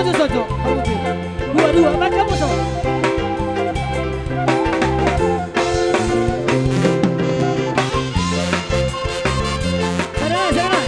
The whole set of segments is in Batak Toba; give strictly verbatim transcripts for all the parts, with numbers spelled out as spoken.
Sojo, dua, dua, baca musuh. Sana, sana.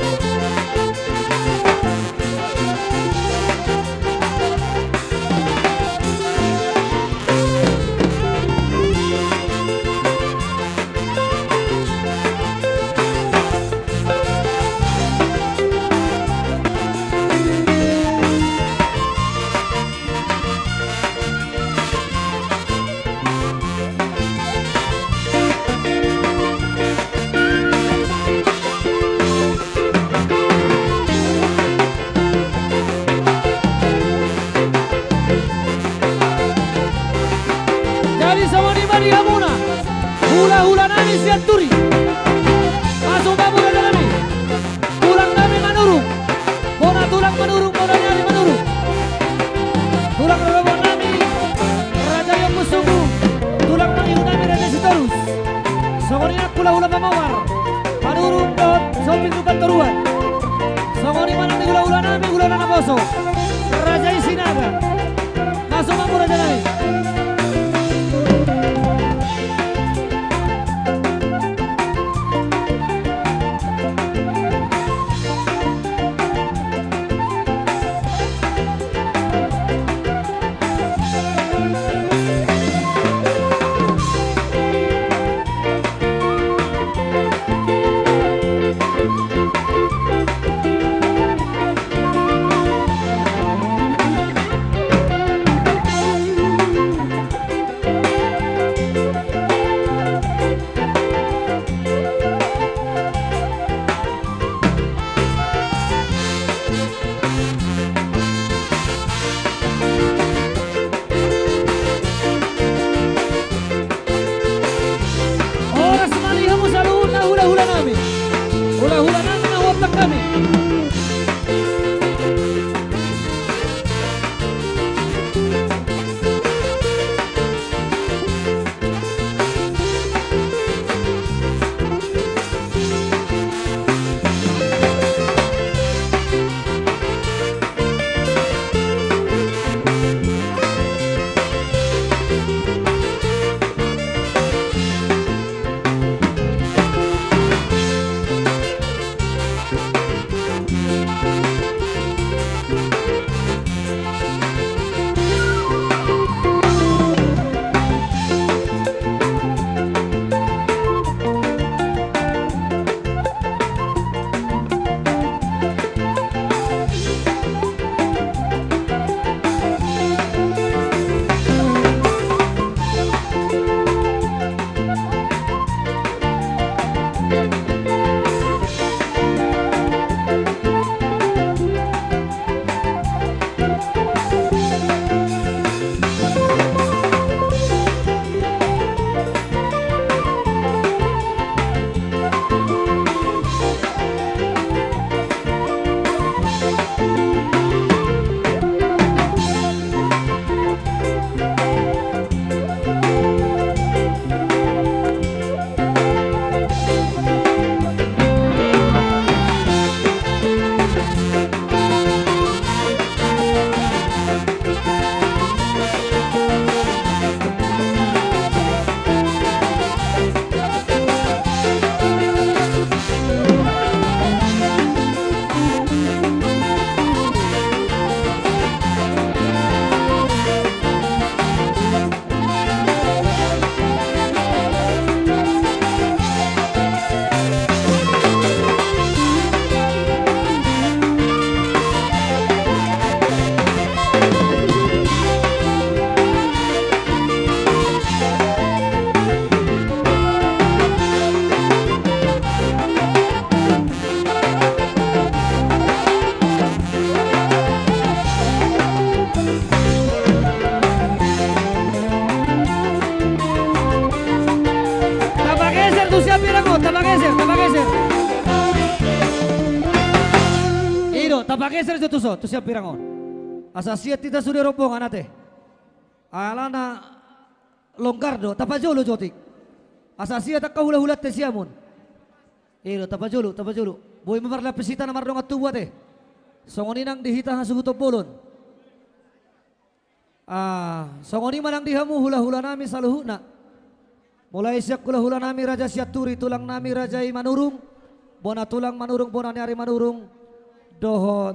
Jadi songon i ma di hamuna hulahula nami Sianturi. Masuk ma hamu raja nami. Tulang nami Manurung. Bona tulang Manurung, bona ni ari Manurung. Tulang rorobot nami Raja i Ompu Sunggu. Tulang mangihu nami Raja Sitorus. Songon i nang hulahula pamawar Manurung dohot Somping Lumban Toruan. Songon i ma nang di hulahula nami, hulahula naposo Raja i Sinaga. Masuk ma hamu raja nami. Horas ma di hamu saluhutna hulahula nami. Hulahula nami na huompang hami. Tapageser tu sian pirang on, tapageser, tapageser. I do, tapageser jo tu son, tu sian pirang on. Asa siat hita sude rombongan ate. Alana longgar do, tapajolo jo otik. Asa siat angka hulahulanta siamun. I do, tapajolo, tapajolo. Boi ma marlapis hita na mardongan tubu ate. Songon i nang di hita hasuhuton bolon. Ah, songon i ma nang di hamu hula-hula nami saluhutna. Mulai sian hula-hula nami Raja Sianturi, tulang nami Raja i Manurung, bona tulang Manurung, bona ni ari Manurung, dohot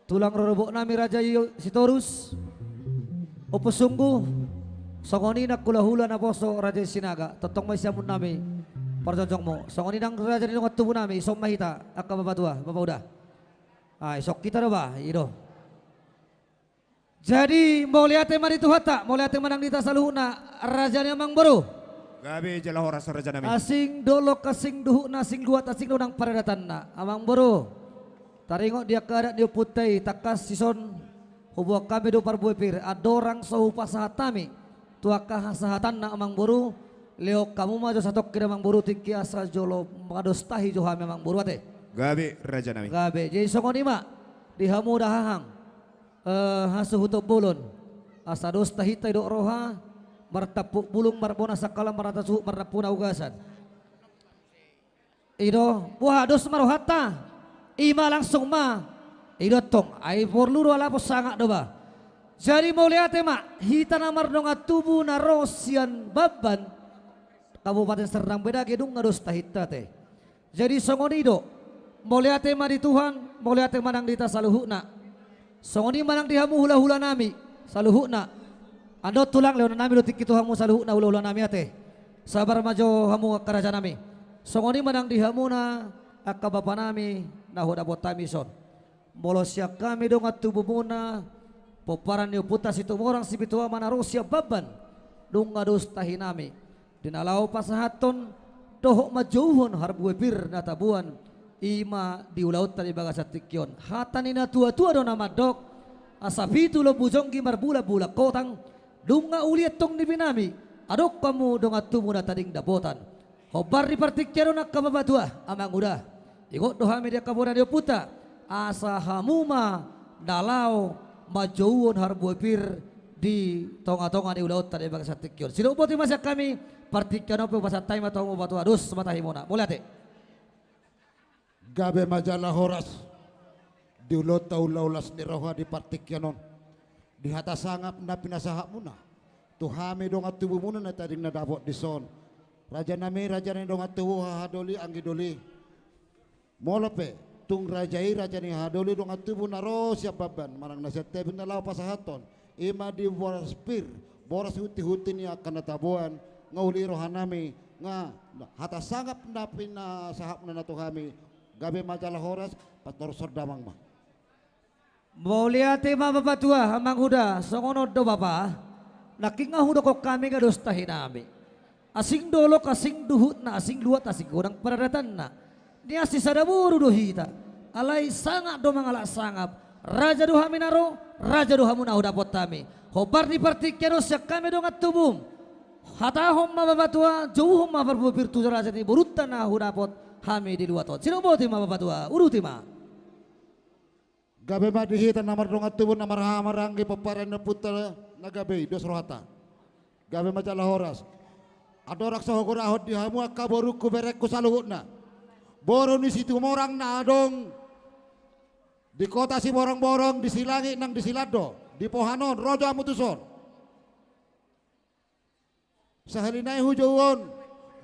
tulang rorobot nami Raja i Sitorus, Ompu Sunggu, songon i nang hula-hula naposo Raja i Sinaga, tongtong ma i siamun nami parjongjongmu. Songon i nang raja ni dongan tubu nami, ison ma hita, angka bapatua, bapauda. Ai, ison hita do ba, i do. Jadi, mauliate ma di Tuhanta, mauliate ma nang di hita saluhutna, raja ni amangboru. Gabe jala horas raja nami. Asing dolok, asing duhutna, asing luat, asing do nang paradatanna. Amangboru, taringot di angka adat ni ompunta i, tangkas dison huboan hami do parbue pir, andorang so hupasahat hami tu angka hasahatanna amangboru, lehon hamu ma jo satongkin amangboru tingki asa jolo mangadostahi jo hami amangboru ate. Gabe raja nami. Gabe, jadi songon i ma di hamu dahahang, eh, hasuhuton bolon. Asa dos tahinta didok roha, martampuk bulung, marbona sangkala, marnata suhut, marnampu na ugasan. I do, boha dos ma rohanta? I ma langsung ma. I do tong, ai porlu do alapon sangap do ba. Jadi mauliate ma, hita na mardongan tubu na ro sian Bamban, Kabupaten Serdang Bedagai, nunga dos tahinta ate. Jadi songon i do, mauliate ma di Tuhan, mauliate ma nang di hita saluhutna. Songon i ma nang di hamu hula-hula nami saluhutna. Ando tulang, lehonon nami do tingki tu hamu saluhutna hula-hula nami ate. Sabar ma jo hamu angka raja nami. Songon i ma nang di hamuna angka bapa nami na hudapot hami dison. Molo sian hami dongan tubumuna, pomparan ni ompunta Situmorang Sipitu Ama na ro sian Bamban, nunga dos tahi nami di na laho pasahathon dohot manjouhon harbue pir na taboan, i ma di ulaonta di bagasan tingki on. Hata ni na tua-tua do na mandok, asa pitu lombu jonggi marbulan-bulan hotang, nunga uli antong nipi nami, adong hamu dongan tubu na tading dapotan. Hombar di partingkian on angka bapatua, amanguda, ingot do hami di angka bona ni ompunta, asa hamu ma na laho manjouhon harbue pir di tonga-tonga ni ulaonta di bagasan tingki on. Sidok boti ma sian hami, partingkian on pe hupasahat hami ma tu hamu bapatua, dos ma tahimuna. Mauliate. Gabe ma jala horas di ulaonta, ulas-ulas ni roha di partingkian on, di hata sangap na pinasahatmuna tu hami dongan tubumuna na tading na dapot dison. Raja nami, raja ni dongan tubu, hahadoli, anggi doli. Molo pe tung raja i raja ni hahadoli dongan tubu na ro sian Bamban manang na sian Tebing na laho pasahathon, i ma di boras pir, boras hunti-hunti ni angka na taboan, nga uli roha nami, nga hata sangap na pinasahatmuna tu hami. Gabe ma jala horas, patorus damang ma. Mauliate ma bapatua, amanguda, songon on do bapa. Nangkin nga hudokhon hami nga dos tahi nami. Asing dolok, asing duhutna, asing luat, asing godang paradatanna. Nian sisada boru do hita. Alai sangap do mangalap sangap. Raja do hami na ro, raja do hamu na hudapot hami. Hombar di partingkian on sian hami dongan tubum, hatahon ma bapatua, jouhon ma parbue pir tu raja ni borunta na hudapot hami di luat on. Sidok boti ma bapatua, uduti ma. Gabe ma di hita na mardongan tubu, na marhaha maranggi, pomparan ni ompunta na gabe i, dos rohanta. Gabe ma jala horas. Andorang so hugorahon di hamu angka borungku berengku saluhutna, boru ni Situmorang na adong di kota Siborongborong, di Silangit nang di Silando, di Pohanon, ro jo hamu tuson. Sahali nai hujou on,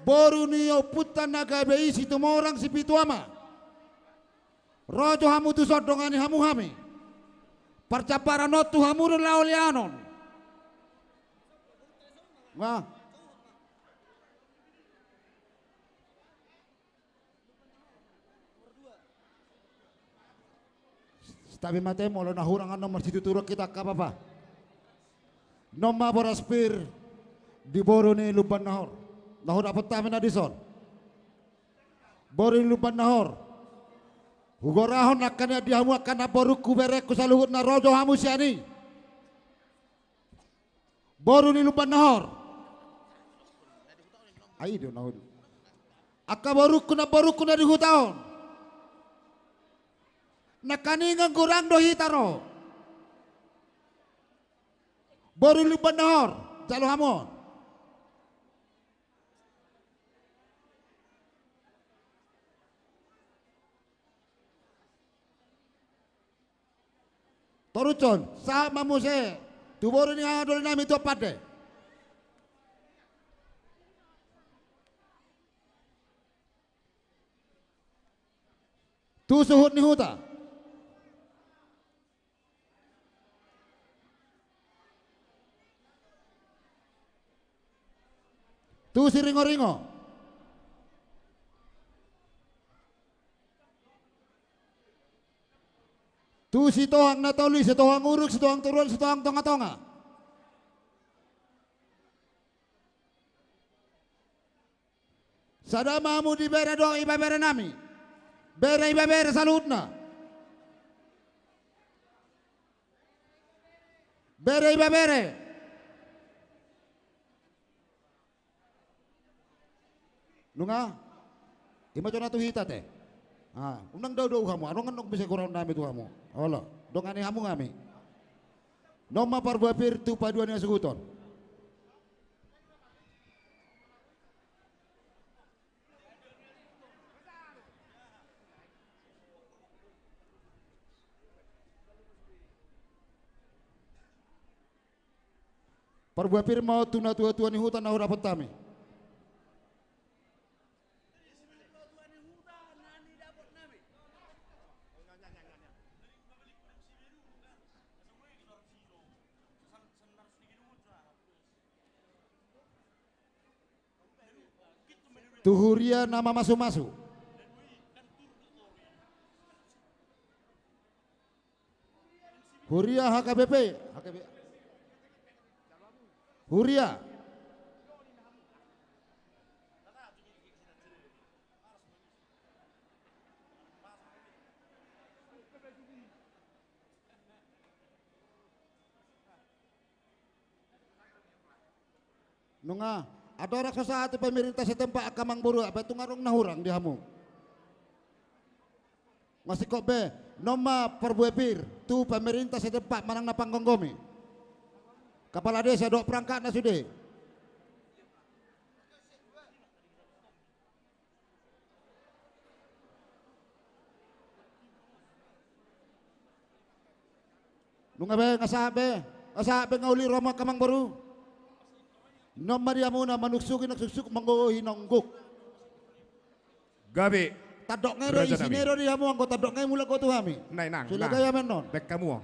boru ni ompunta na gabe i Situmorang Sipitu Ama, ro jo hamu tuson, dongani hamu hami. Parjambaran on tu hamu do laho leanon. Nga. Santabi ma ate, molo na hurang annon marsituturon hita angka bapa. Non ma boras pir di boru ni Lumban Nahor. Na hudapot hami na dison. Boru ni Lumban Nahor. Hugorahon angka na di hamu angka namborungku berengku saluhutna, ro jo hamu sian i. Boru ni Lumban Nahor. Ai do na hudok. Angka borungku, namborungku na di huta on. Nangkaningan godang do hita ro. Boru ni Lumban Nahor, jalo hamu on. Torushon, sahat ma muse Tu boru ni hahadoli nami tu ampande. Tu suhut ni huta. Tu Siringoringo. Tu Sitohang na tolu i, Sitohang Uruk, Sitohang Toruan, Sitohang Tongatonga. Sada ma hamu di bere dohot ibebere nami. Bere ibebere saluhutna. Bere ibebere. Nunga? Ima jona tu hita te. Ah, unang daudau hamu, adong annon bisa hurang nami tu hamu. Olo, dongani hamu hami. Non ma parbue pir tu paduahon ni hasuhuton. Parbue pir ma on tu natuatua ni huta na hudapot hami. Tu huria na mamasumasu. Huria H K B P. H K B P. Huria. Nunga, andorang so sahat tu pemerintah setempat angka amangboru, baen tung adong na hurang di hamu. Nga singkop be, non ma parbue pir tu pemerintah setempat manang na panggomgomi. Kapala desa dohot perangkatna sude. Nunga be, nga sahat be, nga sahat be, nga uli ro hamu angka amangboru. Non ma di hamuna manungsuki na suksuk, manggohi na ungkuk. Gabe. Tandok nga i do, isi ni i do di hamu, anggo tandok nga i mulak ho tu hami. Nah, inang, nah. Baen hamu.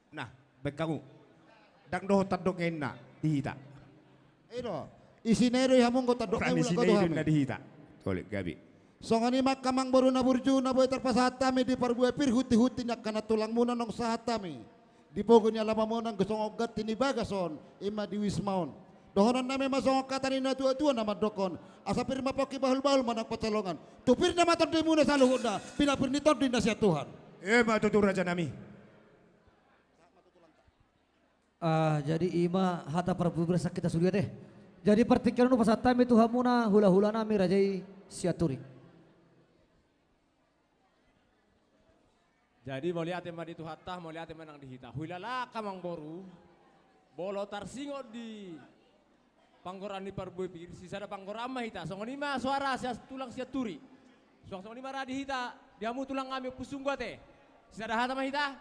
Nah, baen hamu. Ndang dohot tandok nga i ninna di hita. I do. Isi ni i do di hamu, anggo tandok nga i mulak ho tu hami. Di hita. Tole, gabe. Songon i ma angka amangboru na burju na boi tarpasahat hami di parbue pir, huntihunti ni angka nantulangmuna naung sahat hami di pogu ni alamanmuna, anggo songon ganti ni bagas on, i ma di wisma on. Dohonon nami ma songon hata ni natuatua na mandokkon: Asa pir ma pongki, bahulbahul ma nang pansalongan. Tu pir nama tondimuna saluhutna, pinapir ni tondi na sian Tuhan. I ma tutu, raja nami. Ah, jadi i ma hata parbue pir sian hita sude, ate. Jadi partingkian on hupasahat hami tu hamuna hulahula nami raja i Sianturi. Jadi mauliate ma di Tuhanta, mauliate ma nang di hita. Huilala angka amangboru, molo tarsingot di panggoraan ni parbue pir, sisada panggoraan ma hita. Songon i ma soara sian tulang Sianturi. Suang songon i ma ra di hita, di hamu tulang nami Ompu Sunggu, ate. Sisada hata ma hita.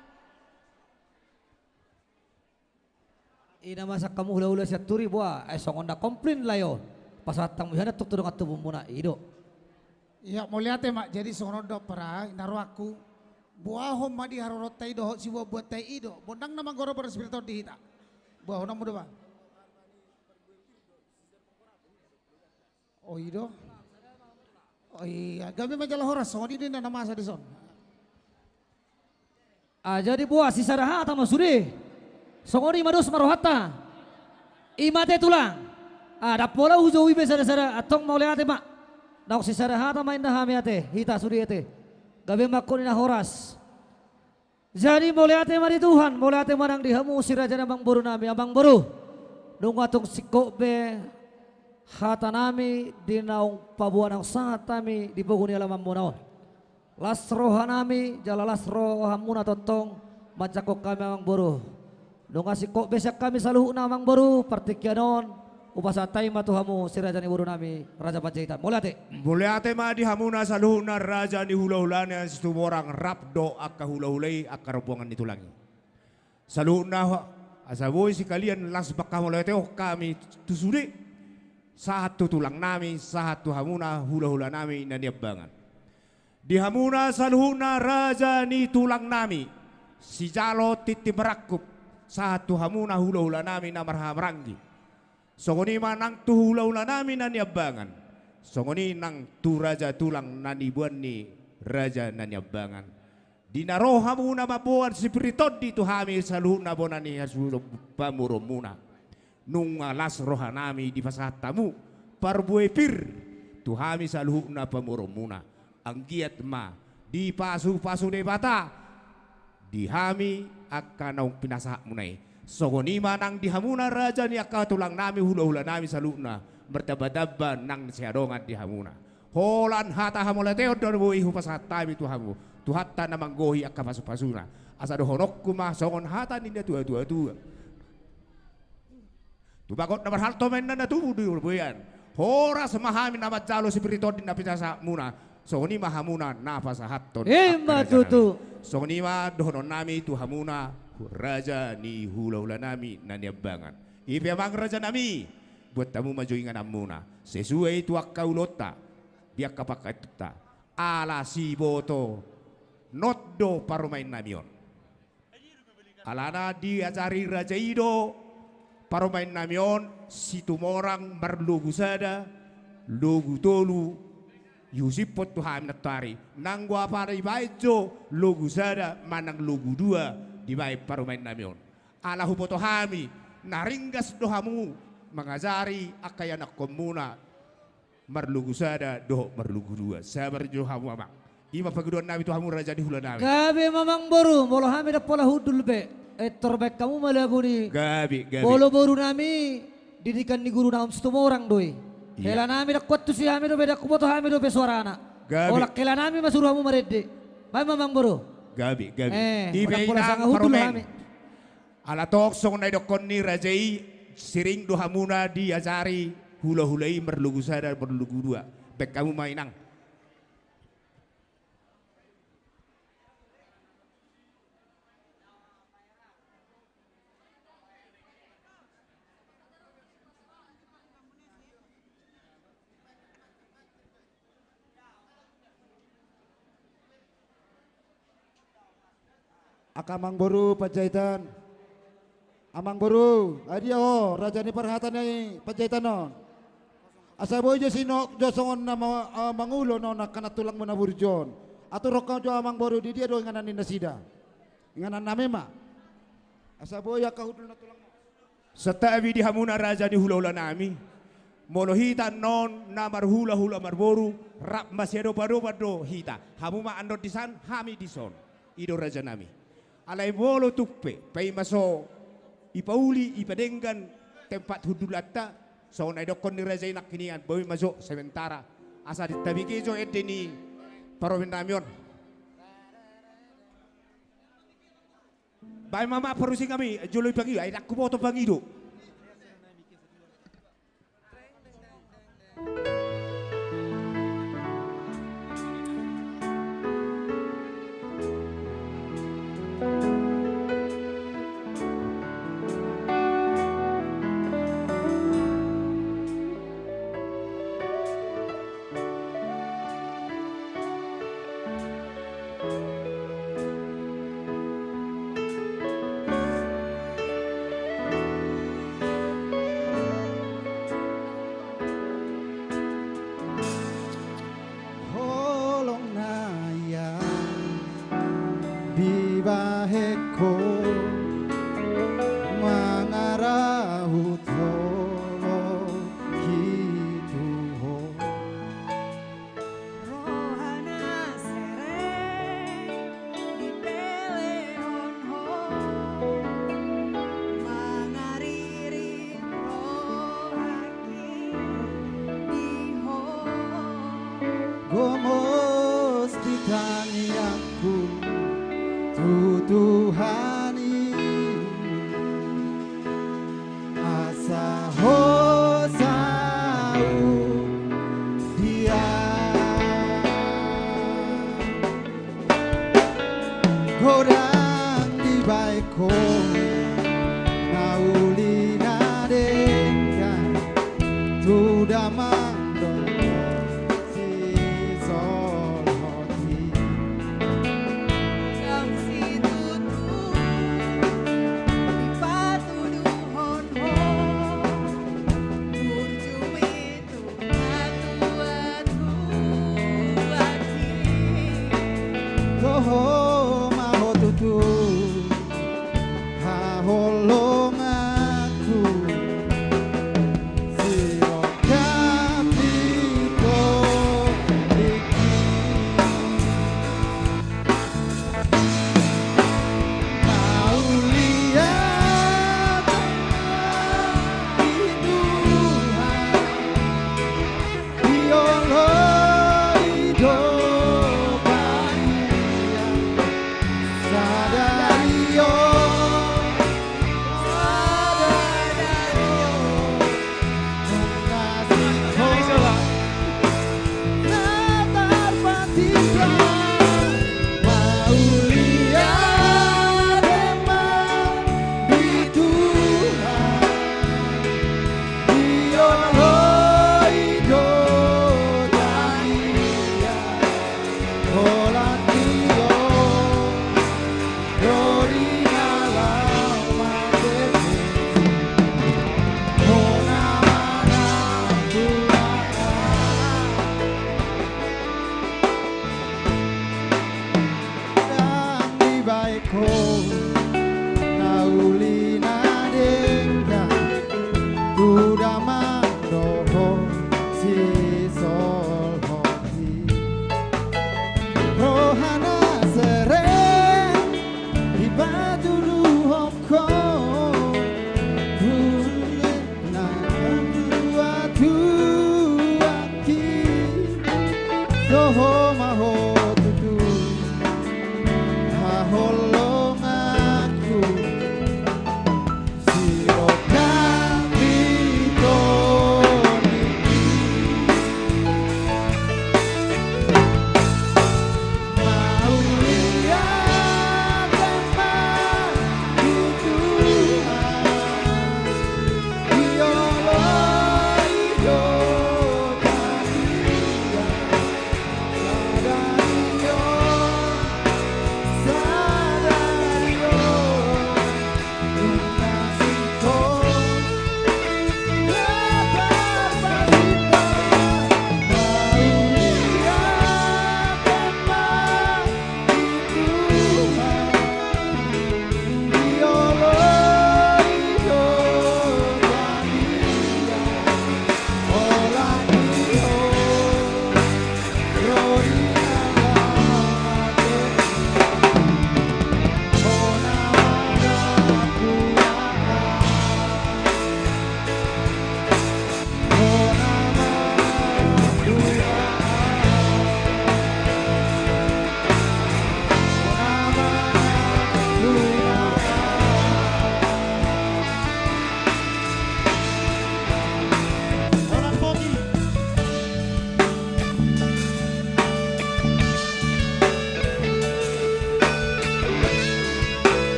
I na ma sian hamu hulahula Sianturi, boha, ai songon na komplain lae on. Pasahat hamu i hamu antong tu dongan tubumuna, i do. Ia, mauliate ma. Jadi songon on do, pera, na rohangku, boahon ma di haroronta i dohot sibuatbuatta i do. Bondang na manggoro boras pir on di hita. Boahon hamu do, ba. O, i do. O, ia, gabe ma jala horas, songon i do inna na masa dison. Ah, jadi boha, sisada hata ma sude. Songon i ma dos ma rohanta. I ma ate tulang. Ah, ndang pola hujou i be sada-sada, antong mauliate ma. Ndang sisada hata ma inna hami, ate, hita sude, ate. Gabe ma angkon i na horas. Jadi mauliate ma di Tuhan, mauliate ma nang di hamu si raja ni amangboru nami, amangboru. Nunga tung singkop be hata nami di naung paboa naung sahat hami di pogu ni alamanmuna on. Las roha nami, jala las rohamuna tongtong manjangkon hami, amangboru. Nunga singkop be sian hami saluhutna, amangboru, partingkian on. Hupasahat hami ma tu hamu si raja ni boru nami, Raja Panjaitan. Mauliate. Mauliate ma di hamuna saluhutna raja ni hulahula na Situmorang rap dohot angka hulahula i, angka rombongan ni tulang i. Saluhutna, asa boi sekalian las bangka mauliate on hami tu sude, sahat tu tulang nami, sahat tu hamuna hulahula nami na niambangan. Di hamuna saluhutna raja ni tulang nami, sijalo tintin marangkup, sahat tu hamuna hulahula nami na marhahamaranggi. Songon i ma nang tu hulahula nami na niambangan, songon i nang tu raja tulang na niboan ni raja na niambangan. Di na ro hamuna mamboan sipir ni tondi tu hami saluhutna bona ni hasuhuton pamoruonmuna. Nunga las roha nami dipasahat hamu parbue pir tu hami saluhutna pamoruonmuna. Anggiat ma dipasupasu Debata di hami angka naung pinasahatmuna i. Songon i ma nang di hamuna raja ni angka tulang nami, hulahula nami saluhutna, martambatamba nang siadongan di hamuna. Holan hata hamauliateon do na boi hupasahat hami tu hamu, Tuhanta na manggohi angka pasupasuna. Asa dohononku ma songon hata ni natuatua. Tumagon na marhalto ma inna na tubu di buean. Horas ma hami na manjalo sipir ni tondi na pinasahatmuna. Songon i ma hamuna na pasahathon. Ima tutu. Songon i ma dohonon nami tu hamuna raja ni hulahula nami na niambangan. I pe amang raja nami, buat hamu ma jo ingananmuna sesuai tu angka ulaonta di angka pangkataion ta. Ala siboto not do parumaen nami on. Alana diajari raja i do parumaen nami on Situmorang marlogu sada, logu tolu, ihusiphon tu hami nantoari. Nanggo apa dibaen jo logu sada manang logu dua dibaen parumaen nami on. Ala huboto hami na ringgas do hamu mangajari angka ianakkonmuna marlogu sada dohot marlogu dua. Sabar jo hamu amang. I ma pangidoan nami tu hamu raja ni hula nami. Gabe ma amang boru, molo hami ndang pola hundul be, pintor baen hamu ma lagu ni. Gabe, gabe. Molo boru nami didikan ni guru na Om Situmorang do i. Ia. Hela nami ndang kuantusi hami dope, ndang huboto hami dope suarana. Gabe. Holan hela nami ma suru hamu marende. Baen ma amang boru. Gabe, gabe. Eh, i pe ndang pola sanga hundul hami. Ala tong songon na didokkon ni raja i, sering do hamuna diajari hulahula i marlogu sada marlogu dua. Baen hamu ma inang. Angka amang boru Panjaitan. Amang boru, ai dia ho raja ni parhata ni Panjaitan on. Asa boi jo sinok jo songon na ma-, eh, mangulon on angka na tulangmu na burju on. Aturhon hamu jo amang boru, di dia do inganan ni nasida. Inganan nami ma. Asa boi angka hundul na tulangmu. Santabi di hamuna raja ni hulahula nami. Molo hita annon na marhulahula marboru, rap masiadopadopan do hita. Hamu ma annon dison, hami dison. I do raja nami. Alai molo tung pe paima so ipauli, ipadenggan tempat hundulanta, songon na didokkon ni raja i nangkin, boi ma jo sementara. Asa ditabege jo ende ni parumaen nami on. Baen ma amang parusinami, jolo i pangido, ai ndang huboto pangido. Holong na ia dibahen ho mangarahut holong i tu ho. Roha na serep dipelehon ho, mangaririt rohangki di ho. Gomos di tangiangku tu Tuhan i. Na uli na denggan tu damang dohot sisolhot i. Dang situtu dipatuduhon ho burju i tu hatuatuan i. Toho ma ho tutu ha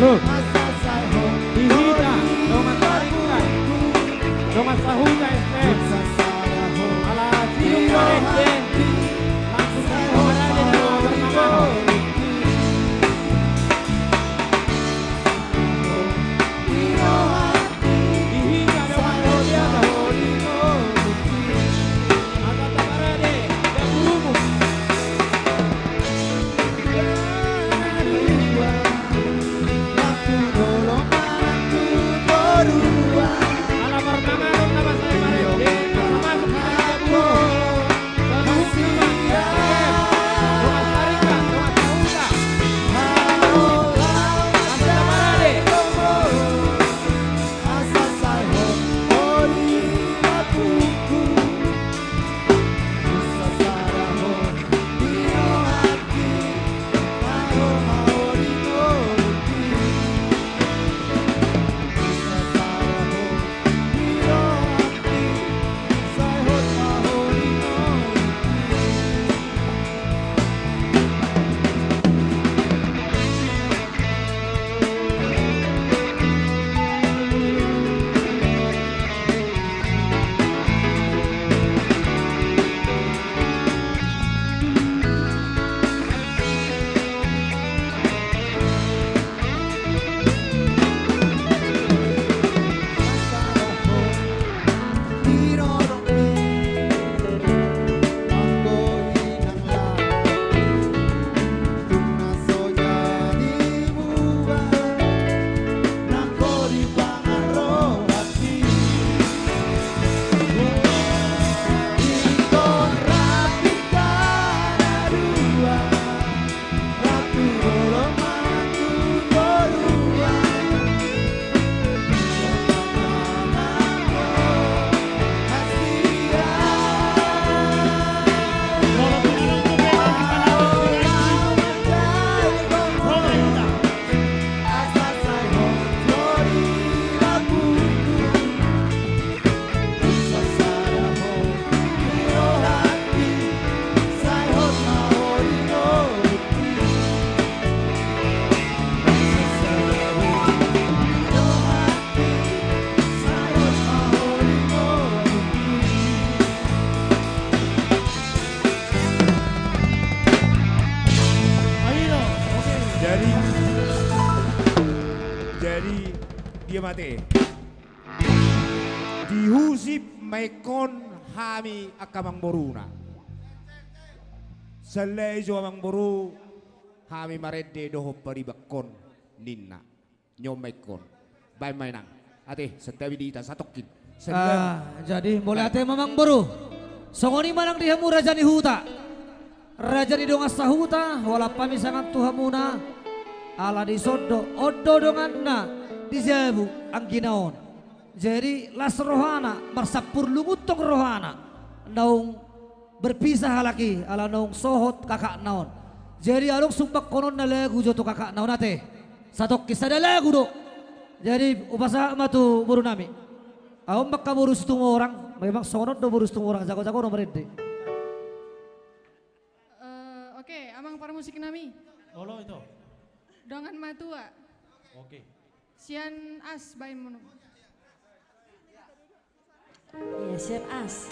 Di hita dongan Saringkan, dongan sahuta S T M. Ala sidung marende, langsung sajo marende, dongan sahuta. Di hita dongan Saringkan. Angka tamarade, dan gurumu. Jadi, jadi dia mate. Dihusip ma ingkon hami angka amangboruna. Sian lae jo amangboru, hami marende dohot paribanghon ninna. Nyon ma ingkon. Baen ma inang. Ate, santabi di hita satongkin. Santabi. Ah, jadi mauliate ma amangboru. Songon i ma nang di hamu raja ni huta. Raja ni dongan sahuta, holan pamisangan tu hamuna. Ala dison do, on do donganna di jabu anggina on. Jadi las rohana, marsampurlungun tong rohana. Naung berpisah halak i, ala naung sohot kakakna on. Jadi adong sumbangkononna lagu jo tu kakakna on ate. Satongkin sada lagu do. Jadi hupasahat ma tu boru nami. Ahu ma angka boru Situmorang, memang songon on do boru Situmorang, jago-jago do marende. Eh, oke, amang parmusik nami. Olo ito. Dongan matua. Oke. Sian as baen muna. Iya, sian as.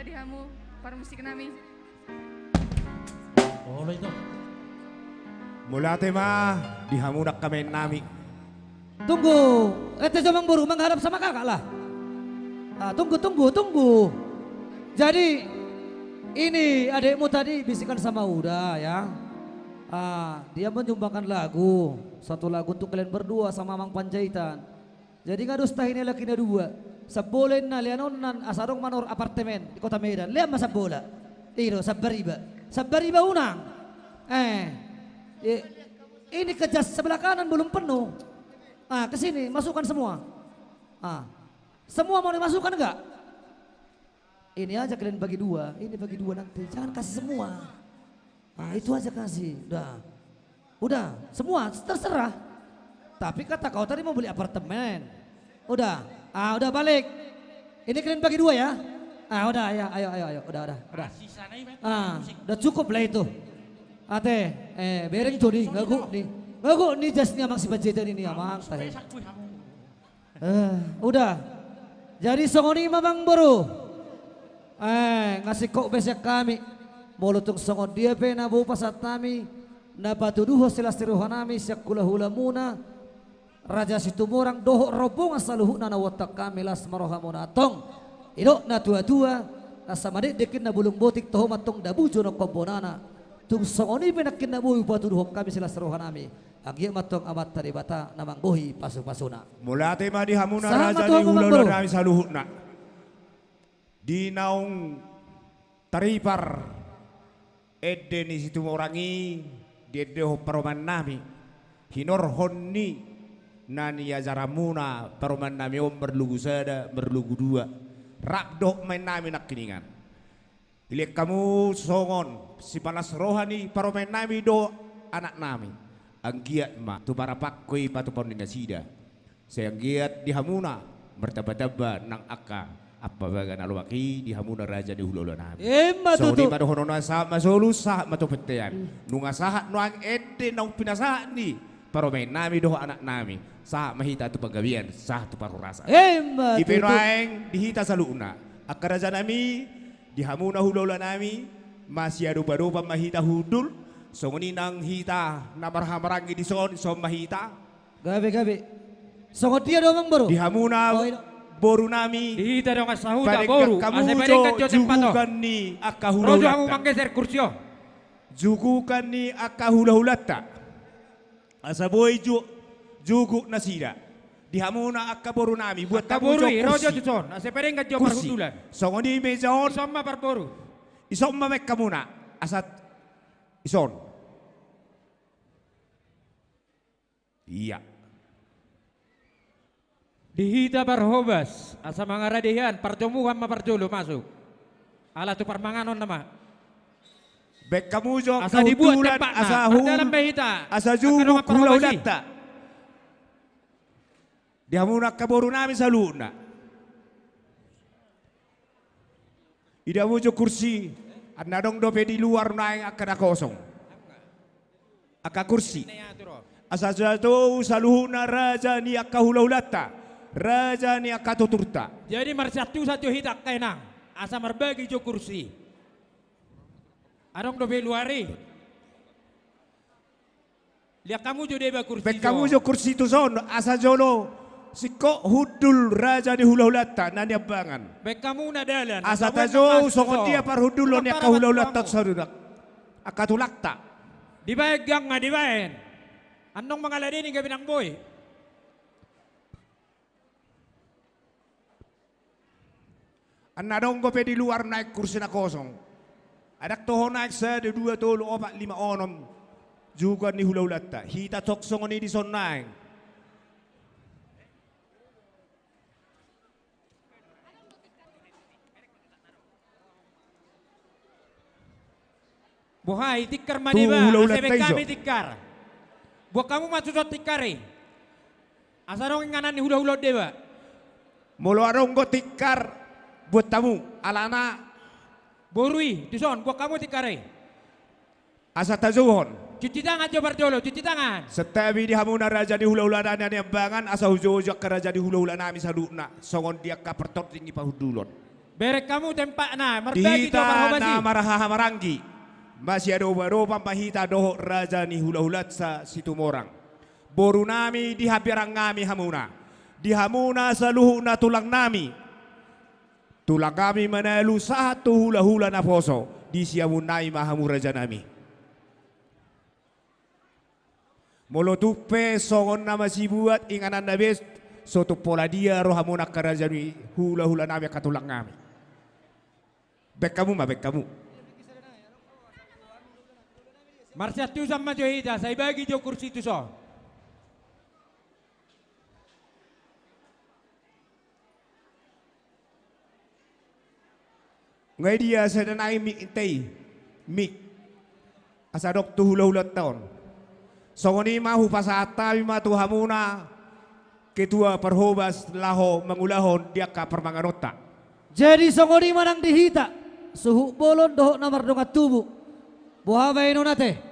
Di hamu parmusik nami. Mauliate ma di hamu angka maen nami. Tunggu, ente jo amangboru, menghadap sama kakak lah. Ah, tunggu, tunggu, tunggu. Jadi, ini adikmu tadi bisikan sama Uda, ya. Ah, dia menyumbangkan lagu, satu lagu untuk kalian berdua sama Amang Panjaitan. Jadi nga dos tahi ni halak i na dua. Sambola inna, leanonna asa adong manor apartemen di Kota Medan. Lean ma Sambola. I do, Sambariba. Sambariba unang. Eh, i-, ini ke jas sebelah kanan belum penuh. Ah, ke sini, masukkan semua. Ah. Semua mau dimasukkan enggak? Ini aja kalian bagi dua, ini bagi dua nanti. Jangan kasih semua. Ah, itu aja kasih. Udah. Udah, semua terserah. Tapi kata kau tadi mau beli apartemen. Udah. Ah, udah balik. Ini kalian bagi dua ya. Ah, udah ya, ayo, ayo, ayo. Udah, udah, udah. Ah, udah cukup lah itu. Ate, eh, bereng tu ni, ngago ni. Ngago ni jas ni Amang si Panjaitan ini, Amang. Eh, udah. Jadi songon i ma amangboru. Eh, nga singkop be sian hami. Molo tung songon dia pe na boi pasahat hami, na patuduhon silas ni roha nami sian hulahulamuna, Raja Situmorang dohot rombongan saluhutna na huontang hami, las ma rohamuna antong. Didok na tuatua, asa madekdek inna bulung botik, toho ma antong dabu jonok bonana. Tung songon i pe nangkin na boi hupatuduhon hami silas ni roha nami. Anggiat ma antong Amanta Debata na manggohi pasupasuna. Mauliate ma di hamuna raja ni hulahula nami saluhutna. Di naung taripar ende ni Situmorang i, diendehon parumaen nami, hinorhon ni na niajaranmuna parumaen nami on marlugu sada, marlugu dua, rap dohot maen nami nangkiningan. Dilehon hamu songon sipalas roha ni parumaen nami dohot anak nami. Anggiat ma tu parapangko i patupaon ni nasida. Sai anggiat di hamuna martambatamba nang angka ampabaga na lomak i di hamuna raja ni hulahula nami. Ima tutu. Songon i ma dohononna, sahat ma solu, sahat ma tu bontean. Nunga sahat nuaeng ende naung pinasahat ni parumaen nami dohot anak nami. Sahat ma hita tu panggabean, sahat tu parhorasan. Ima tutu. I pe nuaeng di hita saluhutna, angka raja nami, di hamuna hulahula nami, masiadopadopan ma hita hundul, songon i nang hita na marhahamaranggi dison, dison ma hita. Gabe, gabe. Songon dia do amangboru? Di hamuna boru nami. Di hita dongan sahuta boru, asa padenggak hamu jo jugukan ni angka hulahulanta. Ro jo hamu manggeser kursi on. Jugukan ni angka hulahulanta. Asa boi ju-, juguk nasida. Di hamuna angka boru nami, buat hamu jo kursi. Angka boru i, ro jo tuson, asa padenggak jo parhundulan. Songon i meja on. Dison ma parboru. Dison ma baen hamuna. Asa dison. Ia. Di hita parhobas, asa mangarade hian, parjomuhan ma parjolo masuk. Ala tu parmanganon nama. Baen hamu jo angka hundulan, asa juguk hulahulanta. Di hamuna angka boru nami saluhutna. Ida hamu jo kursi, anna adong dope di luar nuaeng angka na kosong. Angka kursi. Asa tatou saluhutna raja ni angka hulahulanta, raja ni angka tuturta. Jadi marsiantusan jo hita angka inang, asa marbagi jo kursi. Adong dope luar i. Liat hamu jo deba kursi. Baen hamu jo kursi tuson, asa jolo singkop hundul raja ni hulahulanta na niambangan. Baen hamu na dalan. Asa tajou songon dia parhundulon ni angka hulahulanta saluhutna. Angka tulangta. Dibaen, gangga dibaen. Annon mangalade ni gabe nang boi. Anna adong dope di luar nuaeng kursi na kosong. Ndang toho nuaeng sada, dua, tolu, opat, lima, onom. Jugukan ni hulahulanta. Hita tong songon i dison nuaeng. Boha i, tikar ma deba, asa baen hami tikar. Buat hamu ma tuson tikar i. Asa adong inganan ni hulahula on deba. Molo adong do tikar, buat hamu, alana. Boru i, tuson, buat hamu tikar i. Asa tajouhon. Cuci tangan jo parjolo, cuci tangan. Santabi di hamuna raja ni hulahula na niambangan, asa hujou jo angka raja ni hulahula nami saluhutna, songon dia angka partording ni parhundulon. Bereng hamu tempatna, marbagi jo parhobas i. Di hita na marhahamaranggi, masiadopadopan ma hita dohot raja ni hulahulansa Situmorang. Borunami, dihabiarangnami hamuna. Di hamuna saluhutna tulangnami. Tulangnami manalu sahat tu hulahula naposo, disiamunnami ma hamu rajanami. Molo tung pe songon na masibuat ingananna be, so tung pola dia rohamuna angka raja ni hulahulanami, angka tulangnami. Baen hamu ma, baen hamu. Marsiantusan ma jo hita, sai bagi jo kursi tuson. Nga i dia sada nai mik tei, mik. Asa dok tu hulahulanta on. Songon i ma hupasahat hami ma tu hamuna ketua parhobas laho mangulahon di angka parmanganonta. Jadi songon i ma nang di hita, suhut bolon dohot na mardongan tubu. Boha bahenon ate?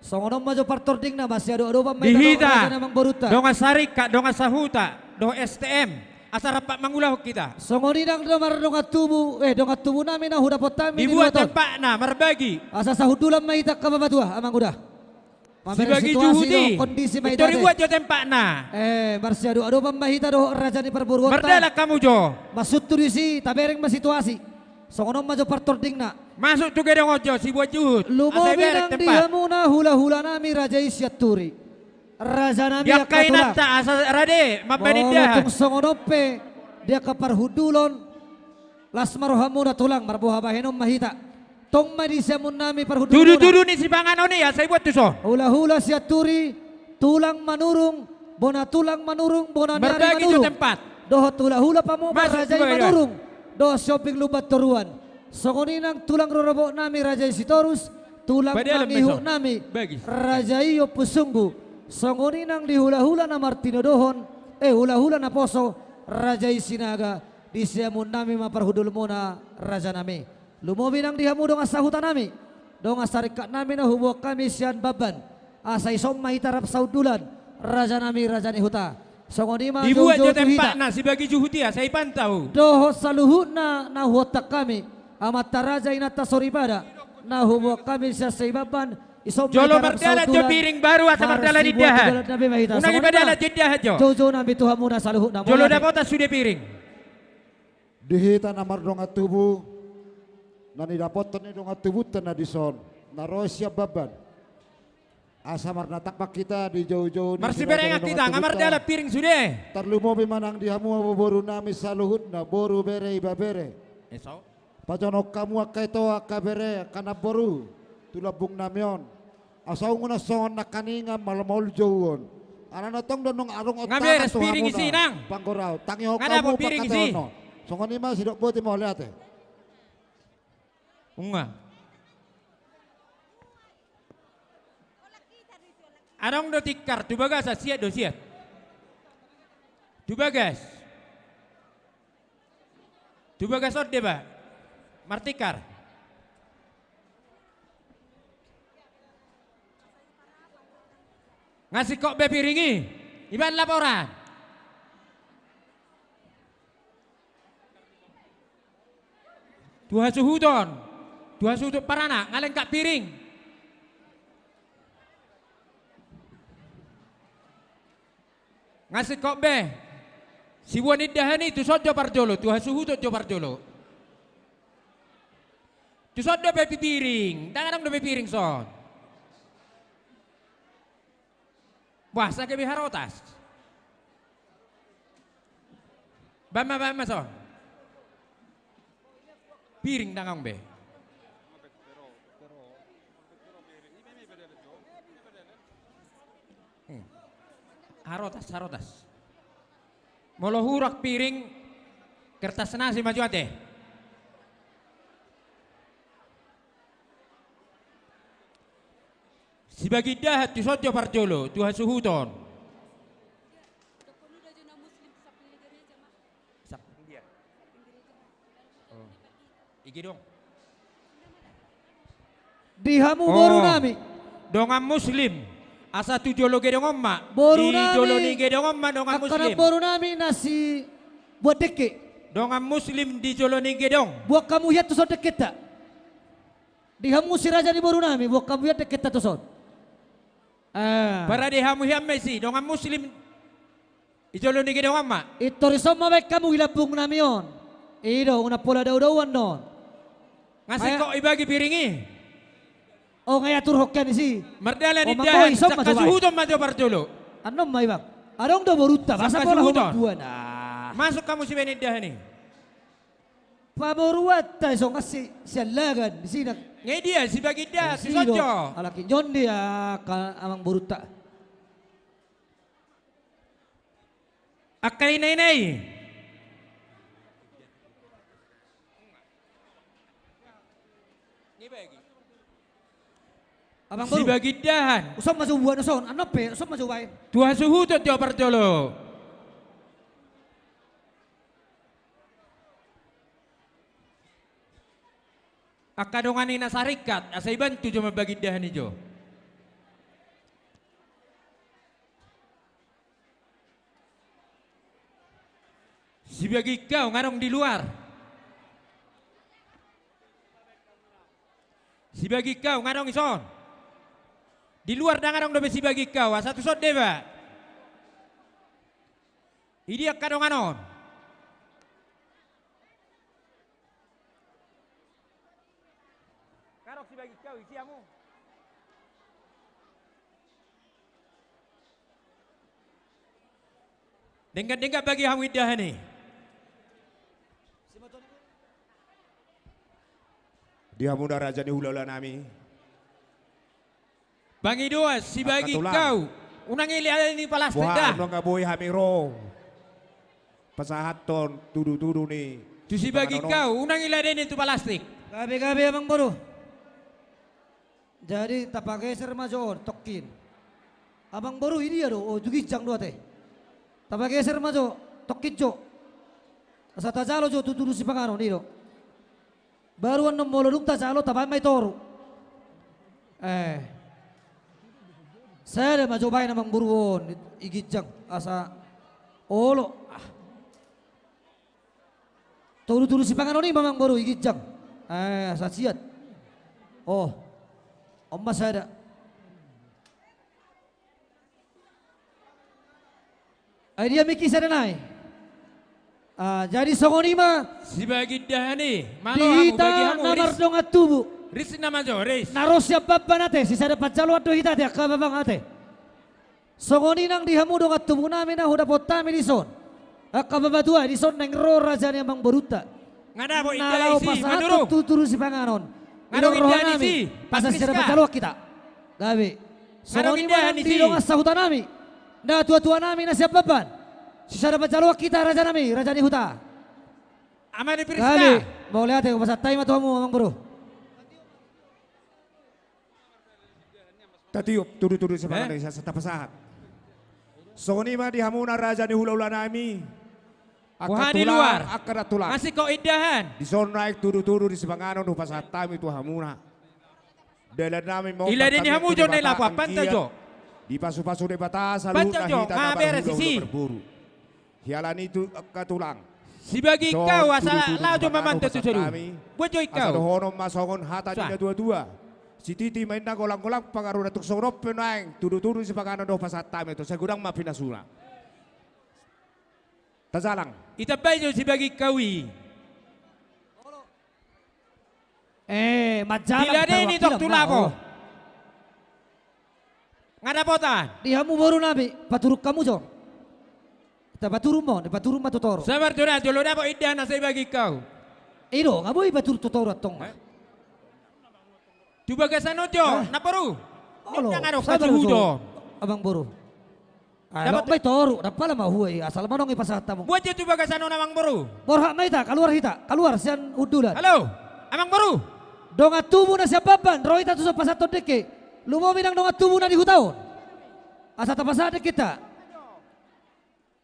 Songon on ma jo partordingna, masiadopadopan ma hita dohot raja ni amangborunta. Dongan saringkat, dongan sahuta, dohot S T M. Asa rap mangulahon hita. Songon i nang do mardongan tubu, eh, dongan tubunami na hudapot hami di luat on. Dibuat tempatna, marbagi. Asa sahundulan ma hita angka papatua, amang uda. Mamereng situasi dohot kondisi ma hita ate. Sibagi juhut i. Dibuat jo tempatna. Eh, marsiadopadopan ma hita dohot raja ni parboruonta. Mardalan hamu jo. Masuntu disi, tabereng ma situasi. Songon on ma jo partordingna. Masuk tu gedong on jo, sibuat juhut. Asa ibereng tempat. Lumobi nang di hamuna hulahulanami raja i Sianturi. Rajanami angka tulang. Di angka inanta asa rade mambahen indahan. Molo tung songon on pe di angka parhundulon, las ma rohamuna tulang, marboha bahenon ma hita. Tong ma disiamunnami parhundulmuna. Tudutudu ni sipanganon i asa ibuat tuson. Hulahula Sianturi, tulang Manurung, bona tulang Manurung, bona ni ari Manurung. Marbagi jo tempat. Dohot hulahula Pamobar, raja i Manurung. Masuk tu bagaian. Dohot Siombing Lumban Toruan. Songon i nang tulang rorobotnami raja i Sitorus, tulang mangihutnami raja i Ompu Sunggu. Songon i nang di hulahula na martinodohon, eh, hulahula naposo, raja i Sinaga, disiamunnami ma parhundulmuna rajanami. Lumobi nang di hamu dongan sahutanami, dongan saringkatnami na huboan hami sian Bamban. Asa ison ma hita rap sahundulan, rajanami raja ni huta. Songon i ma joujoujou tu hita. Dibuat jo tempatna, sibagi juhut i asa ipantau. Dohot saluhutna na huontang hami, amanta raja inanta soripada, na huboan hami sian Sibamban, ison ma hita rap sahundulan. Jolo mardalan jo piring baru asa mardalan indahan. Marsibuat tu dalan nami ma hita. Songon i ma. Unang ipadalan jo indahan jo. Joujounami tu hamuna saluhutna. Jolo dapotan sude piring. Di hita na mardongan tubu, na nidapothon ni dongan tubunta na dison, na ro sian Bamban. Asa marnatap ma hita di joujou ni. Marsiberengan hita, nga mardalan piring sude. Tarlumobi ma nang di hamu borunami saluhutna, boru, bere, ibebere. Eso. Pajonok hamu angka ito, angka bere, angka namboru, tu lambungnami on. Asa unang songon nangkaningan maol-maol jouon. Alana tong do nunga adong. Nga beres piring isi, Nang. Panggoraon. Tangihon hamu pangkataion on. Songon i ma sidok boti, mauliate. Unang. Adong do tikar, tu bagas, siat do, siat. Tu bagas. Tu bagas on deba. Martikar. Nga singkop be piring i. Ibaen laporan. Tu hasuhuton. Tu hasuhuton paranak, nga lengkap piring. Nga singkop be. Sibuan indahan i, tuson jo parjolo, tu hasuhuton jo parjolo. Tuson dope piring, ndang adong dope piring son. Bah, sage be harotas. Baen ma, baen ma son. Piring ndang adong be. Hmm. Harotas, harotas. Molo hurang piring, kertas nasi ma jo ate. Sibagi indahan, tuson jo parjolo, tu hasuhuton. Samping dia. Oh. Ige dong. Di hamu borunami. Dongan muslim. Asa tu jolo gedong on ma. Borunami. Di jolo ni gedong on ma dongan muslim. Angka namborunami na sibuat dengke. Dongan muslim di jolo ni gedong. Buat hamu hian tuson dengkenta. Di hamu si raja ni boru nami, buat hamu hian dengkenta tuson. Ah. Parade hamu hian ma disi, dongan muslim. Di jolo ni gedong ma. Pintor dison ma baen hamu di lambung nami on. I do, unang pola dao-daoan on. Nga singkop ibagi piring i. O, nga iaturhon hian disi. Mardalan indahan, sangkasuhuton ma jo parjolo. Annon ma, Ibang. Adong do borunta, masa pola ho mambuana. Masuk hamu sibaen indahan i. Pamoruanta i songon si, siallagan disi nang. Nga i dia, sibagi indahan, disi do. Halak i jon dia, angka amang borunta. Angka ina-ina i. Amang boru. Sibagi indahan. Uson ma jo buan uson, annon pe, uson ma jo baen. Tu hasuhuton jo parjolo. Angka dongan i na saringkat, asa ibantu jo mambagi indahan i jo. Sibagi hau nga adong di luar. Sibagi hau nga adong dison. Di luar ndang adong dope sibagi hau, asa tuson deba. Idia angka dongan on. Nga adong sibagi hau, isi hamu. Denggan-denggan bagi hamu indahan i. Di hamuna raja ni hula-hula nami. Pangidoan, sibagi hau. Unang i lade ni palastik da. Boha, unang nga boi hami ro pasahathon tudu-tudu ni. Tu sibagi hau, unang i lade ni tu palastik. Gabe, gabe, amang boru. Jadi, tapageser ma jo on, tongkin. Amang boru, idia do, o, tu ginjang do ate. Tapageser ma jo, tongkin jo. Asa tajalo jo tudu-tudu sipanganon, i do. Baru annon molo dung tajalo, tabaen ma i toru. Eh. Sada ma jo baen amang boru on, i ginjang, asa olo. Ah. Tudu-tudu sipanganon i ma amang boru, i ginjang. Eh, asa siat. O. On ma sada. Ai dia mik i sada nai. Ah, jadi songon i ma. Sibagi indahan i, malo hamu, bagi hamu, ris. Di hita na mardongan tubu. Ris nama jo, ris. Na ro sian bamban ate, sisada panjaloan do hita ate, angka amang ate. Songon i nang di hamu dongan tubu nami na hudapot hami dison. Angka baba tua, dison naeng ro raja ni amang borunta. Nga dapot indahan i si, na laho pasahathon tudu-tudu sipanganon. Nga dong indahan i si, Patriska. Asa sisada panjaloan hita. Gabe. Songon i ma nang di dongan sahuta nami. Na tua-tua nami na sian bamban. Sisada panjaloan hita raja nami, raja ni huta. Ama ni Priska. Gabe. Mauliate, hupasahat hami ma tu hamu amang boru. Tatiop tudu-tudu sipanganon i, asa tapasahat. Songon i ma di hamuna raja ni hula-hula nami. Angka tulang, angka tulang. Masih kau indahan. Dison naeng tudu-tudu di sipanganon hupasahat hami tu hamuna. Dalan nami ma on, ilade ni hamu jo na i lapo, panta jo. Dipasu-pasu Debata saluhutna hita na marhula-hula marboru. Hialani tu angka tulang. Sibagi hau asa laho jo mamanto tu solu. Buat jo hau. Asa dohonon ma songon hata ni na tua-tua. Sititi ma inna golang-golang pangaruna, tung songon on pe naeng tudu-tudu sipanganon do hupasahat hami, tu sai godang ma pinasuna. Tajalang. Itambai jo sibagi hau i. Eh, manjalang. Dilade ni tong tu lapo. Nga dapotan. Di hamu boru nami, paturun hamu jo. Tapaturun ma on, paturun ma tu toru. Sabar jo da, jolo dapot indahan na sai bagi hau. I do, nga boi paturun tu toru antong. Eh? Tu bagasan on jo, namboru. Olo, sabar jo, amang boru. Ai, dapot ma i toru, dapot ma hua i, asal ma adong i pasahat hamu. Buat jo tu bagasan on, amang boru. Borhat ma hita, kaluar hita, kaluar sian hundulan. Halo, amang boru. Dongan tubu na sian bamban, ro hita tuson pasahathon dengke. Lumobi nang dongan tubu na di huta on. Asa tapasahat dengkenta.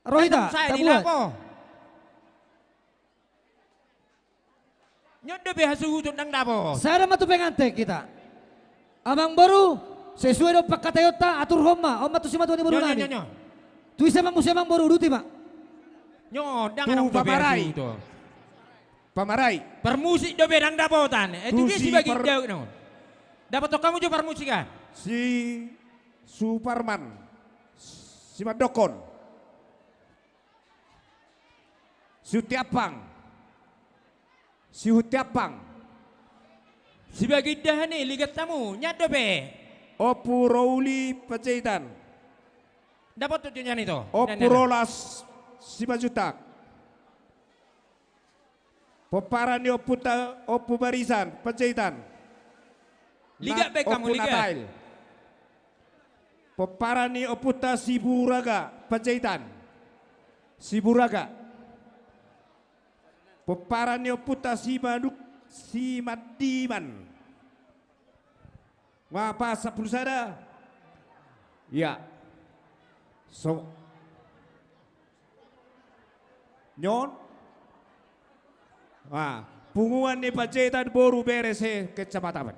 Ro hita, tabuat. Nyondo be hasuhuton ndang dapot. Sada ma tu penganten hita. Amang boru, sesuai dohot pangkataionta, aturhon ma, on ma tu simatua ni boru nami. Nyo, nyo, nyo, nyo. Tu ise ma muse amang boru, uduti ma. Nyo, ndang adong dope hasuhuton. Pamarai. Parmusik dope ndang dapotan. Eh, tu dia si Baginda on. Dapothon hamu jo parmusikan. Si Suparman. Simandokkon. Si Hutiampang. Si Hutiampang. Si Baginda Hani, ligat hamu, nian dope. Ompu Rouli Panjaitan. Dapothon jo nian ito. Ompu Rolas Simanjuntak. Pomparan ni ompunta, Ompu Barisan Panjaitan. Ligat baen hamu, ligat. Pomparan ni ompunta Siburaga Panjaitan. Siburaga. Pomparan ni ompunta Simanuk, Simandiman. Nga pas sampulu sada. Ia. So. Nion. Ah, punguan ni Panjaitan boru bere se kecamatan.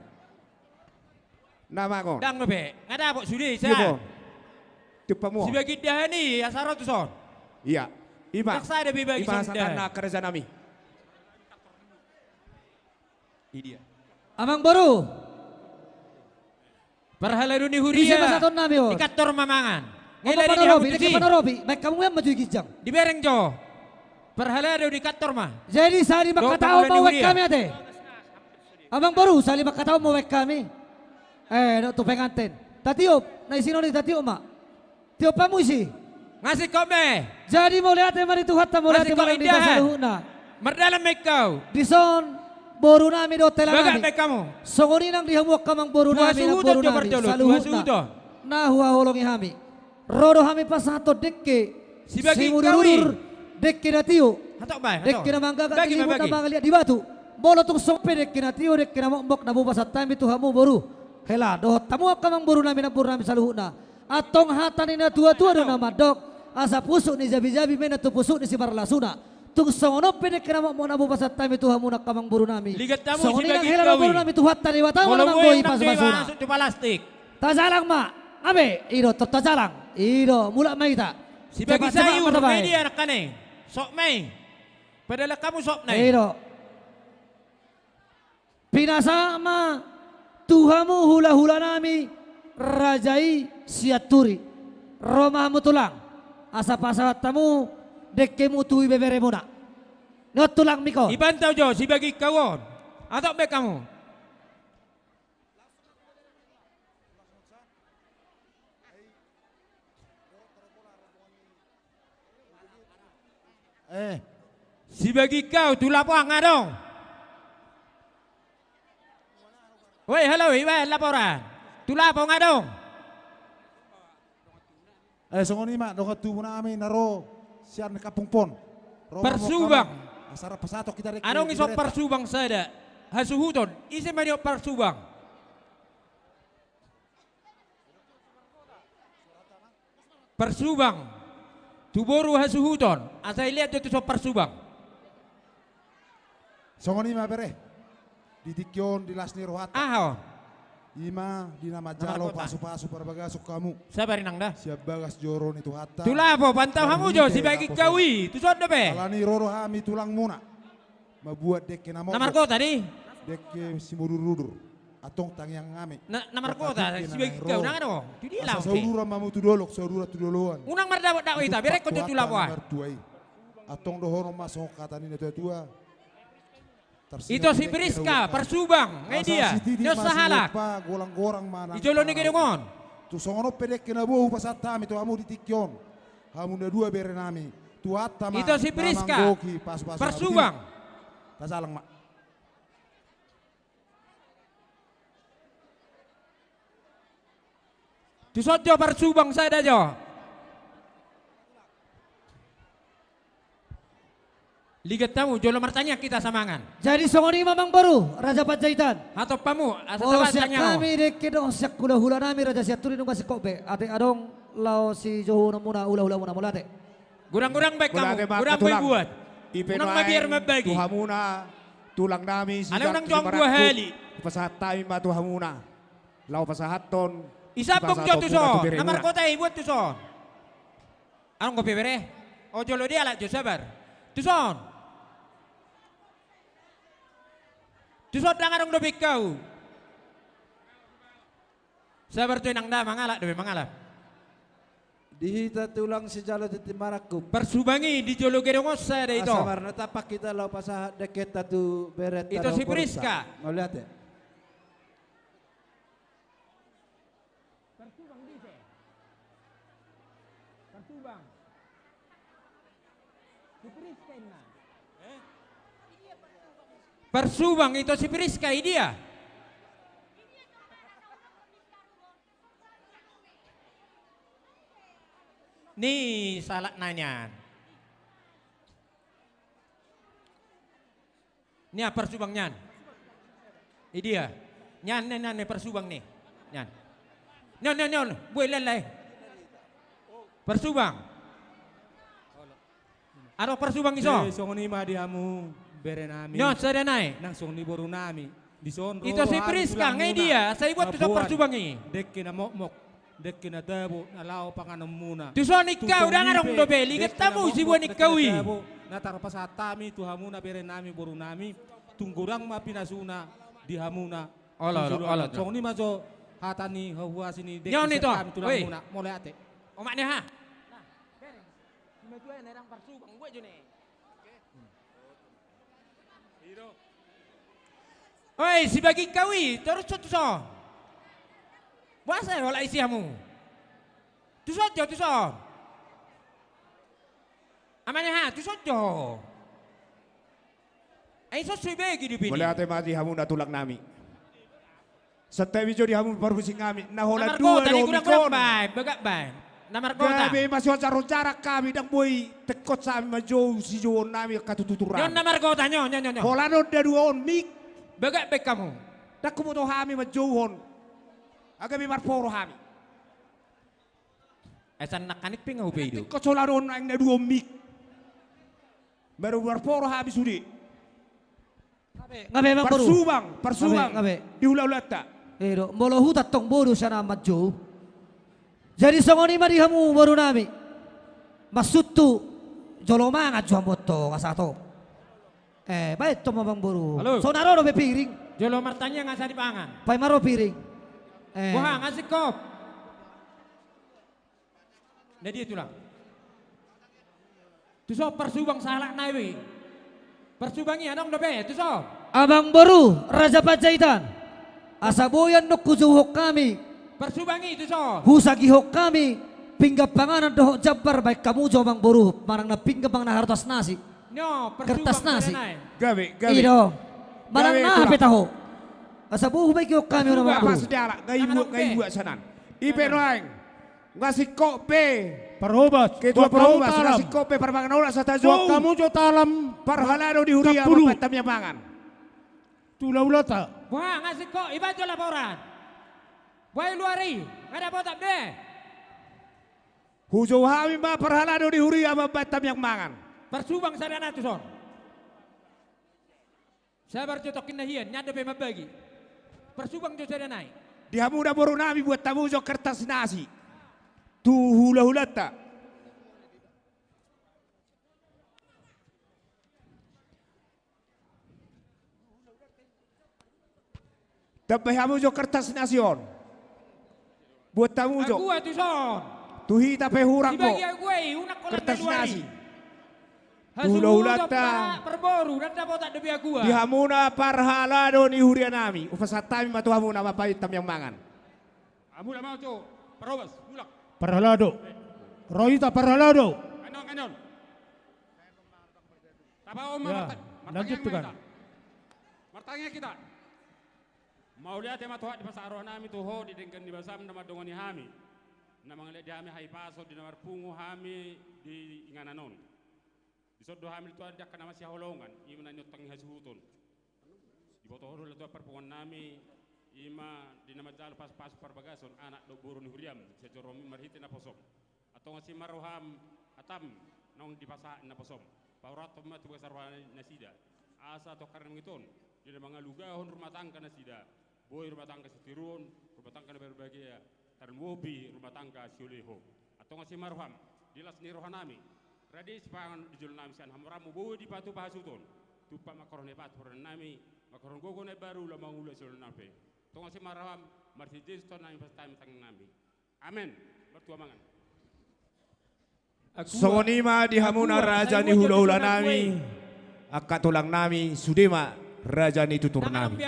Nama ngon. Ndang dope, nga dapot sude sa. Tiup hamu. Si Baginda Hani, asa ro tuson. Ia. Ima. Ndang sada pe bagi songon i. Ima sakanna kareja nami. Idia. Amang boru. Parhalado ni huria. Ise pasahaton nami on. Di kantor ma mangan. Ngelari ni hamu tusi. Baen hamu ma tu ginjang. Dibereng jo. Parhalado di kantor ma. Jadi sahali mangkatahon ma baen hami ate. Amang boru, sahali mangkatahon ma baen hami. Eh, dohot tu penganten. Tatiop, na isi on i tatiop ma. Tiop hamu isi. Nga singkop be. Jadi mauliate ma di Tuhanta, mauliate ma di hita saluhutna. Mardalan ma ingkau. Dison boru nami dohot hela nami. Bagak ma ingkau. Songon i nang di hamu angka amang boru nami, nang boru nami saluhutna na huhaholongi hami. Ro do hami pasahathon dengke. Simudurudur. Dengke na tio. Dengke na manggagat di limut na mangaliat di batu. Molo tung songon pe dengke na tio, dengke na mokmok na boi pasahat hami tu hamu boru. Hela, dohot hamu angka amang boru nami, nang boru nami saluhutna. Antong hata ni na tuatua do na mandok, asa pusuk ni jabijabi mian tu pusuk ni simarlasuna. Tung songon on pe dengke na mokmok na boi pasahat hami tu hamu angka amang boru nami. Songon i nang hela nang boru nami, Tuhanta Debata ma na manggohi pasupasuna. Tajalang ma. Abe, i do, tajalang. I do, mulak ma hita. Cepat-cepat ma tabaen. Sok ma i. Padalan hamu sok ma i. I do. Pinasahat ma tu hamu hulahula nami raja i Sianturi. Ro ma hamu tulang. Asa pasahat hamu dengkemu tu ibeberemuna. Ngot tulang mikot. Ibantau jo, sibagi ingkau on. Antong baen hamu. Eh. Sibagi ingkau, tu lapo nga adong. Woi, halo, ibaen laporan. Tu lapo nga adong. Eh, songon i ma, dongan tubu nami na ro sian Kampung Pon. Ro ma Parsubang. Asa ra pasahaton hita dengke. Adong i son parsubang sada. Hasuhuton, ise ma nion parsubang. Parsubang. Tu boru hasuhuton. Asa ilean jo tuson parsubang. Songon i ma bere. Di tingki on di las ni rohanta. Aha on? I ma di na manjalo pasupasu parbagason hamu. Sabar inang da. Sian bagas joro ni Tuhanta. Tu lapo, pantau hamu jo, sibagi ingkau i. Tuson dope. Alani ro do hami tulangmuna. Mambuat dengke na mokmok. Na margota di? Dengke simudurudur. Antong tangiang hami. Na, na margota, sibagi ingkau, nang adong. Tu dia laos. Asa sauduran ma hamu tu dolok, sauduran tu doloan. Unang mardapot dapot hita, bereng hamu jo tu lapo an. Antong dohonon ma songon hata ni na tuatua. Ito si Priska, parsubang, nga i dia. Nion sahalak. Di jolo ni gedung on. Tu songon on pe dengke na boi hupasahat hami tu hamu di tingki on. Hamu na dua bere nami. Tuhanta ma na manggohi pasupasu. Ito si Priska, parsubang. Tajalang ma. Tuson jo parsubang sada jo. Ligat hamu, jolo martangiang hita asa mangan. Jadi songon i ma amang boru, Raja Panjaitan. Hatop hamu, asa taba tangiang. Sian hami dengke dohot sian hulahula nami Raja Sianturi nunga singkop be. Ate adong laho sijohononmuna hulahulamuna, mauliate. Godang-godang baen hamu, godang baen buat. Unang mabiar mambagi. Tu hamuna, tulang nami, alai unang jong dua hali. Pasahat hami ma tu hamuna. Laho pasahathon. Isambung jo tuson, na margota i buat tuson. Adong dope bere. O jolo dialap jo, sabar. Tuson. Tuson ndang adong dope ingkau. Sabar jo inang da, mangalap dope, mangalap. Di hita tulang sijalo tintin marangkup. Parsubang i di jolo gedong on sada ito. Asa marnatampak hita laho pasahat dengkenta tu berenta. Ito si Priska. Mauliate. Parsubang di se. Parsubang. Si Priska inna. Parsubang ito si Priska, i dia? Ni salah na nian. Nian parsubang nian. I dia? Nian, nian, nian, nian parsubang ni. Nian. Nian, nian, nian. Bue lelai. Parsubang. Adong parsubang iso. Eh, songon i ma di hamu bere nami. Nian, sada nai. Nang songon i boru nami. Dison ro ito si Priska, nge dia? Sai buat tuson parsubang i. Dengke na mokmok. Dengke na tabo na laho panganonmuna. Tuson ingkau ndang adong dope, liget hamu sibuan ingkau i. Na tarpasahat hami tu hamuna bere nami boru nami, tung godang ma pinasuna di hamuna. Olo, olo, olo. Songon i ma jo hata ni hahuasi ni dengke sian hami tu hamuna. Mauliate. Omak ni ha. Nah, bereng. Simatua na ndang parsubang, buat jo ne. Oi, sibagi ingkau i, torus so tuson. Boasa i holan isi hamu? Tuson jo, tuson. Amane ha, tuson jo. Ai so sibagi di pini. Mauliate ma di hamuna tulang nami. Santabi jo di hamu parmusik nami, na holan dua do mik on. Bagak baen. Na margota. Gabe ma sihojar-hojaran hami, ndang boi tengkos hami manjou sijouon nami angka tutur nami. Nion na margota, nion, nion, nion. Holan on da dua on mik. Bagak baen hamu. Ndang huboto hami manjouhon. Gabe marporo hami. Esan nangkaning pe nga hupei do. Tengkos holan on naeng na dua on mik. Baru marporo hami sude. Nga be, nga be, Amang Boru. Parsubang, parsubang. Nga be, nga be. Di hulahulanta. I do, molo huta tong boru sian na manjou. Jadi songon i ma di hamu boru nami. Maksudhu, jolo mangan jo hamu antong asa tong. Eh, baen tong ma Amang Boru. Halo. So na ro dope piring. Jolo martangiang asa dipangan. Paima ro piring. Eh. Boha, nga singkop. Na dia tulang? Tuson parsubang sahalak nai be. Parsubang i adong dope, tuson. Amang Boru, Raja Panjaitan. Asa boi annon hujouhon hami. Parsubang i, tuson. Husagihon hami. Pinggan panganon dohot jambar baen hamu jo Amang Boru. Manang na pinggan manang na kertas nasi. Nyo, parsubang kertas nasi. Gabe, gabe. I do. Manang na hape taho. Asa boi hubagihon hami on Amang Boru. Pas dialap, nga i buat, nga i buat sanan. I pe nuaeng. Nga singkop be. Parhobas. Ketua parhobas, nga singkop be parmangan on asa tajou. Hamu jo talam. Parhalado ni huria mambaen hami mangan. Tu hulahulanta. Boha, nga singkop, ibaen jo laporan. Boha i luar i, nga dapotan be. Hujou hami ma parhalado ni huria mambaen hami mangan. Parsubang sada na tuson. Sabar jo tongkin na hian, nian dope mambagi. Parsubang jo sada nai. Di hamu na boru nami buat hamu jo kertas nasi. Tu hulahulanta. Tambai hamu jo kertas nasi on. Buat hamu jo. Agua tuson. Tu hita pe hurang do. Dibagi agua i, unang holan kertas nasi. Tu hulahulanta. Parboru, ndang dapotan dope agua. Di hamuna parhalado ni huria nami. Hupasahat hami ma tu hamuna mambaen hami mangan. Hamu da ma jo, parhobas, mulak. Parhalado. Ro hita parhalado. Anon, anon. Tapaon ma. Ya, marta-, martangiang ma hita. Martangiang hita. Mauliate ma Tuhan di pasahat roha nami tu Ho di denggan ni basam na mandongani hami. Na mangalean di hami hahipason di na marpungu hami di inganan on. Dison do hami tu angka na masihaholongan, i ma na niontang ni hasuhuton. Diboto Ho do Tuhan parpunguan nami, i ma di na manjalo pasupasu parbagason, anak dohot boru ni huriam, sian joro on marhite naposom. Antong asi ma roham, hatam, naung dipasahat ni naposom. Paurathon ma tu bagasan roha nasida. Asa tu angka na mangihut on, di na mangalugahon rumah tangga nasida. Boi rumah tangga sitiruon, rumah tangga na berbahagia, tarlumobi rumah tangga sioloi Ho. Antong asi ma roham, di las ni roha nami. Rade sipanganon di jolo nami sian hamoraonmu, boi dipatupa hasuhuton. Tumpak ma hurang hebat hurang nami, ma hurang gogo na baru laho mangula sioloi nami pe. Tongon si maraham, marhite Tuhan nami, pasahat hami tangan nami. Amen. Martua mangan. Songon i ma di hamuna raja ni hulahula nami, angka tulang nami, sude ma raja ni tutur nami.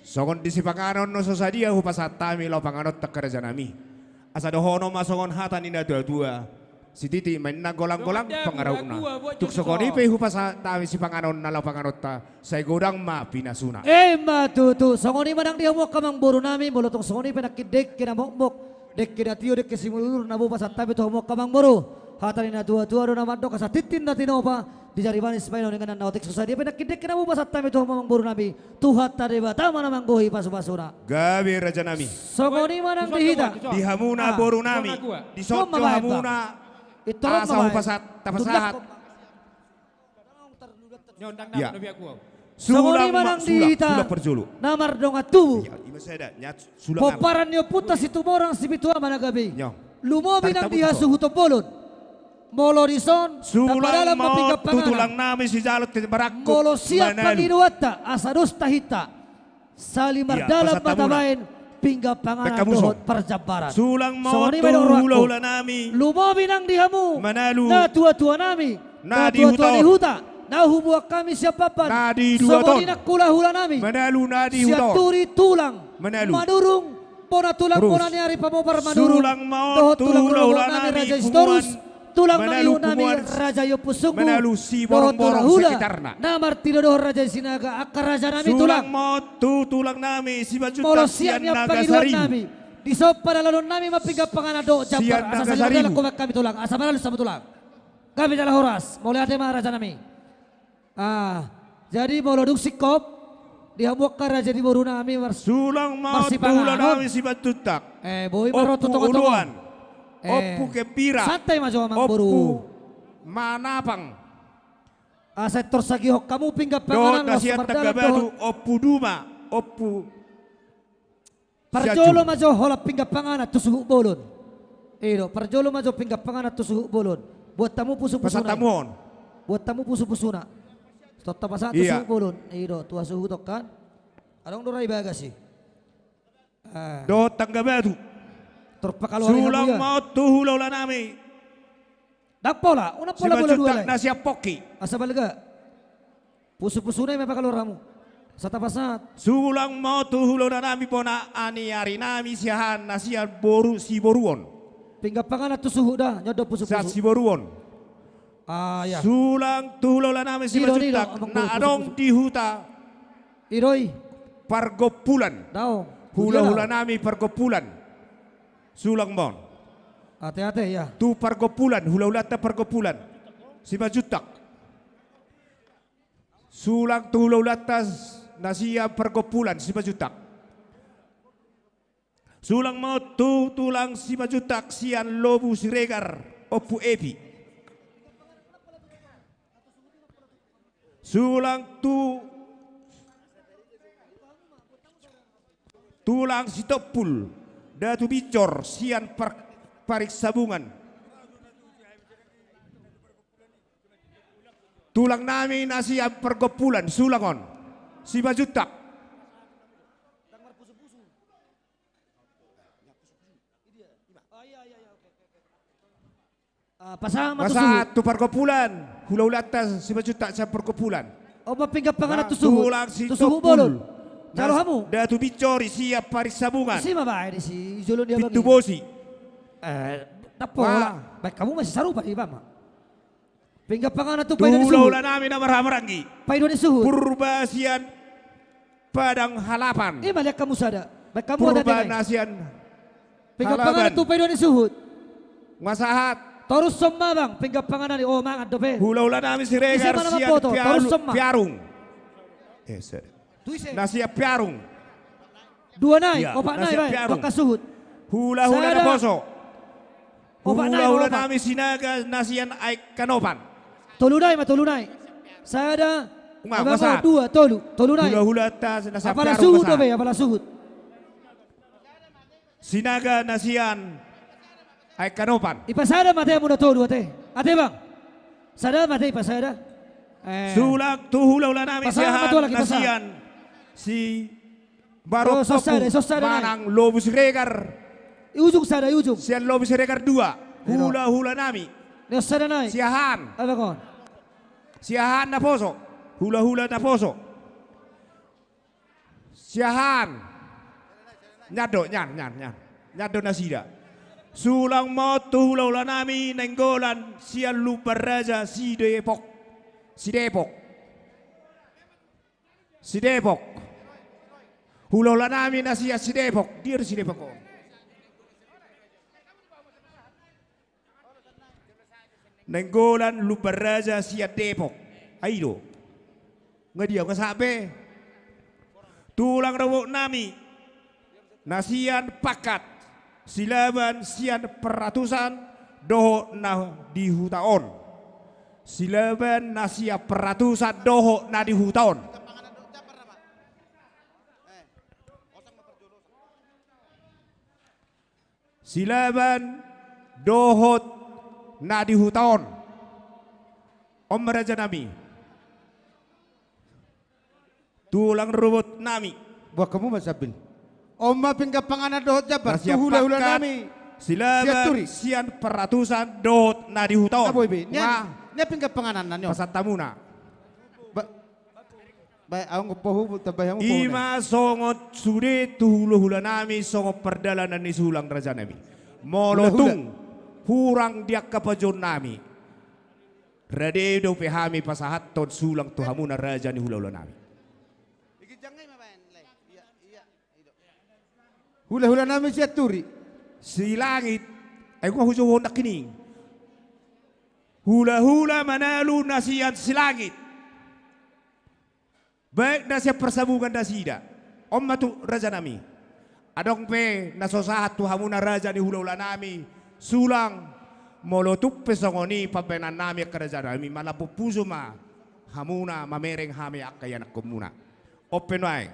Songon di sipanganon na so sadia hupasahat hami laho panganon tu angka raja nami. Asa dohonon ma songon hata ni na tuatua. Sititi ma inna, golanggolang pangarahutna. Tung songon i pe hupasahat hami sipanganon na laho panganonta, sai godang ma pinasuna. Ima tutu, songon i ma nang di hamu angka amangboru nami, molo tung songon i pe nangkin dengke na mokmok, dengke na tio, dengke simudur na boi hupasahat hami tu hamu angka amangboru. Hata ni na tuatua do na mandok, asa tintin na tinopa, dijari manis ma inganan na otik. So sadia pe nangkin dengke na boi hupasahat hami tu hamu amangboru nami, Tuhanta Debata ma na manggohi pasupasuna. Gabe raja nami. Songon i ma nang di hita. Di hamuna boru nami, dison jo hamuna. Asa hupasahat, tapasahat. Songon i ma nang di hita na mardongan tubu. Pomparan ni ompunta Situmorang Sipitu Ama na gabe i. Lumobi nang di hasuhuton bolon. Molo dison, tapadalan ma pinggan panganan. Molo sian pangidoanta, asa dos tahinta. Sali mardalan ma tabaen pinggan panganan dohot parjambaran. Sulang ma on tu hulahula nami. Lumobi nang di hamu na tuatua nami, na tuatua ni huta, na huboan hami sian Pampan. Songon i nang hulahula nami, Sianturi, Tulang Manurung, bona tulang bona ni ari, Pamopar Manurung, dohot tulang rorobot nami Raja Sitorus, tulang mangihuthon nami Raja i Ompu Sunggu, dohot hulahula na martinodohon Raja i Sinaga, angka raja nami tulang. Sulang ma on tu tulang nami Simanjuntak. Molo sian pangidoan nami, dison padalanon nami ma pinggan panganan dohot jambar, asa sali mardalan ho baen hami tulang, asa maralus hamu tulang. Gabe jala horas, mauliate ma raja nami. Ah, jadi molo dung singkop di hamu angka raja ni boru nami, sulang ma on tu hulahula nami Simanjuntak. Eh, boi ma ro tu tongatonga. Ompu Uluan, eh, Ompu Gembira, santai ma jo amangboru. Ompu Manapang. Asa intor sagihon hamu pinggan panganan, dohot na sian Tanggabatu, Ompu Duma, Ompu Parjolo ma jo holan pinggan panganan tu suhut bolon. I do, parjolo ma jo pinggan panganan tu suhut bolon. Buat hamu pusupusuna. Buat hamu pusupusuna. Tong tapasahat tu suhut bolon. I do, tu hasuhuton kan. Adong do ra i bagas i. Dohot Tanggabatu. Sulang ma on tu hulahula nami. Ndang pola, unang pola bola dua lai. Simanjuntak na sian Pongki. Asa balga. Pusupusuna i ma pakalor hamu. Asa tapasahat. Sulang ma on tu hulahula nami bona ni ari nami Siahaan na sian boru Siboruon. Pinggan panganan tu suhut da, nyondo pusupusu. Sian Siboruon. Ah, ya. Sulang tu hulahula nami Simanjuntak na adong di huta. I do i. Pargompulan. Hulahula nami Pargompulan. Sulang ma on. Ate, ate, ya. Tu Pargompulan, hulahulanta Pargompulan. Simanjuntak. Sulang tu hulahulanta na sian Pargompulan, Simanjuntak. Sulang ma on tu tulang Simanjuntak sian Lobu Siregar, Ompu Epi. Sulang tu tulang Sitompul, Datu Binjor sian Par-, Pariksabungan. Tulang nami na sian Pargompulan, sulang on. Simanjuntak. Ah, pasahat ma tu suhut. Pasahat tu Pargompulan, hulahulanta Simanjuntak sian Pargompulan. On ma pinggan panganan tu suhut. Tu suhut bolon. Jalo hamu. Datu Binjor sian Pariksabungan. Isi ma baen, isi jolo ni abang i. Pitu bosi. Eh, ndang pola. Baen hamu masih sarupa i, Bang. Pinggan panganan tu paidua ni suhut. Hulahula nami na marhahamaranggi. Paidua ni suhut. Purba sian Padang Halapan. I ma, lihat hamu sada. Baen hamu ate-ate. Purba na sian Halapan. Pinggan panganan tu paidua ni suhut. Pasahat. Torushon ma, Bang, pinggan panganan i, oh, mangan dope. Hulahula nami Siregar sian Piarung. Eh, sada. Na sian Piarung. Dua nai, opat nai, baen, angka suhut. Hulahula na poso. Opat nai, hulahula nami Sinaga na sian Aek Kanopan. Tolu nai ma, tolu nai. Sada, dua, tolu, tolu nai. Hulahulanta na sian Piarung. Apala suhut dope, apala suhut. Sinaga na sian Aek Kanopan. Ipasada ma ate hamu na tolu ate. Ate, Bang. Sada ma ate, ipasada. Eh. Sulang tu hulahula nami, pasahat ma tu halak i, pasahat. Siahaan na sian si Barok Topung, sosa da, sosa da, nai. Manang Lobu Siregar. I ujung sada, i ujung. Sian Lobu Siregar dua. Hulahula nami. Sosa da, nai. Siahaan. Siahaan naposo. Hulahula naposo. Siahaan. Nian do, nian, nian, nian. Nian do nasida. Sulang ma on tu hulahula nami Nainggolan sian Lumban Raja Sidepok. Sidepok. Sidepok. Hulahula nami na sian Sidepok. Dia do Sidepok on. Nainggolan Lumban Raja sian Depok. Ai do. Nga dia, nga sabe. Tulang rorobot nami na sian Pangkat, Silaban sian Paratusan dohot na di huta on. Silaban na sian Paratusan dohot na di huta on. Silaban dohot na di huta on. On ma raja nami. Tulang rorobot nami. Buat hamu ma sambil. On ma pinggan panganan dohot jambar tu hulahula nami. Silaban sian Paratusan dohot na di huta on. Nga boi be. Nian, nian pinggan panganan na nion. Pasahat hamuna. Ba- Bae, aung pohu, tambai hamu pohu. Ima songon sude tu hulahula nami, songon pardalanan ni sulang raja nami. Molo tung hurang di angka pajohon nami, rade dope hami pasahathon sulang tu hamuna raja ni hulahula nami. Hulahula nami Sianturi. Silangit. Ai nga hujou on nangkining. Hulahula Manalu na sian Silangit. Baik na sian Parsabungan nasida. On ma tu raja nami. Adong pe na so sahat tu hamuna raja ni hulahula nami. Sulang, molo tung pe songon i pambahenan nami angka raja nami, malambok pusu ma hamuna, mamereng hami angka ianakkonmuna. On pe nuaeng,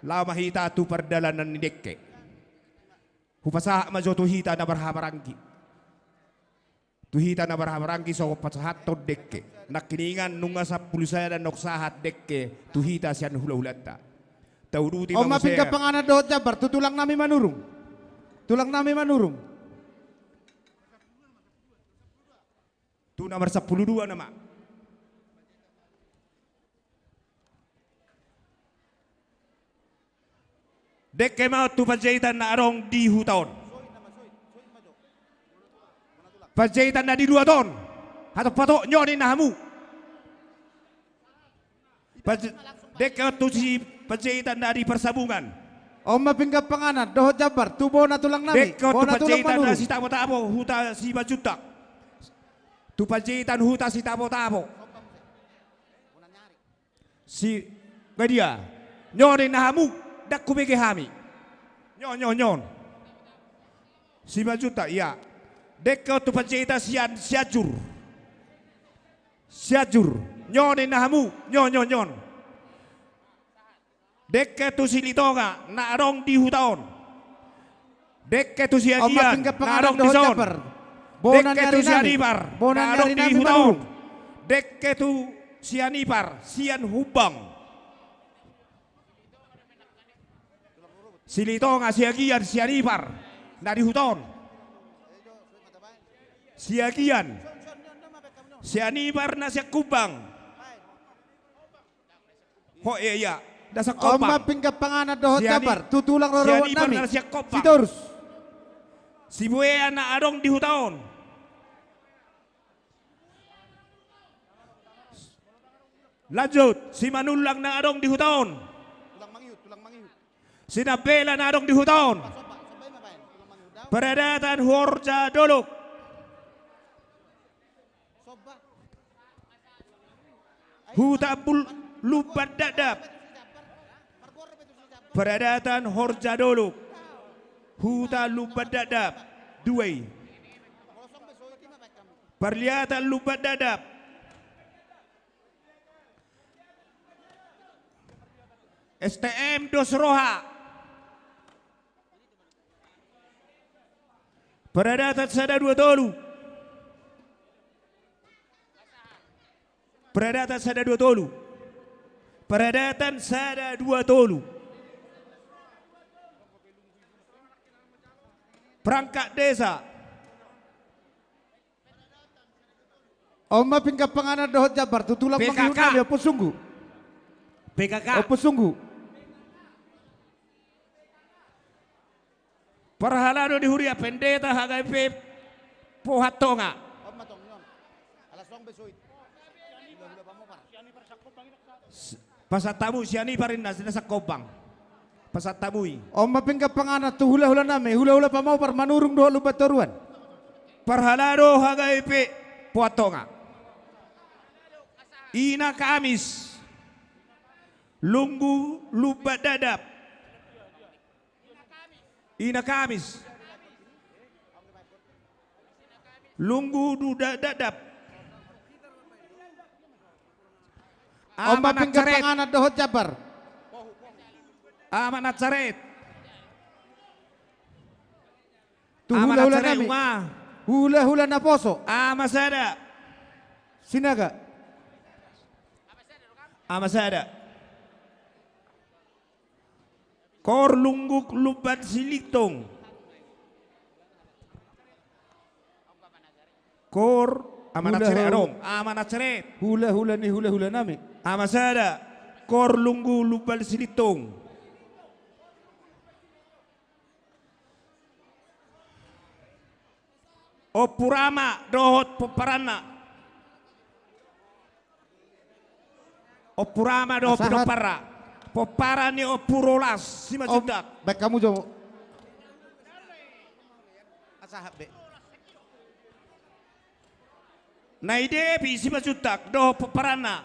laho ma hita tu pardalanan ni dengke. Hupasahat ma jo tu hita na marhahamaranggi. Tu hita na marhahamaranggi songon pasahathon dengke. Nangkiningan nunga sampulu sada naung sahat dengke tu hita sian hulahulanta. Tauduti ma muse. On ma pinggan panganan dohot jambar tu tulang nami Manurung. Tulang nami Manurung. Tu nomor sampulu dua nama. Dengke ma on tu Panjaitan na adong di huta on. Panjaitan na di luat on. Hatop, hatop, nyonin na hamu. Panj-, dengke on tu si Panjaitan na di Parsabungan. On ma pinggan panganan dohot jambar tu bona tulang nami. Dengke on tu bona tulang Panjaitan na Manurung. Sitapotapot, huta Simanjuntak. Tu Panjaitan huta Sitapotapot. Si, nga dia? Nyonin na hamu, ndang hubege hami. Nyon, nyon, nyon. Simanjuntak, ia. Dengke on tu Panjaitan sian Sianjur. Sianjur, nyonin na hamu, nyon, nyon, nyon. Dengke tu Silitonga na adong di huta on. Dengke tu Siagian na adong di son. Dengke tu Sianipar na adong di huta on. Dengke tu Sianipar sian Humbang. Silitonga, Siagian, Sianipar na di huta on. Siagian, Sianipar na sian Humbang. Ho, ia, ia. Na sian Hombang. On ma pinggan panganan dohot jambar tu tulang rorobot nami. Sitorus. Sibuea na adong di huta on. Lanjut, Simanullang na adong di huta on. Sinambela na adong di huta on. Paradatan Horjadolok. Huta Bul-, Lumban Dakdak. Paradatan Horjadolok. Huta Lumban Dakdak. Dua i. Parliatan Lumban Dakdak. S T M dos Roha. Paradatan sada dua tolu. Peradatan sada dua tolu. Peradatan sada dua tolu. Perangkat desa. On ma pinggan panganan dohot jambar, tu tulang P K K. Mangihut nami, Ompu Sunggu. P K K. Ompu Sunggu. Parhalado ni huria, pendeta H K P Pohat Tonga. On ma tong, on. Ala song be soit. Hula-hula pamopar. S-, pasahat hamu, sian i parinna, sina sangkobang. Pasahat hamu i. On ma pinggan panganan tu hula-hula nami, hula-hula pamopar Manurung dohot Lumban Toruan. Parhalado H K P Pohat Tonga. Ina Kamis. Lunggu Lumban Dadap. Ina Kamis. Lunggu Lumban Dadap. On ma pinggan panganan dohot jambar. Ama Nasaret. Tu hula-hula nami. Hula-hula naposo. Ama sada. Sinaga. Ama sada. Kor Lunggu Lumban Silitong. Kor Ama Nasaret, adong Ama Nasaret. Hula-hula ni hula-hula nami. Ama sada. Kor Lunggu Lumban Silitong. Ompu Rama dohot pomparanna. Ompu Rama dohot pomparanna. Pomparan ni Ompu Rolas Simanjuntak. Baen hamu jo. Asahat be. Nai Devi Simanjuntak dohot pomparanna.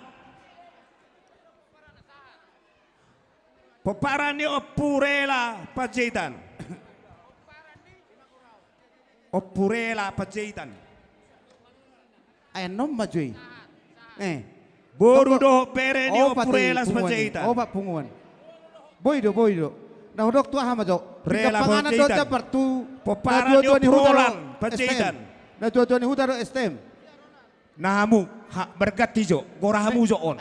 Pomparan ni Ompu Rela Panjaitan. Ompu Rela Panjaitan. Ai annon ma jo i. Eh. Boru dohot bere ni Ompu Rela Panjaitan. Opat punguan. Boi do, boi do. Na hudok tu aha ma jo. Rela Panjaitan. Pinggan panganan dohot jambar tu. Pomparan ni Ompu Roland Panjaitan. Na tua-tua ni huta do S T M. Na hamu, ha, berganti jo, gora hamu jo on.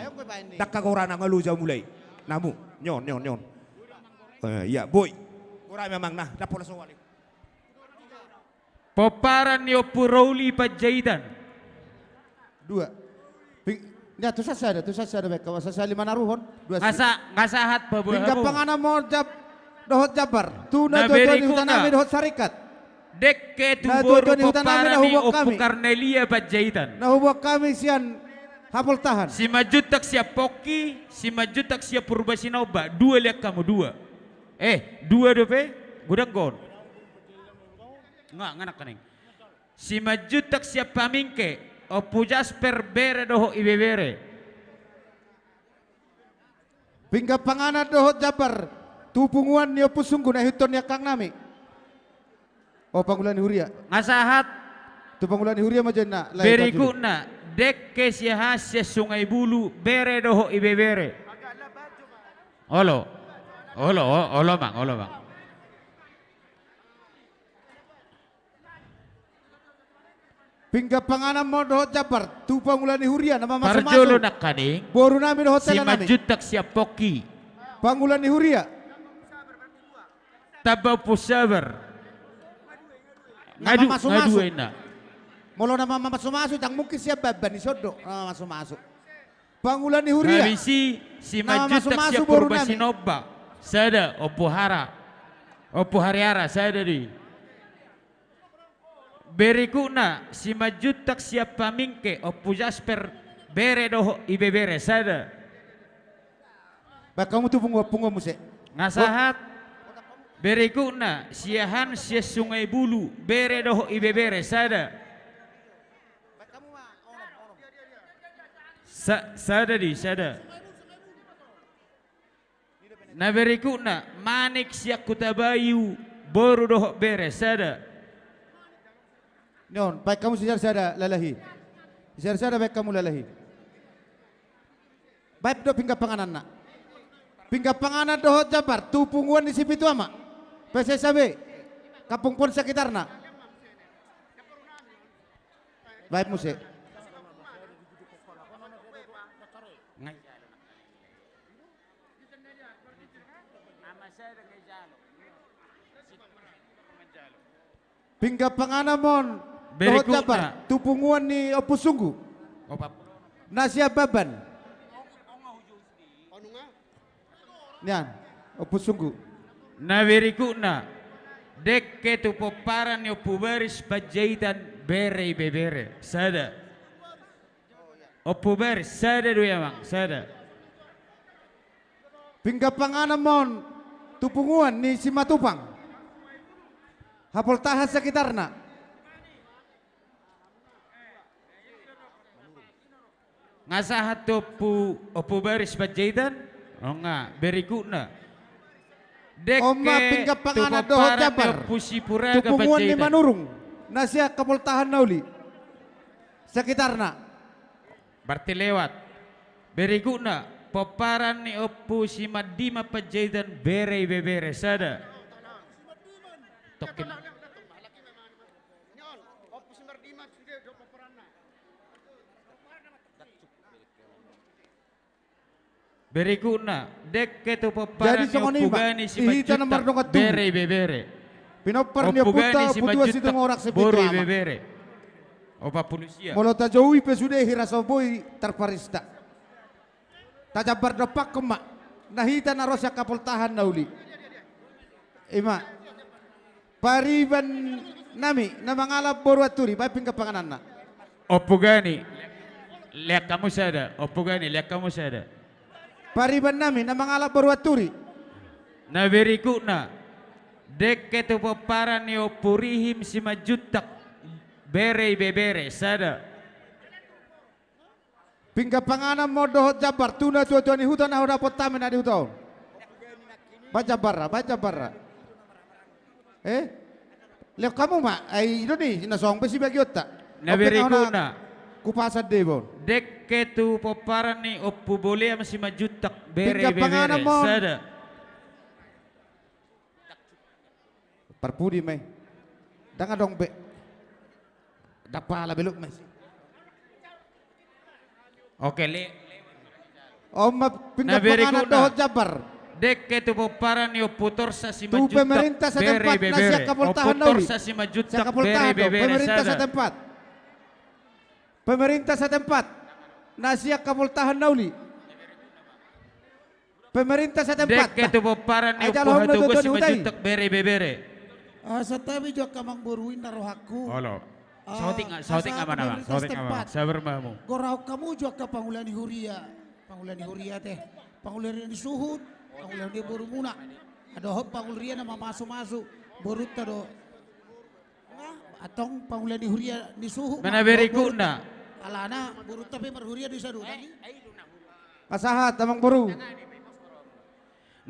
Dangka gora na ngalo jo mulai. Na hamu, nyon, nyon, nyon. Eh, iya, boi. Gora memang, nah, dapol soal. Pomparan ni Ompu Rauli Panjaitan. Dua. Pi-, ya, tu sasada, tu sasada baen, kawa sasali manaruhon. Dua si. Nga sa-, nga sahat, Pak. Pinggan panganan mo jab-, dohot jambar. Tu na tua-tua ni huta nami dohot sarikat. Dengke tu boru pomparan ni Ompu Karnelia Panjaitan. Na huboan hami sian Hapoltahan. Simanjuntak sian Pongki, Simanjuntak sian Purba Sinomba. Dua lean hamu, dua. Eh, dua dope? Godang on. Nga, nga nangkaning. Simanjuntak sian Pamingke, Ompu Jasper bere dohot ibebere. Pinggan panganan dohot jambar, tu punguan ni Ompu Sunggu na ihuthon ni angkang nami. O, pangula ni huria. Nga sahat. Tu pangula ni huria ma jo inna. Berikutna, dengke siahaan sian Sungai Bulu, bere dohot ibebere. Olo. Olo, o-, olo, Mang, olo, Mang. Pinggan panganan mo dohot jambar, tu pangula ni huria, na mamasu-masu. Parjolo nangkaning. Boru nami dohot hela nami. Simanjuntak sian Pongki. Pangula ni huria. Tamba Ompu Sabar. Nga du-, nga dua inna. Molo na mamasu-masu, ndang mungkin sian Bamban, dison do na mamasu-masu. Pangula ni huria. Habis i, Simanjuntak sian Purba Sinomba. Sada, Ompu Hara. Ompu Hariara, sada do i. Berikutna, Simanjuntak sian Pamingke, Ompu Jasper, bere dohot ibebere, sada. Baen hamu tu punguan, punguan muse. Nga sahat. Berikutna, siahaan sian Sungai Bulu, bere dohot ibebere, sada. Sa-, sada do i, sada. Na berikutna, Manik sian Hutabayu, boru dohot bere, sada. Nyon, baen hamu sisada-sada lalahi. Sisada-sada baen hamu lalahi. Baen do pinggan pangananna. Pinggan panganan dohot jambar, tu punguan ni Sipitu Ama. P S S A B. Kampung Pon sekitarna. Baen muse. Pinggan panganon ma on dohot jambar tu punguan ni Ompu Sunggu. Opa. Na sian Bamban. Nian, Ompu Sunggu. Na berikutna, dengke tu pomparan ni Ompu Baris Panjaitan bere ibebere. Sada. Ompu Baris, sada do i amang, sada. Pinggan panganon ma on tu punguan ni Simatupang. Hapoltahan sekitarna. Nga sahat tu Ompu, Ompu Baris Panjaitan? O nga, berikutna. Dengke tu pomparan ni Ompu Sipuraga Panjaitan. Manurung. Na sian hapoltahan na uli. Sekitarna. Berarti lewat. Berikutna, pomparan ni Ompu Simandiman Panjaitan bere ibebere, sada. Tokin. Berikutna, dengke tu pomparan ni Ompu Gani Simanjuntak bere ibebere. Pinompar ni ompunta Ompu Tua Situngorang Sipitu Ama. Opat pulu sia. Molo tajoujou pe sude hira so boi tarparista. Tajambar dompakkon ma na hita na ro sian hapoltahan na uli. Ima. Pariban nami na mangalap boru Anturi, baen pinggan pangananna. Ompu Gani, lean hamu sada. Ompu Gani, lean hamu sada. Pariban nami na mangalap boru Anturi. Na berikutna, dengke tu pomparan ni Ompu Rihim Simanjuntak bere ibebere, sada. Pinggan panganon ma on dohot jambar tu na tuatua ni huta na hudapot hami na di huta on. Baen jambarna, baen jambarna. Eh? Lean hamu ma, ai i do ni na songon be sibagionta. Na berikutna. Kupasan do i ba on. Dengke tu pomparan ni Ompu Boleam Simanjuntak bere ibebere, sada. Parpudi ma i. Ndang adong be. Ndang pala belok ma i. Oke, le. On ma pinggan panganon dohot jambar. Dengke tu pomparan ni Ompu Torsa Simanjuntak bere ibebere. Tu pemerintah setempat na sian hapoltahan na uli. Sian hapoltahan do, pemerintah setempat. Pemerintah setempat na sian hapoltahan na uli. Pemerintah setempat. Dengke tu pomparan ni Ompu Hatogosi Manjuntak bere ibebere. Ah, santabi jo angka amangboru, inna rohangku. Olo. Saotik nga, saotik nga mana, saotik nga mana. Sabar ma hamu. Gorahon hamu jo angka pangula ni huria. Pangula ni huria te. Pangula ni suhut, pangula ni borumuna. Dohot pangula ni huria na mamasumasu borunta do. Antong pangula ni huria ni suhut. Mana berikutna? Alana borunta pe marhuria do i sadonari. Pasahat amangboru.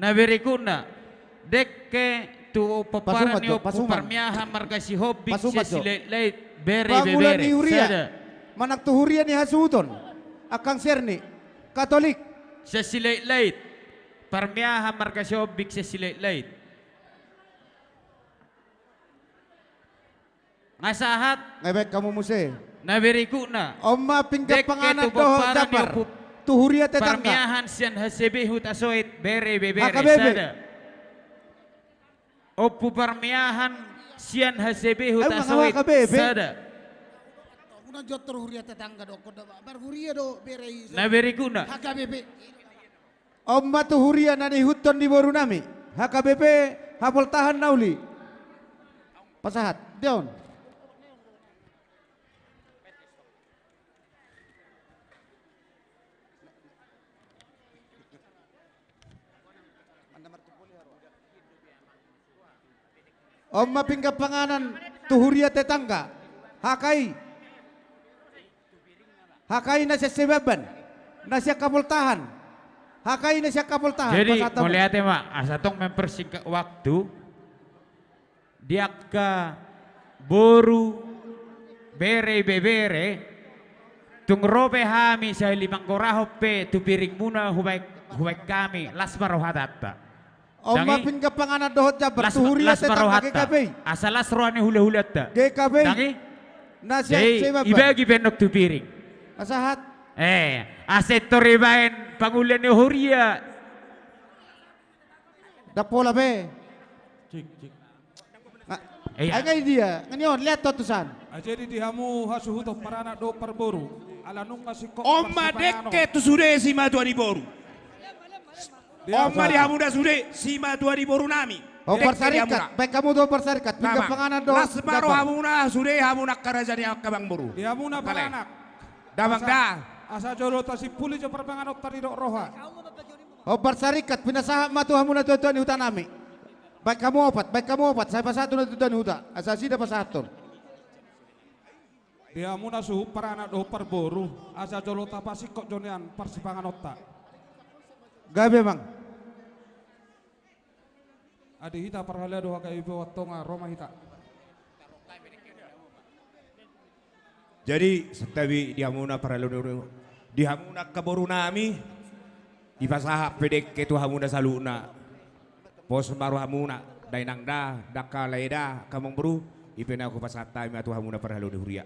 Na berikutna, dengke tu pomparan ni Ompu Parmiahan marga Sihombing sian Silaitlaitlaut bere ibebere. Sada. Manang tu huria ni hasuhuton, angka serni Katolik. Sian Silaitlaitlaut. Parmiahan marga Sihombing sian Silaitlaitlaut. Nga sahat. Nga baen hamu muse. Na berikutna. On ma pinggan panganon dohot jambar. Tu huria tetangga. Parmiahan sian H C B Hutasoit bere ibebere. H K B P. Sada. Ompu Parmiahan sian H C B Hutasoit. Sada. Na berikutna. H K B P. On ma tu huria na niihuthon ni borunami, H K B P Hapoltahan na Uli. Pasahat, dia on. On ma pinggan panganon tu huria tetangga, H K I. H K I na sian Sibamban, na sian Hapoltahan. H K I na sian Hapoltahan. Jadi, mauliate ma, asa tong mempersingkat waktu, di angka boru, bere, ibebere, tung ro pe hami sai manggorahon pe tu piringmuna hubaen, hubaen hami, las ma rohatanta. On ma pinggan panganon dohot jambar tu huria tetangga G K P I. Asa las roha ni hulahulanta. G K P I. Na sian Sibamban. Ibagi pe annon tu piring. Pasahat. Eh, asa tor ibaen pangula ni huria. Ndang pola be. Cik, cik. Nga, iya. Ai nga i dia, nga ni on, lihat tu tusan. Ah, jadi di hamu hasuhuton paranak dohot parboru, ala nunga singkop. On ma parsipanganon. Dengke tu sude simatua ni boru. Dia on ma sa. Di hamuna sude simatua ni boru nami. Dengke di hamuna. On parsarikat, baen hamu tu on parsarikat. Pinggan panganon dohot. Las ma rohamuna sude hamuna angka raja ni angka amangboru. Di hamuna paranak. Damang da. Asa, asa jolo tasimpuli jo parpanganonta didok roha. On parsarikat, pinasahat ma tu hamu natuatua ni huta nami. Baen hamu opat, baen hamu opat, sai pasahat tu natuatua ni huta, asa nasida pasahathon. Di hamuna suhut paranak dohot parboru, asa jolo tapasingkop jo nian parsipanganonta. Gabe, Amang. Adi hita parhalado H K I P Tonga, ro ma hita. Jadi, santabi di hamuna parhalado, di hamuna angka boru nami, dipasahat pe dengke tu hamuna saluhutna. Pos ma rohamuna, dainang da, dangka lae da, angka amangboru, i pe na hupasahat hami ma tu hamuna parhalado ni huria.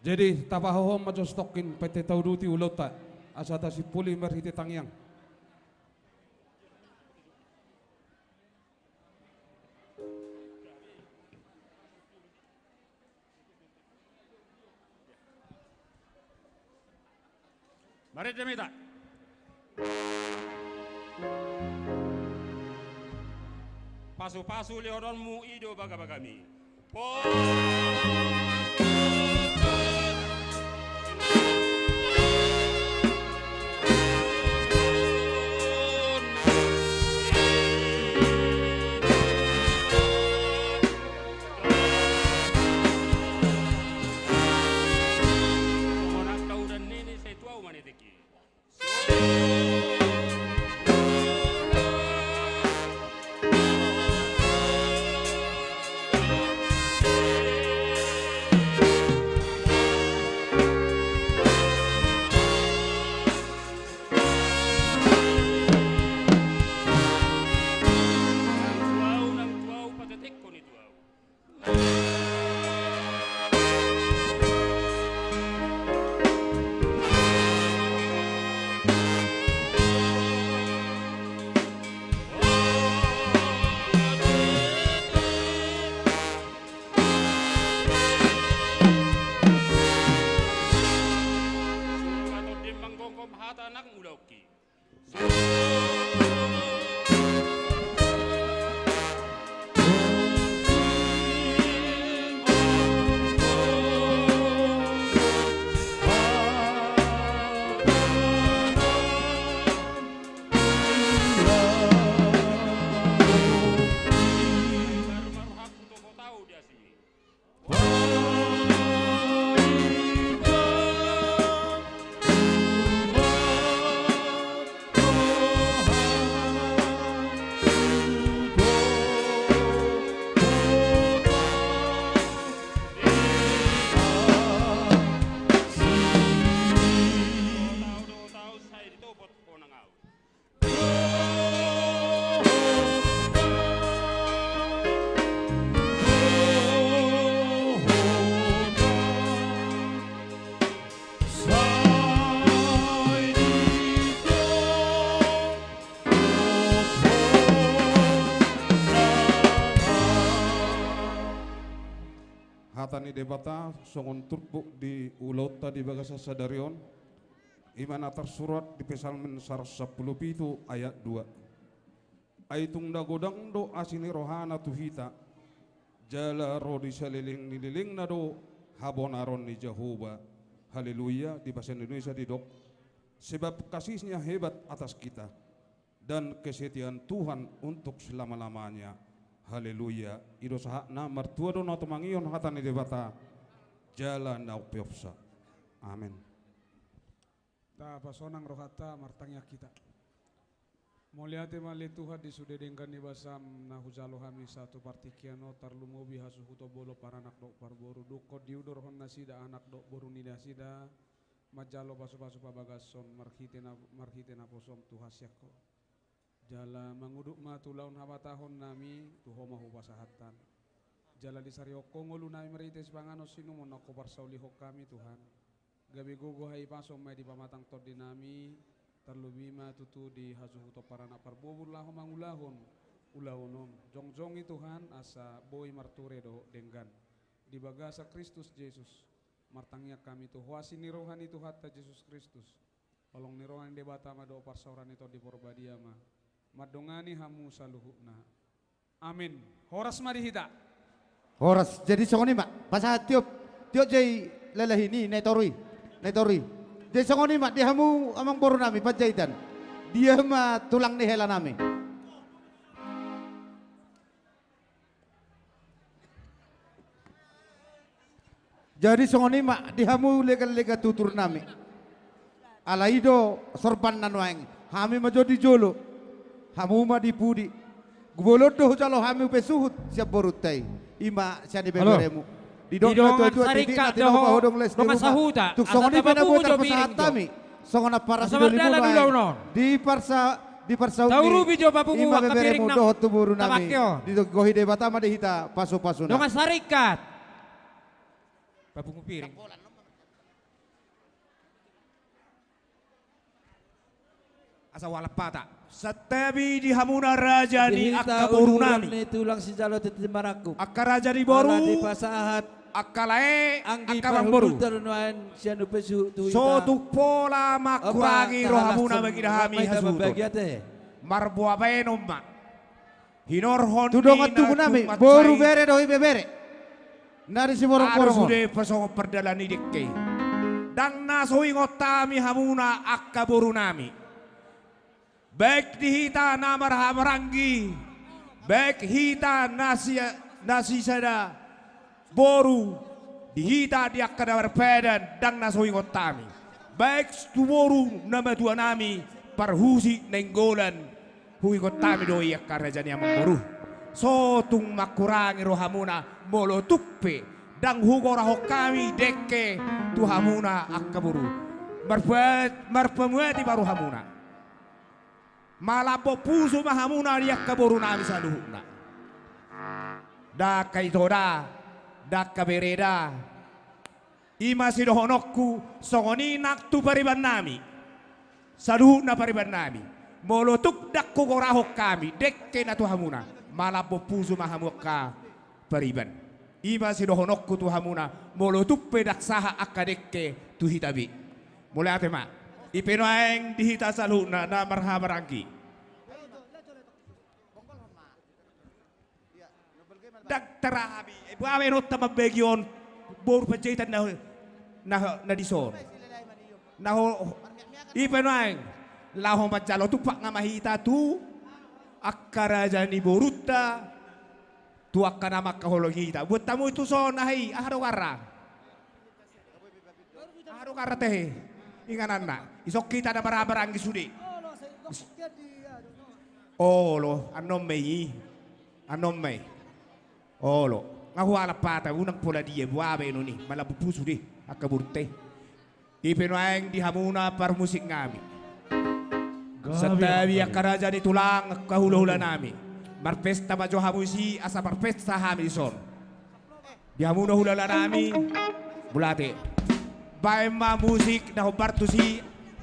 Jadi, tapahohom ma jo stokkin, pete tauduti ulaonta, asa tasimpuli marhite tangiang. Marende ma hita. Pasupasu lehononmu i do bagabagami. Nang tu au, nang tu au, patetekkon i tu au. Suruh atau dia manggonggom hata anak mula oki. Hata ni Debata songon turpuk di ulaonta di bagasan sadari on, i ma na tarsurat di Psalmen saratus sampulu pitu ayat dua. Ai tung na godang do asi ni rohana tu hita, jala ro di saleleng ni lelengna do habonaron ni Jahowa. Haleluya, di bahasa Indonesia didok, sebab kasihnya hebat atas kita, dan kesetiaan Tuhan untuk selama-lamanya. Haleluya. I do sahatna, martua do na tumangihon hata ni Debata jala na umpeopsa. Amen. Tapasonang rohanta, martangiang hita. Mauliate ma ale Tuhan di sude denggan ni basaM na hujalo hami sahat tu partingkian on, tarlumobi hasuhuton bolon paranak dohot parboru, dungkon diudurhon nasida anak dohot boru ni nasida, manjalo pasupasu pabagason marhite na, marhite naposoM tu hasiangan on. Jala mangudut ma tu ulaon habatahonnami, tu Ho ma hupasahat hami. Jala disarihon Ho ngolunami marhite sipanganon siinumon na Ho parsaulihon hami, Tuhan. Gabe gogo hahipason ma i di pamatang tondinami, tarlumobi ma tutu di hasuhuton paranak parboru laho mangulahon ulaon on. Jongjongi Tuhan, asa boi marture dohot denggan. Di bagasan Kristus Jesus, martangiang hami tu hoas ni roha ni Tuhanta Jesus Kristus, holong ni roha ni Debata ma dohot parsaoran ni Tondi Porbadia ma mandongani hamu saluhutna. Amin. Horas ma di hita. Horas. Jadi songon i ma, pasahat tiop, tiop jei lalahi ni, na i toru i, na i toru i. Jadi songon i ma di hamu amangborunami Panjaitan. Dia ma tulang ni helanami. Jadi songon i ma di hamu leganlegan tuturnami. Ala i do sorbanna nuaeng, hami ma jo di jolo, hamu ma di pudi. Bolon do hujalo hami upa suhut sian borunta i, i ma sian ibeberemu. Didok na tuatua, titik na tinahu, pahodong les ni rupa. Tung songon i pe na boi tarpasahat hami. Songon na parasi dolimu nuaeng, diparsa, diparsaut ni, i ma beberemu dohot tu borunami. Digohi Debata ma di hita pasupasuna. Dongan sarikat. Papungu piring. Asa hualap hata. Santabi di hamuna raja ni angka borunami. Angka raja ni boru. Angka lae, angka parboru. So tung pola mangkurangi rohamuna mangida hami hasuhuton. Marboa baenon ma. Hinorhon tu dongan tubu nami, boru, bere dohot ibebere na di siborongborong on. Sude pasongon pardalan ni dengke. Ndang na so ingot hami hamuna angka borunami. Baik di hita na marhahamaranggi, baik hita na si, na sisada boru, di hita di angka na marpadan, ndang na so ingot hami. Baik tu boru na matuanami, parhusip Nainggolan, huingot hami do i angka raja ni amangboru. So tung mangkurangi rohamuna, molo tung pe ndang hugorahon hami dengke tu hamuna angka boru. Marpa-, marpamuati ma rohamuna. Malambok pusu ma hamuna di angka borunami saluhutna. Ndang angka ito da, ndang angka bere da. I ma sidohononku, songon i nang tu paribannami. Saluhutna paribannami. Molo tung ndang hugorahon hami dengke na tu hamuna, malambok pusu ma hamu angka pariban. I ma sidohononku tu hamuna, molo tung pe ndang sahat angka dengke tu hita be. Mauliate ma. I pe nuaeng di hita saluhutna na marhahamaranggi. Ndang tara hami, eh, boa baenonta mambagihon boru Panjaitan na, na, na dison. Na ho, i pe nuaeng, laho manjalo tumpak nga ma hita tu angka raja ni borunta, tu angka na mangkaholongi hita. Buat hamu i tuson, aha i, aha do goarna? Aha do goarna tehe? Ingananna. Ison hita na marhahamaranggi sude. Olo, annon ma i. Annon ma i. Olo. Nga hualap hata, unang pola dia, boa baenon i, malambok pusu sude angka borunta i. I pe nuaeng di hamuna parmusiknami. Santabi angka raja ni tulang, angka hulahulanami. Marpesta ma jo hamu disi, asa marpesta hami dison. Di hamuna hulahulanami, mauliate. Baen ma musik na hombar tusi,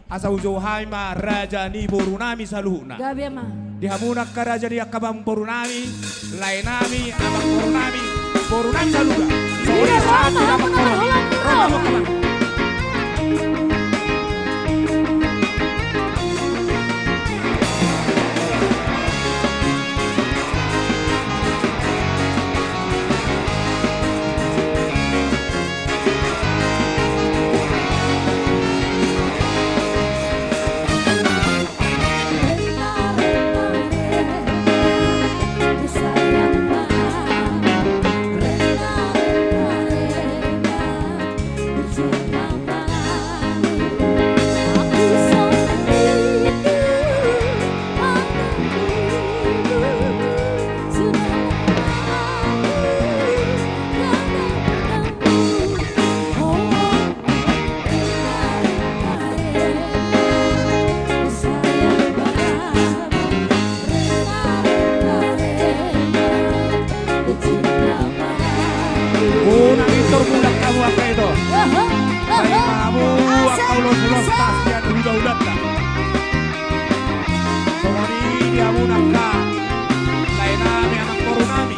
asa hujou hami ma raja ni borunami saluhutna. Gabe ma. Di hamuna angka raja ni angka amangborunami, laenami, amangborunami, borunami saluhutna. Songon i sahat di amangboru. Ro ma hamuna. Unang pintor mulak hamu angka ito. Aha, aha. Baen ma hamu angka ulos-ulos, aha, sian hulahulanta. Songon i di hamu angka laenami, anak borunami.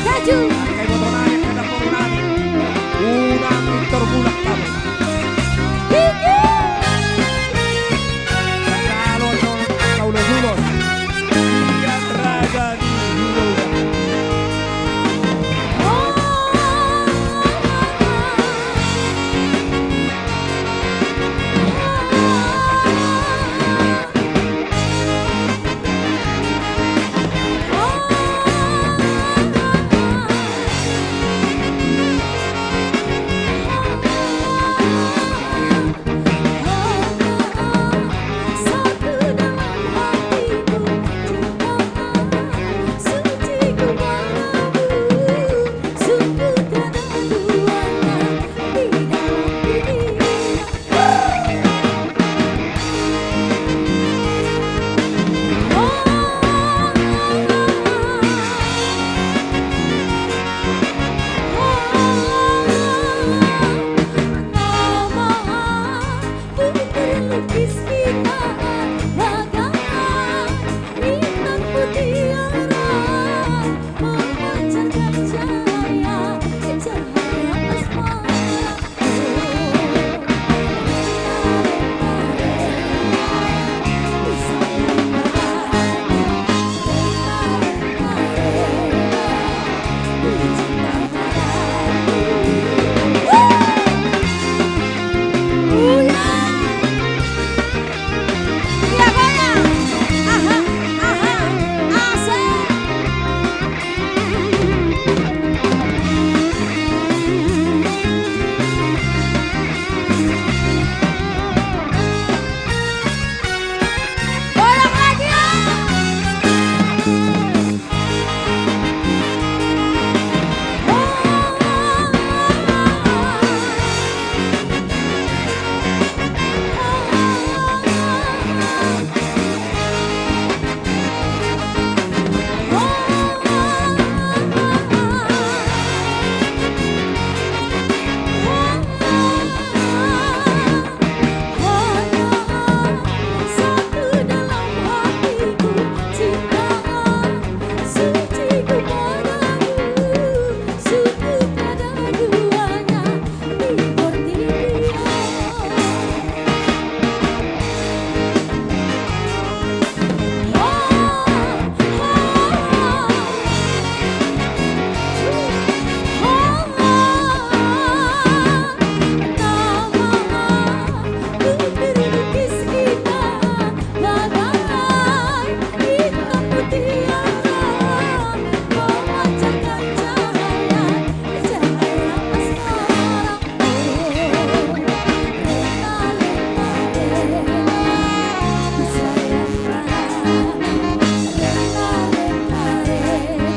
Setuju. Angka ibotonami, angka anak borunami. Unang pintor mulak hamu. Tinggi. Sangkalo songon angka ulos-ulos. Sian raja ni hulahula.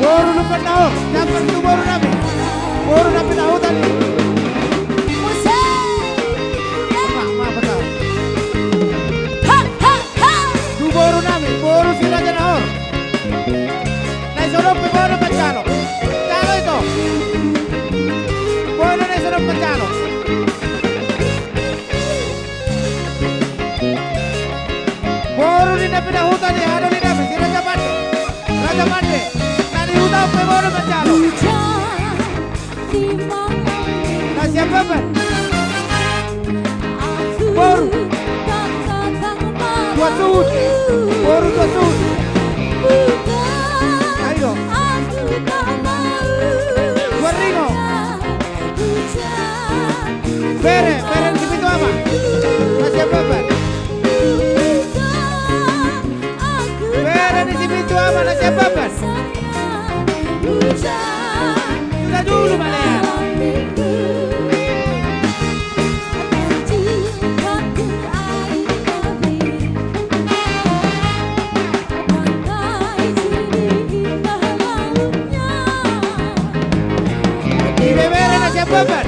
Boru Lumban Nahor, jambar tu boru nami. Boru nami na huta ni. Maaf, maaf, maaf. Tu boru nami, boru si Raja Nahor. Na i sonon pe boru manjalo. Jalo ito. Boru na i sonon manjalo. Boru ni na pinahuta ni hado ni nami si Raja Pande. Raja Pande. Na di huta pe boru manjalo. Na sian Bamban. Boru. Tuan Suhut. Boru Tuan Suhut. Ayo. Tuan Ringo. Bere, bere ni si Pitu Ama. Na sian Bamban. Bere ni si Pitu Ama na sian Bamban. Sudah dulu, Malea. Di bebere na sian Bamban.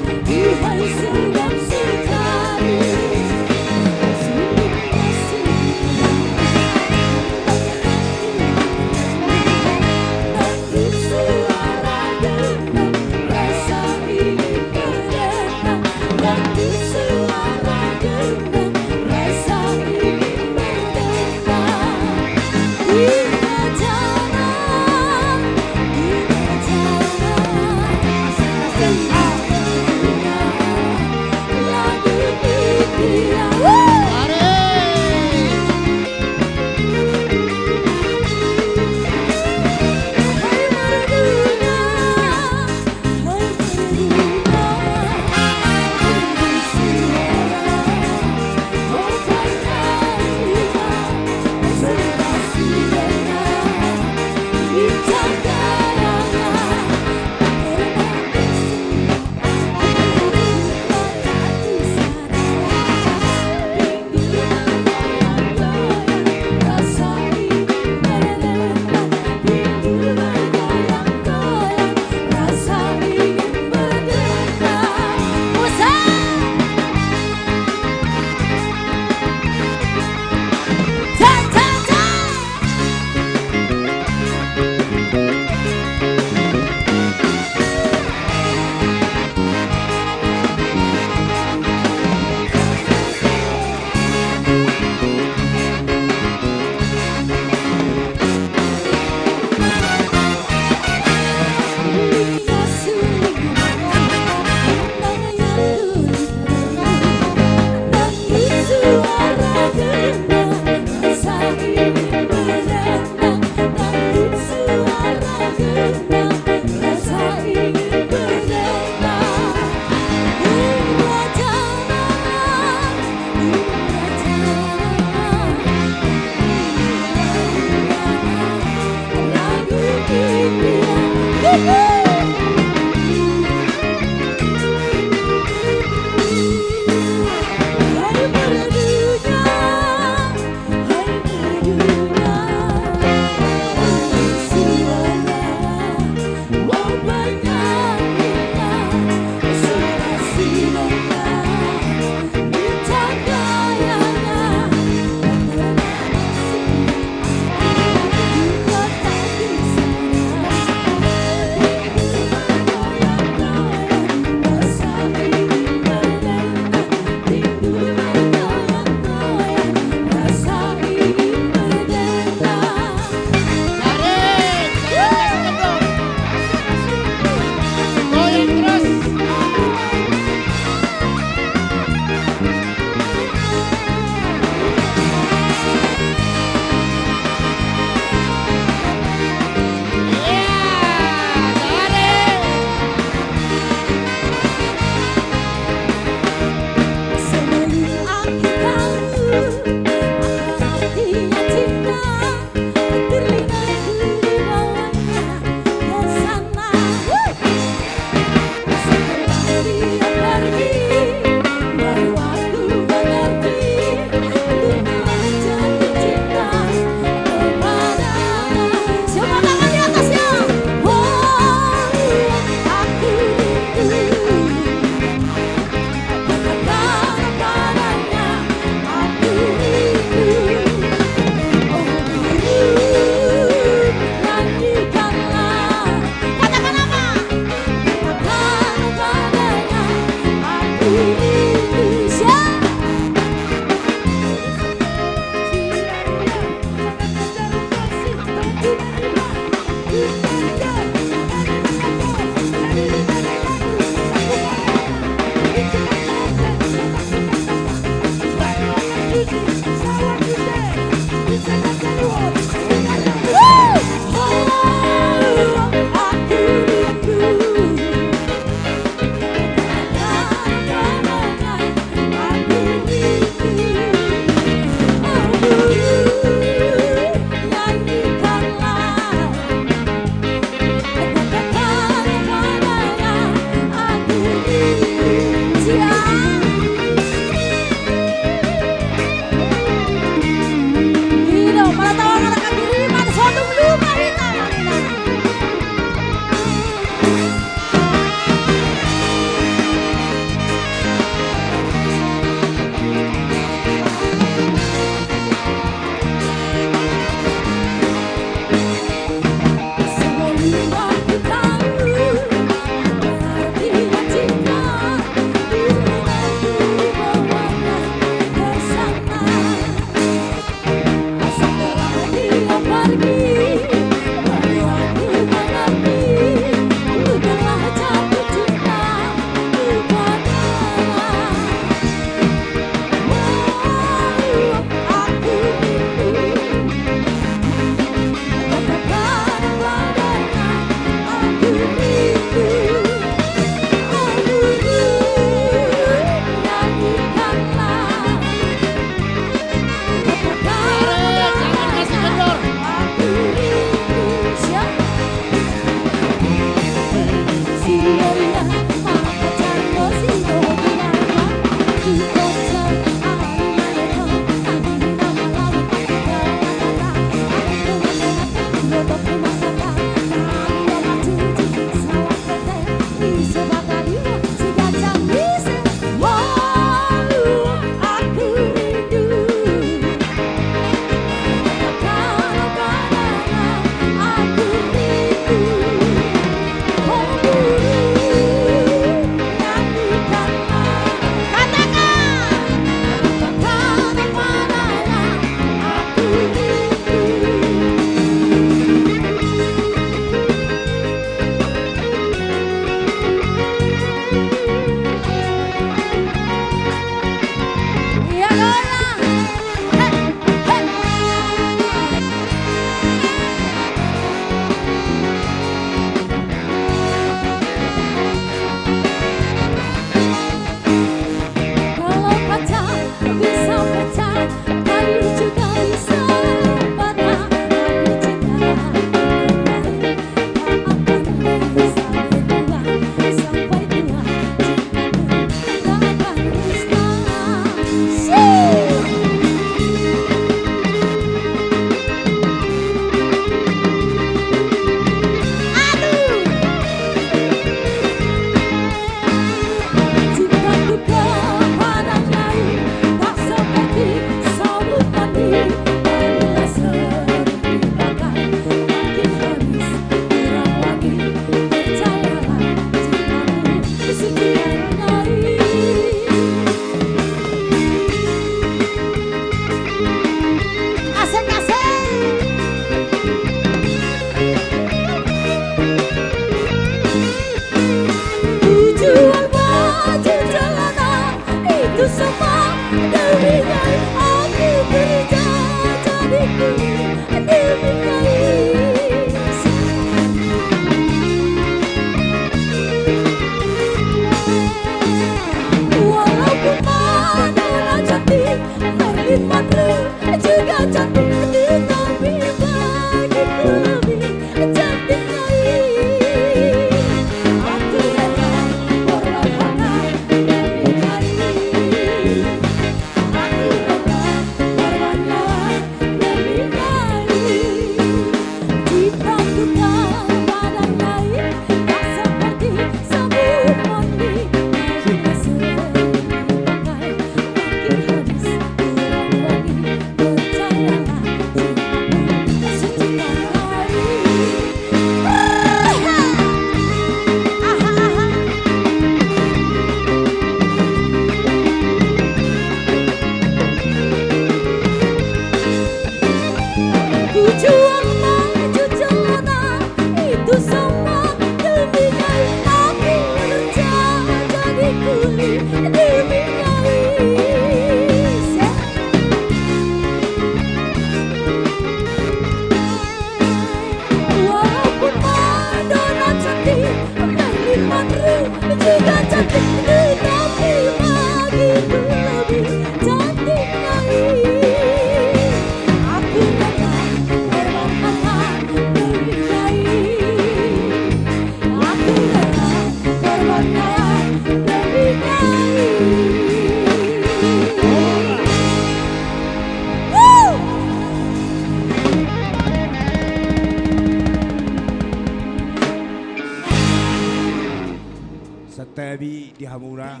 Santabi di hamuna,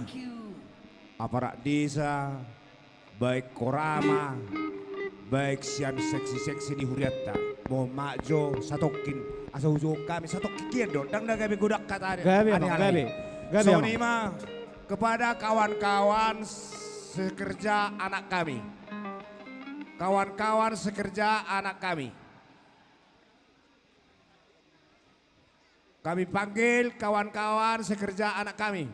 aparat desa, baen horama, baen sian seksi-seksi ni hurianta. Mohon maaf jo satongkin, asa hujou hami satongkin hian do, ndang na gabe godang hata. Gabe, amang, gabe. Songon i ma kepada kawan-kawan sekerja anak kami. Kawan-kawan sekerja anak kami. Kami panggil kawan-kawan sekerja anak kami.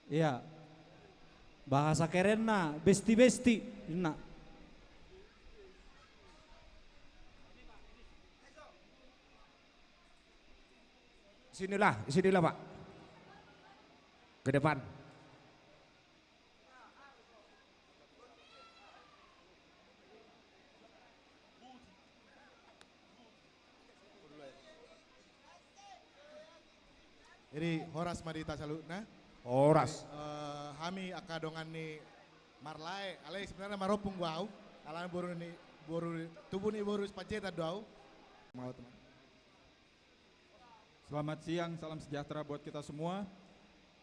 Iya. Bahasa kerenna, besti-besti, ninna. Sinilah, sinilah, Pak. Ke depan. Jadi, horas ma di hita saluhutna. Horas. Eh, hami angka dongan ni Marlae, alai sebenarna Marompung do au. Alana boru ni, boru, tubu ni boru Sipanjaitan do au. Mau teman. Selamat siang, salam sejahtera buat kita semua.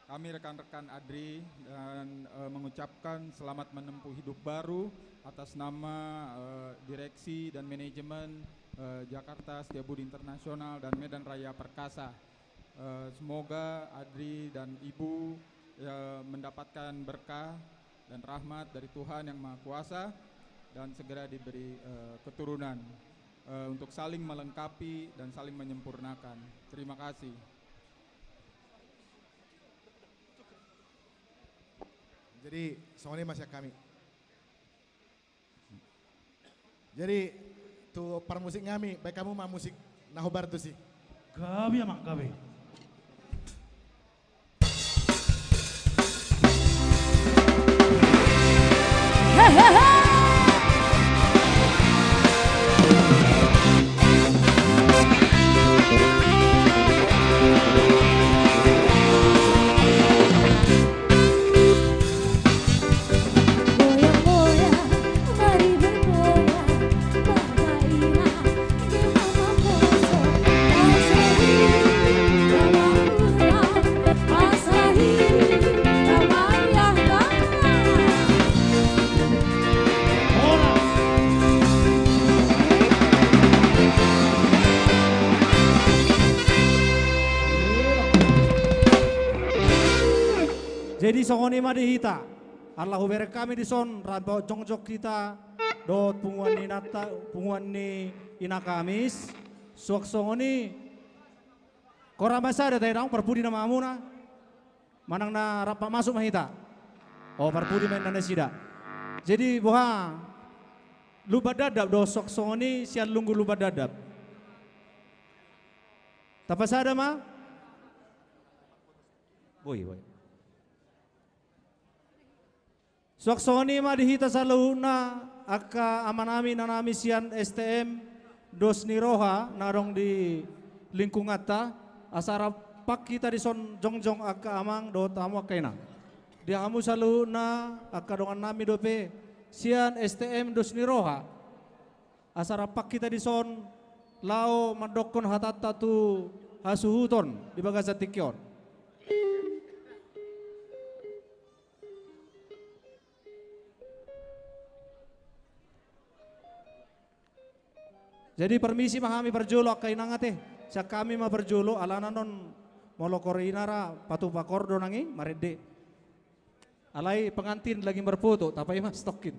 Kami rekan-rekan Adri dan, eh, mengucapkan selamat menempuh hidup baru atas nama, eh, direksi dan manajemen, eh, Jakarta Setiabudi Internasional dan Medan Raya Perkasa. Eh, semoga Adri dan Ibu, eh, mendapatkan berkah dan rahmat dari Tuhan Yang Maha Kuasa dan segera diberi, eh, keturunan, eh, untuk saling melengkapi dan saling menyempurnakan. Terima kasih. Jadi, songon i ma sian hami. Jadi, tu parmusik nami, baen hamu ma musik na hombar tusi. Gabe, amang, gabe. Jadi songon i ma di hita. Ala hubereng hami dison, rap jongjong hita dohot punguan ni inanta, punguan ni Ina Kamis. Suang songon i, hora ma sada tahe, daong parpudi nama hamuna. Manang na rap pamasuk ma hita. O, parpudi ma inna nasida. Jadi boha, Lumban Dadap do, suang songon i sian Lunggu Lumban Dadap. Tapasada ma? Boi, boi. Suang songon i ma di hita saluhutna, angka amanami, inanami sian S T M Dos ni Roha na adong di lingkunganta, asa rap hita dison jongjong angka amang dohot hamu angka inang. Di hamu saluhutna angka dongannami dope sian S T M Dos ni Roha, asa rap hita dison laho mandokkon hatanta tu hasuhuton di bagasan tingki on. Jadi permisi ma hami parjolo angka inang ate, sian hami ma parjolo, alana non molo hor inna ra patupa hor do nang i marende. Alai pengantin lagi berfoto, tapaima satongkin.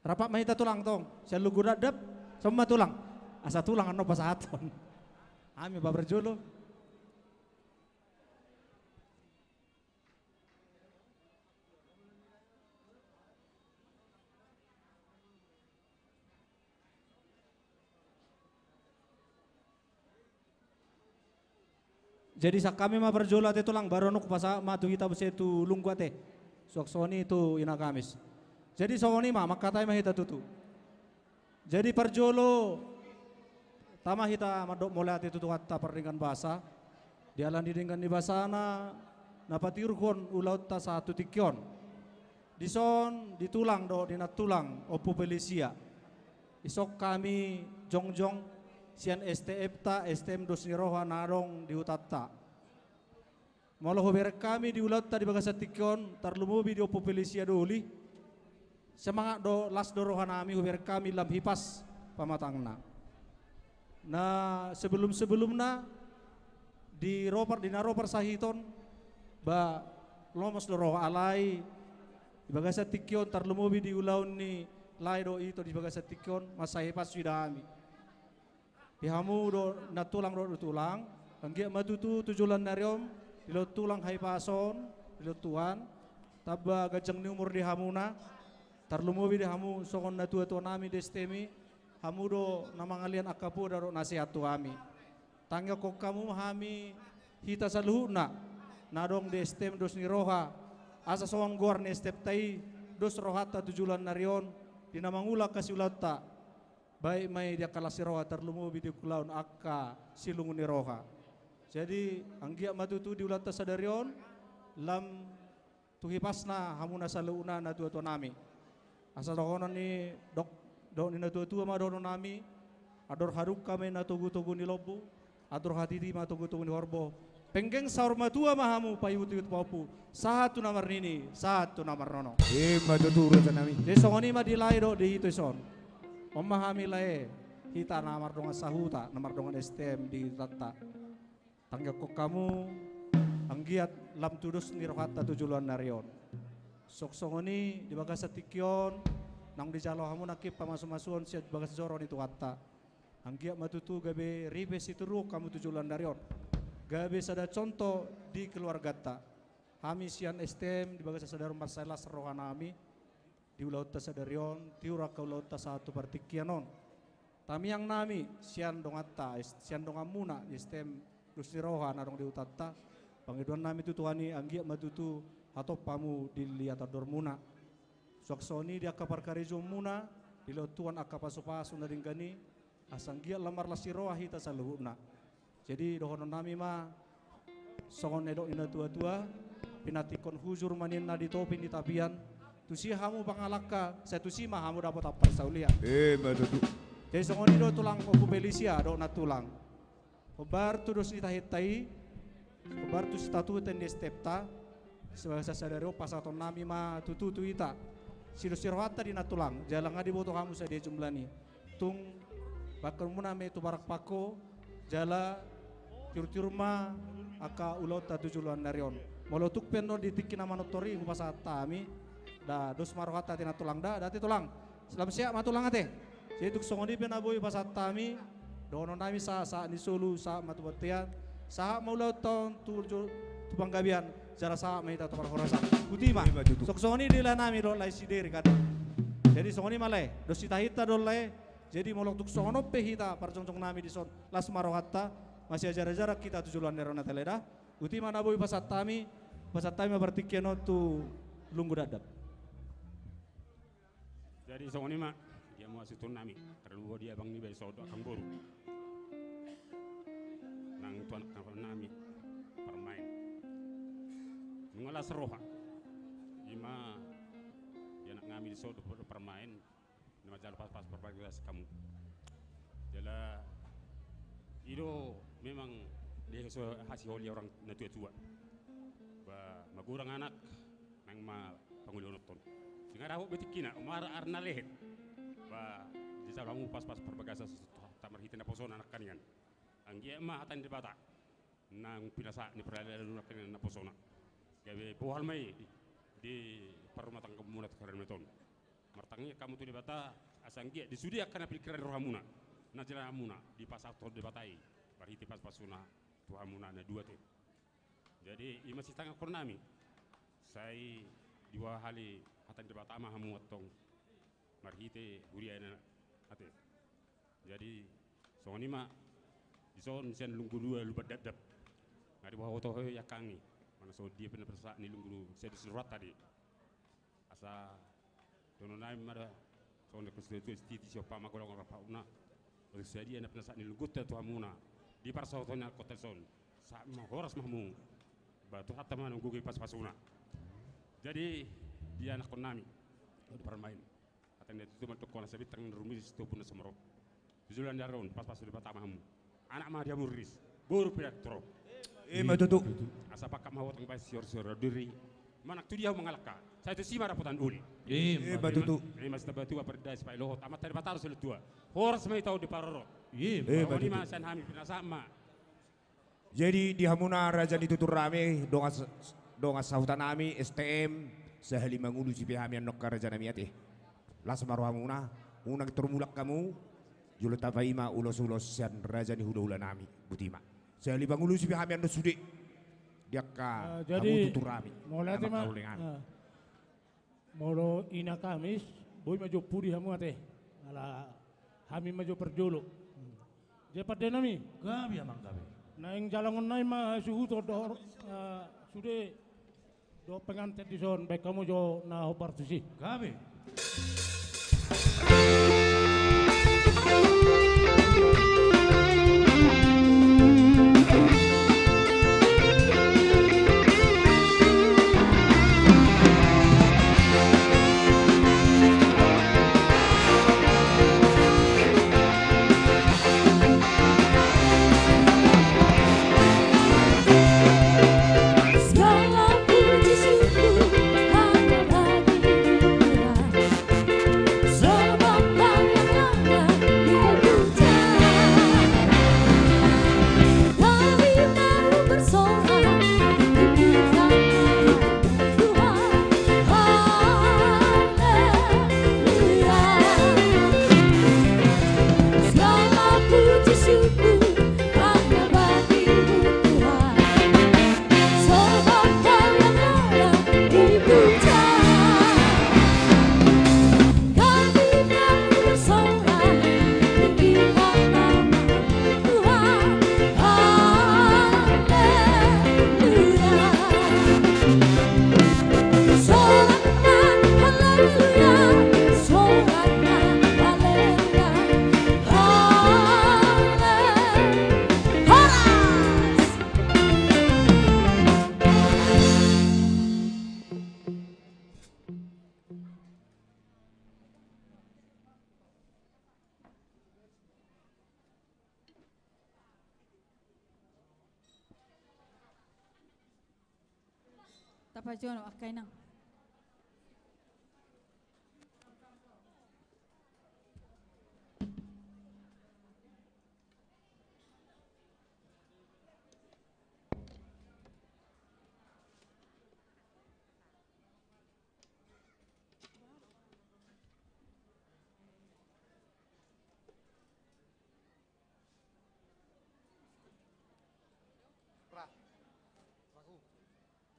Rap ma hita tulang tong, sian Lunggu Dadap, somal tulang. Asa tulang annon pasahathon. Hami ma parjolo. Jadi sian hami ma parjolo ate tulang, baru annon hupasahat ma tu hita muse tu Lunggu ate. Suang songon i tu Ina Kamis. Jadi songon i ma, mangkatai ma hita tutu. Jadi parjolo, tama hita mandok mauliate tu Tuhanta pardenggan basa, di ala ni denggan ni basana, na patiurhon ulaonta sahat tu tingki on. Dison, di tulang dohot di nantulang, Ompu Felicia. Dison hami jongjong, sian S T M ta, S T M Dos ni Roha na adong di hutanta. Molo hubereng hami di ulaonta di bagasan tingki on, tarlumobi di Ompu Felicia Doli. Semangat do, las do rohanami, hubereng hami lam hipas pamatangna. Na sebelum-sebelumna, di ro par-, di na ro parsahiton, ba, lomos do roha alai, di bagasan tingki on, tarlumobi di ulaon ni lae dohot ito di bagasan tingki on, mansai hipas huida hami. Di hamu do nantulang dohot tulang, anggiat ma tutu tu joloan ni ari on, dilehon Tuhan hahipason, dilehon Tuhan, tamba ganjang ni umur di hamuna, tarlumobi di hamu songon natua-tuanami di S T M i, hamu do na mangalean angka poda dohot nasehat tu hami. Tangiangkon hamu ma hami hita saluhutna, na adong di S T M Dos ni Roha, asa songon goar ni S T M ta i, dos rohanta tu joloan ni ari on, di na mangula angka siulaonta. Baik ma i di angka las ni roha tarlumobi di ulaon angka silungun ni roha. Jadi, anggiat ma tutu di ulaonta sadari on, lam tu hipasna hamuna saluhutna natua-tuanami. Asa dohonon ni dok-, dohot ni natua-tua ma dohononnami, andor hadungka ma i na togu-togu ni lombu, andor hatiti ma togu-togu ni horbo. Penggeng saur matua ma hamu paihut-ihut pahompu, sahat tu na marnini, sahat tu na marnono. Ima tutu, rajanami. Jadi songon i ma di lae dohot di ito dison. On ma hami lae, hita na mardongan sahuta, na mardongan S T M di hutanta. Tangiangkon hamu, anggiat lam tu dos ni rohanta tu joloan ni ari on. Suang songon i di bagasan tingki on, naung dijalo hamu nangkin pamasu-masuon sian bagas joro ni Tuhanta. Anggiat ma tutu gabe ripe situruon hamu tu joloan ni ari on. Gabe sada contoh di keluarganta. Hami sian S T M di bagasan sadari on mansai las rohanami di ulaonta sadari on, tiur angka ulaonta sahat tu partingkian on. Tangiangnami sian donganta, sian donganmuna S T M Dos ni Roha na adong di hutanta. Pangidoannami tu Tuhan i, anggiat ma tutu hatop hamu di liat andormuna. Suang songon i di angka parkarejoanmuna, dilehon Tuhan angka pasu-pasu na denggan i, asa anggiat lam marlas ni roha hita saluhutna. Jadi dohononnami ma, songon na nidok ni natua-tua, pinantikhon hujur ma ninna di topi ni tapian, tusi hamu pangalangka, sai tusi ma hamu dapotan parsaulian. Ima tutu. Jadi songon i do tulang, Ompu Felicia dohot nantulang. Hombar tu dos ni tahinta i, hombar tu sitatuhutan ni S T M ta, di bagasan sadari on pasahatonnami ma tutu tu hita sidos ni rohanta di nantulang, jala nga diboto hamu sadia jumlahna i. Tung bangkehonmuna ma i tu barak pangko, jala tiur-tiur ma angka ulaonta tu joloan ni ari on. Molo tung pe annon di tingki na manortor i hupasahat hami, da dos ma rohanta ate nantulang da, da ate tulang. Lam sehat ma tulang ate. Jadi tung songon i pe na boi pasahat hami, dohononnami sahat, sahat ni solu, sahat ma tu bontean, sahat ma ulaonta on tu jo-, tu panggabean, jala sahat ma hita tu parhorasan. Botima. Ima tutu. Suang songon i di laenami dohot lae si Derik ate. Jadi songon i ma lae, dos ni tahinta do lae. Jadi molo tung songon on pe hita parjongjongnami dison, las ma rohanta, masiajar-ajaran hita tu joloan ni ari on ate lae da. Botima na boi pasahat hami, pasahat hami ma partingkian on tu Lunggu Dadap. Jadi songon i ma, dia mua situnnami, tarlumobi di abang niba i sodo angka boru. Nang tu anaknami, parmaen. Nunga las roha. Ima, di anaknami di sodo parmaen, na manjalo pas-pas parbagas hamu. Jala, i do memang di so hasiholi orang natua-tua. Ba, magodang anak, nang ma panguliononton. Sing dapot be tingkina, umar arna lehet. Ba, dijalo hamu pas-pas parbagasan, ta marhite naposona nangkaningan. Anggiat ma hata ni Debata. Nang pinasahat ni parhalado nangkaningan naposona. Gabe bohal ma i di, di parrumatanggaonmuna tu harameton. Martangiang hamu tu Debata, asa anggiat di sude angka na pingkiran ni rohamuna, na jala hamuna, dipasahat Debata i marhite pasupasuna tu hamuna na dua te. Jadi, i ma sitangiangkon nami. Sai diboan hali hata ni Debata ma hamu antong marhite huriana ate. Jadi, songon i ma, dison sian Lunggu Dua Lumban Dakdak. Nga diboan hata ho i angka anggi. Mana songon dia pe na pinasahat ni Lunggu Dua, sai di surat tadi. Asa dohonon nami ma da, songon na konstitusi titi siompa ma golongan rapauna. Asa sadia na pinasahat ni Lungguta tu hamuna di parsaoton ni angka on, sahat ma horas ma hamu. Ba Tuhanta ma na manggogoi pasupasuna. Jadi, di anakkon nami, di parumaen. Hata ni natuatua mandok, hona sabintang na rumiris tu ombun na sumorop. Di joloan ni ari on, pasupasu Debata ma hamu. Anak ma di hamu riris, boru pe torop. I ma tutu. Asa pangkat ma hamu tong baen sior sior diri. Manang tu dia hamu mangalangka, sai tusi ma dapotan uli. I ma tutu. I ma sitabatua pardae sipaelohot Amanta Debata do silehon tua. Horas ma hita on diparorot. I ma tutu. Sian hami pinasahat ma. Jadi di hamuna raja ni tutur hami, dongan, dongan sahuta nami, S T M, sahali mangolu sipe hami annon angka raja nami ate. Las ma rohamuna, unang torop mulak hamu, jolo tapaima ulos-ulos sian raja ni hulahula nami, botima. Sahali mangolu sipe hami annon sude, di angka hamu tutur hami. Molo ina Kamis, boi ma jo pudi hamu ate. Ala hami ma jo parjolo. Jadi pande nami. Gabe amang gabe. Naeng jalangon nami ma suhut dohot, eh, sude dohot pengantin dison, baen hamu jo na hombar tusi. Gabe. Tapajonok angka inang.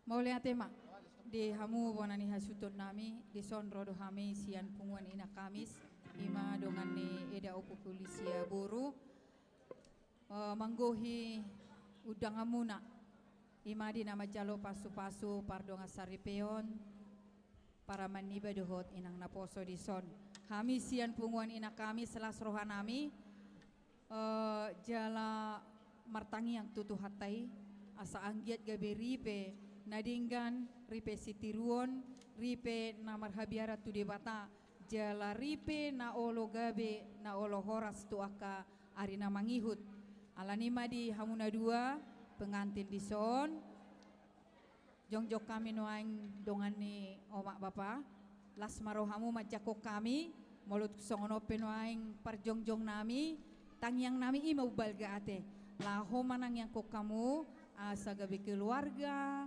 Mauliate ma di hamu bona ni hasuhuton nami, dison ro do hami sian punguan Ina Kamis, i ma dongan ni eda ompu Polisia boru. Eh, manggohi undanganmuna, i ma di na manjalo pasupasu pardongan saripeon, paraman niba dohot inang naposo dison. Hami sian punguan Ina Kamis las roha nami, eh, jala martangiang tu Tuhanta i, asa anggiat gabe ripe na denggan, ripe sitiruon, ripe na marhabiaran tu Debata, jala ripe na olo gabe, na olo horas tu angka ari na mangihut. Alani ma di hamu na dua pengantin dison, jongjong hami nuaeng dongan ni omak bapa, las ma rohamu manjangkon hami, molo tung songon on pe nuaeng parjongjong nami, tangiang nami i ma umbalga ate, laho manangiangkon hamu, asa gabe keluarga,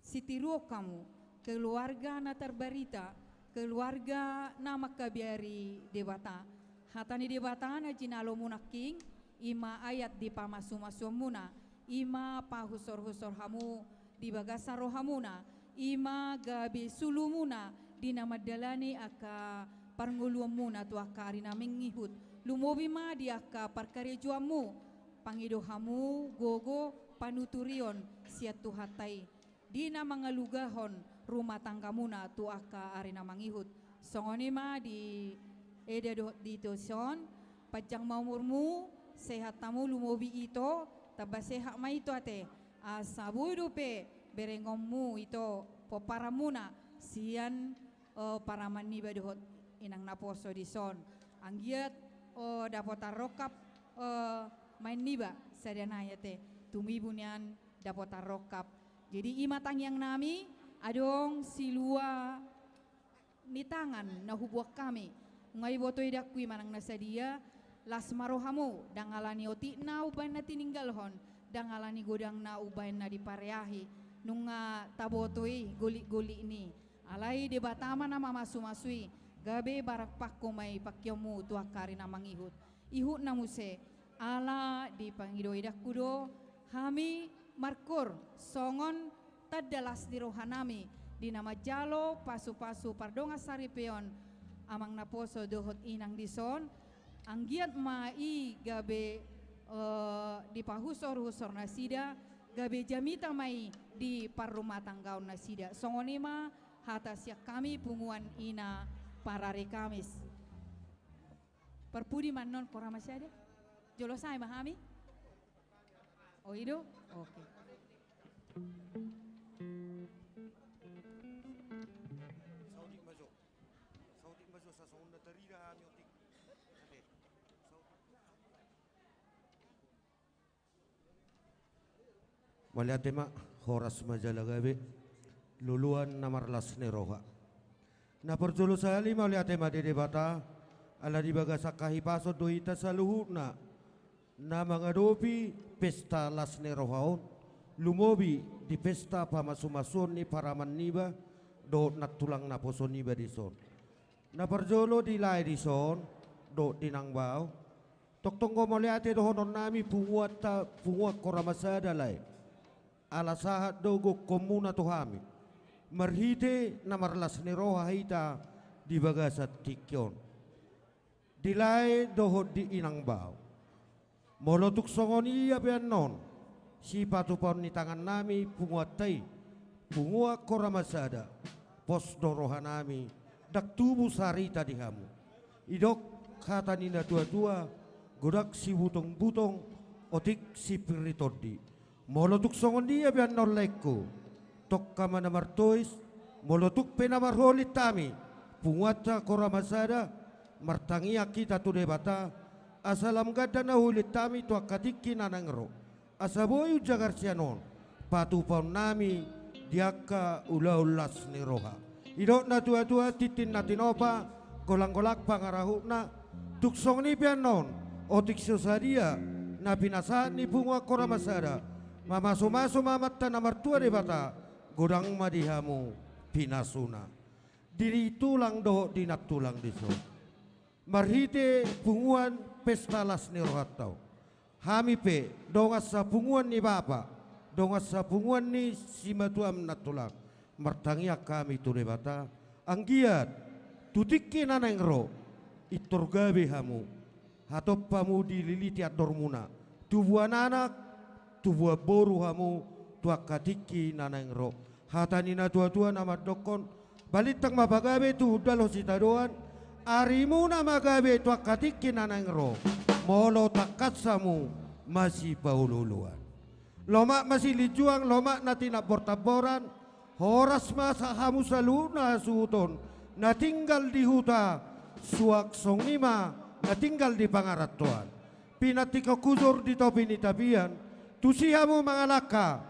sitiruon hamu, keluarga na terberita, Keluarga na mangkabiari Debata. Hata ni Debata na jinalomuna nangkin, i ma ayat di pamasumasuonmuna, i ma pahusorhusor hamu di bagasan rohamuna, i ma gabe sulumuna di na mandalani angka parngoluonmuna tu angka ari na mangihut. Lumobi ma di angka parkarejoanmu, pangido hamu gogo panuturion sian Tuhanta i, di na mangalugahon rumah tanggamuna tu angka ari na mangihut. Songon i ma di eda dohot di ito dison, panjang ma umurmu, sehat hamu, lumobi ito, tamba sehat ma ito ate. Asa boi dope berengonmu ito pomparanmuna sian, eh, paraman niba dohot inang naposo dison. Anggiat, eh, dapotan rongkap, eh, maen niba sada nai ate. Tumibu nian dapotan rongkap. Jadi i ma tangiang nami, adong silua ni tangan na hubuat hami. Nunga diboto edangku i manang na sadia, las ma rohamu, ndang ala ni otikna umbahen na tininggalhon, ndang ala ni godangna umbahen na dipareahi. Nunga taboto i golikgolik ni. Alai Debata ma na mamasumasu i, gabe barak pangko ma i pangkeonmu tu angka ari na mangihut. Ihutna muse, ala dipangido edangku do hami markoor songon tanda las ni rohanami di na manjalo pasupasu pardongan saripeon amang naposo dohot inang dison, anggiat ma i gabe, eh, dipahusorhusor nasida, gabe jamita ma i di parrumatanggaon nasida. Songon i ma hata sian hami punguan ina parari Kamis. Parpudi ma annon, Kora Masada? Jolo sae ma hami? O, i do? Oke. Saotik ma jo. Saotik ma jo, asa songon na tarida hami otik. Ate. Saotik. Mauliate ma, horas ma jala gabe, luluan na marlas ni roha. Na parjolo sahali mauliate ma di Debata, ala di bagasan hahipason do hita saluhutna na mangadopi pesta las ni roha on, lumobi di pesta pamasumasuon ni paraman niba dohot nantulang naposo niba dison. Na parjolo di lae dison dohot di nang bao, tongtong do mauliate dohonon nami punguanta, punguan Kora Masada lae. Ala sahat do gokhonmuna tu hami marhite na marlas ni roha hita di bagasan tingki on. Di lae dohot di inang bao. Molo tung songon i pe annon, sipatupaon ni tangan nami punguanta i, punguan Kora Masada, pos do roha nami, ndang tubu sarita di hamu. Didok hata ni natuatua, godang sibutongbutong, otik sipir ni tondi. Molo tung songon i pe annon laengku, tongka ma na martois, molo tung pe na marholit hami, punguanta Kora Masada, martangiang hita tu Debata, asa lam ganda na huholit hami tu angka tingki na naeng ro. Asa boi umjagar sian on patupaon nami di angka ulaon las ni roha. Didok natuatua, tintin na tinopa, golanggolang pangarahutna. Tung songon i pe annon, otik so sadia na pinasahat ni punguan Kora Masada, mamasumasu ma Amanta na martua Debata, godang ma di hamu pinasuna. Di tulang dohot di nantulang dison. Marhite punguan pesta las ni rohanta on, hami pe dongan sapunguan ni bapa, dongan sapunguan ni simatuam nantulang, martangiang hami tu Debata, anggiat tu tingki na naeng ro, pintor gabe hamu, hatop hamu dililiti andormuna, tubuan anak, tubuan boru hamu, tu angka tingki na naeng ro. Hata ni natuatua na mandokkon, balintang ma pagabe tu hundul sitadoan, arimuna ma gabe tu angka tingki na naeng ro, molo tangkas hamu masipaolooloan. Lomak masilinjuang, lomak na tinambortamboran, horas ma sa hamu saluhutna hasuhuton, na tinggal di huta, suang songon i ma na tinggal di pangarantoan. Pinantikhon hujur di topi ni tapian, tusi hamu mangalangka,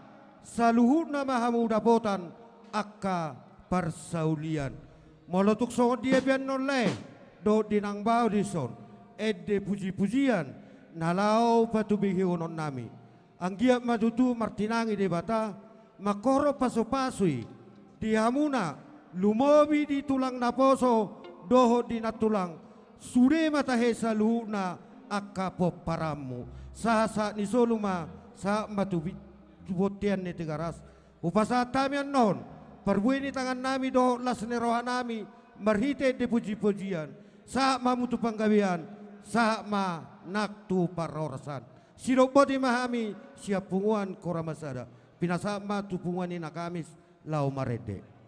saluhutna ma hamu dapotan angka parsaulian. Molo tung songon dia pe annon lae, dohot di nang bao dison, ende pujipujian, na laho patubegehononnami. Anggiat ma tutu martinangi Debata, mangkorhon pasupasu i, di hamuna, Lumobi di tulang naposo dohot di nantulang, sude ma tahe saluhutna angka pomparanmu. Sahat-sahat ni solu ma, sahat ma tu bi-, tu bontean ni Tigaras. Hupasahat hami annon parbue ni tangannami dohot las ni rohanami marhite ende puji-pujian, sahat ma hamu tu panggabean, sahat ma nang tu parhorasan. Sidok boti ma hami sian punguan Korama Sada, pinasahat ma tu punguan ni na Kamis laho marende.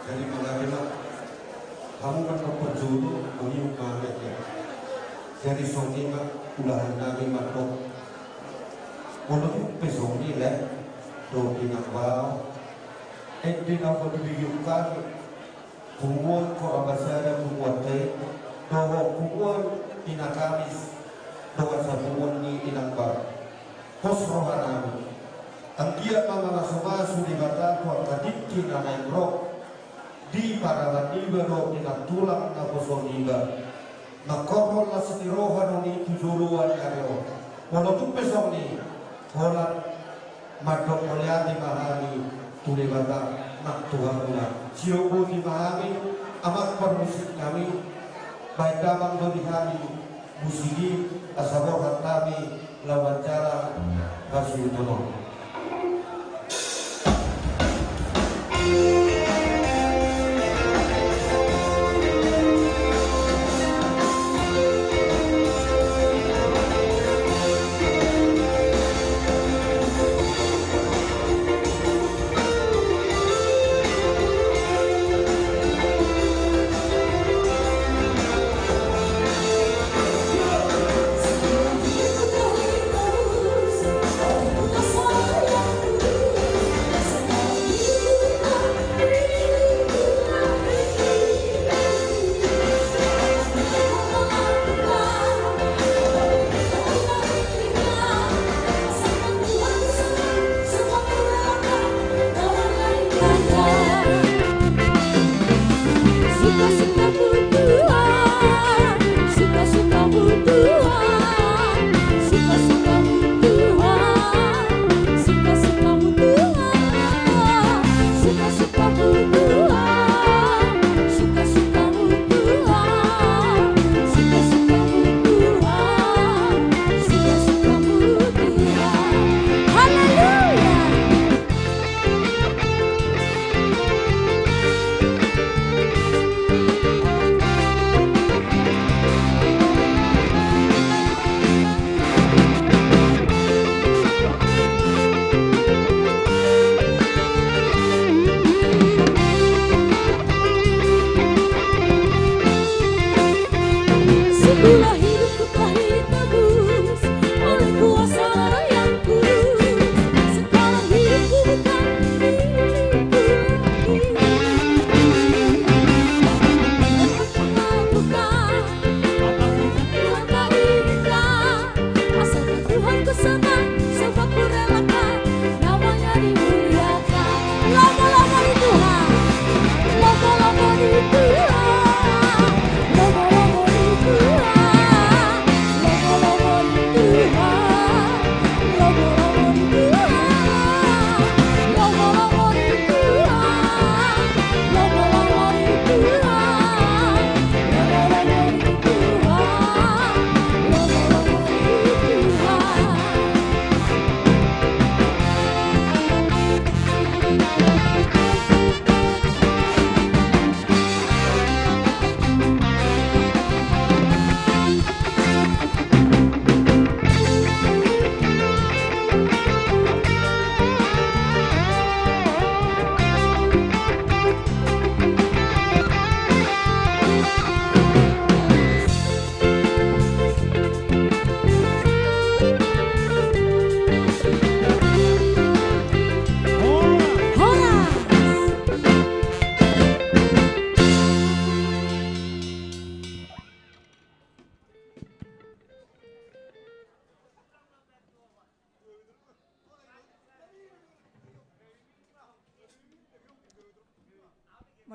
Jadi mangaliat ma hamu kan parjolo mangihut ma adat i. Jadi songon i ma ulahan nami mandok. Molo tung pe songon i, lae, dohot inang bao, ende na hupatuduhon hami punguan Kora Basada, punguanta i, dohot punguan Ina Kamis, dongan sapunguan ni inang bao. Pos roha nami. Anggiat ma mangasomasumasu Debata tu angka tingki na naeng ro di paraban niba dohot di nantulang naposo niba. Mangkorhon las ni roha do i tu joloan ni ari on. Molo tung pe songon i, holan mandok mauliate ma hami tu Debata nang tu hamuna. Sioboti ma hami, amang parmusik nami, baen damang do di hami musik i, asa borhat hami laho manjalang hasuhuton on.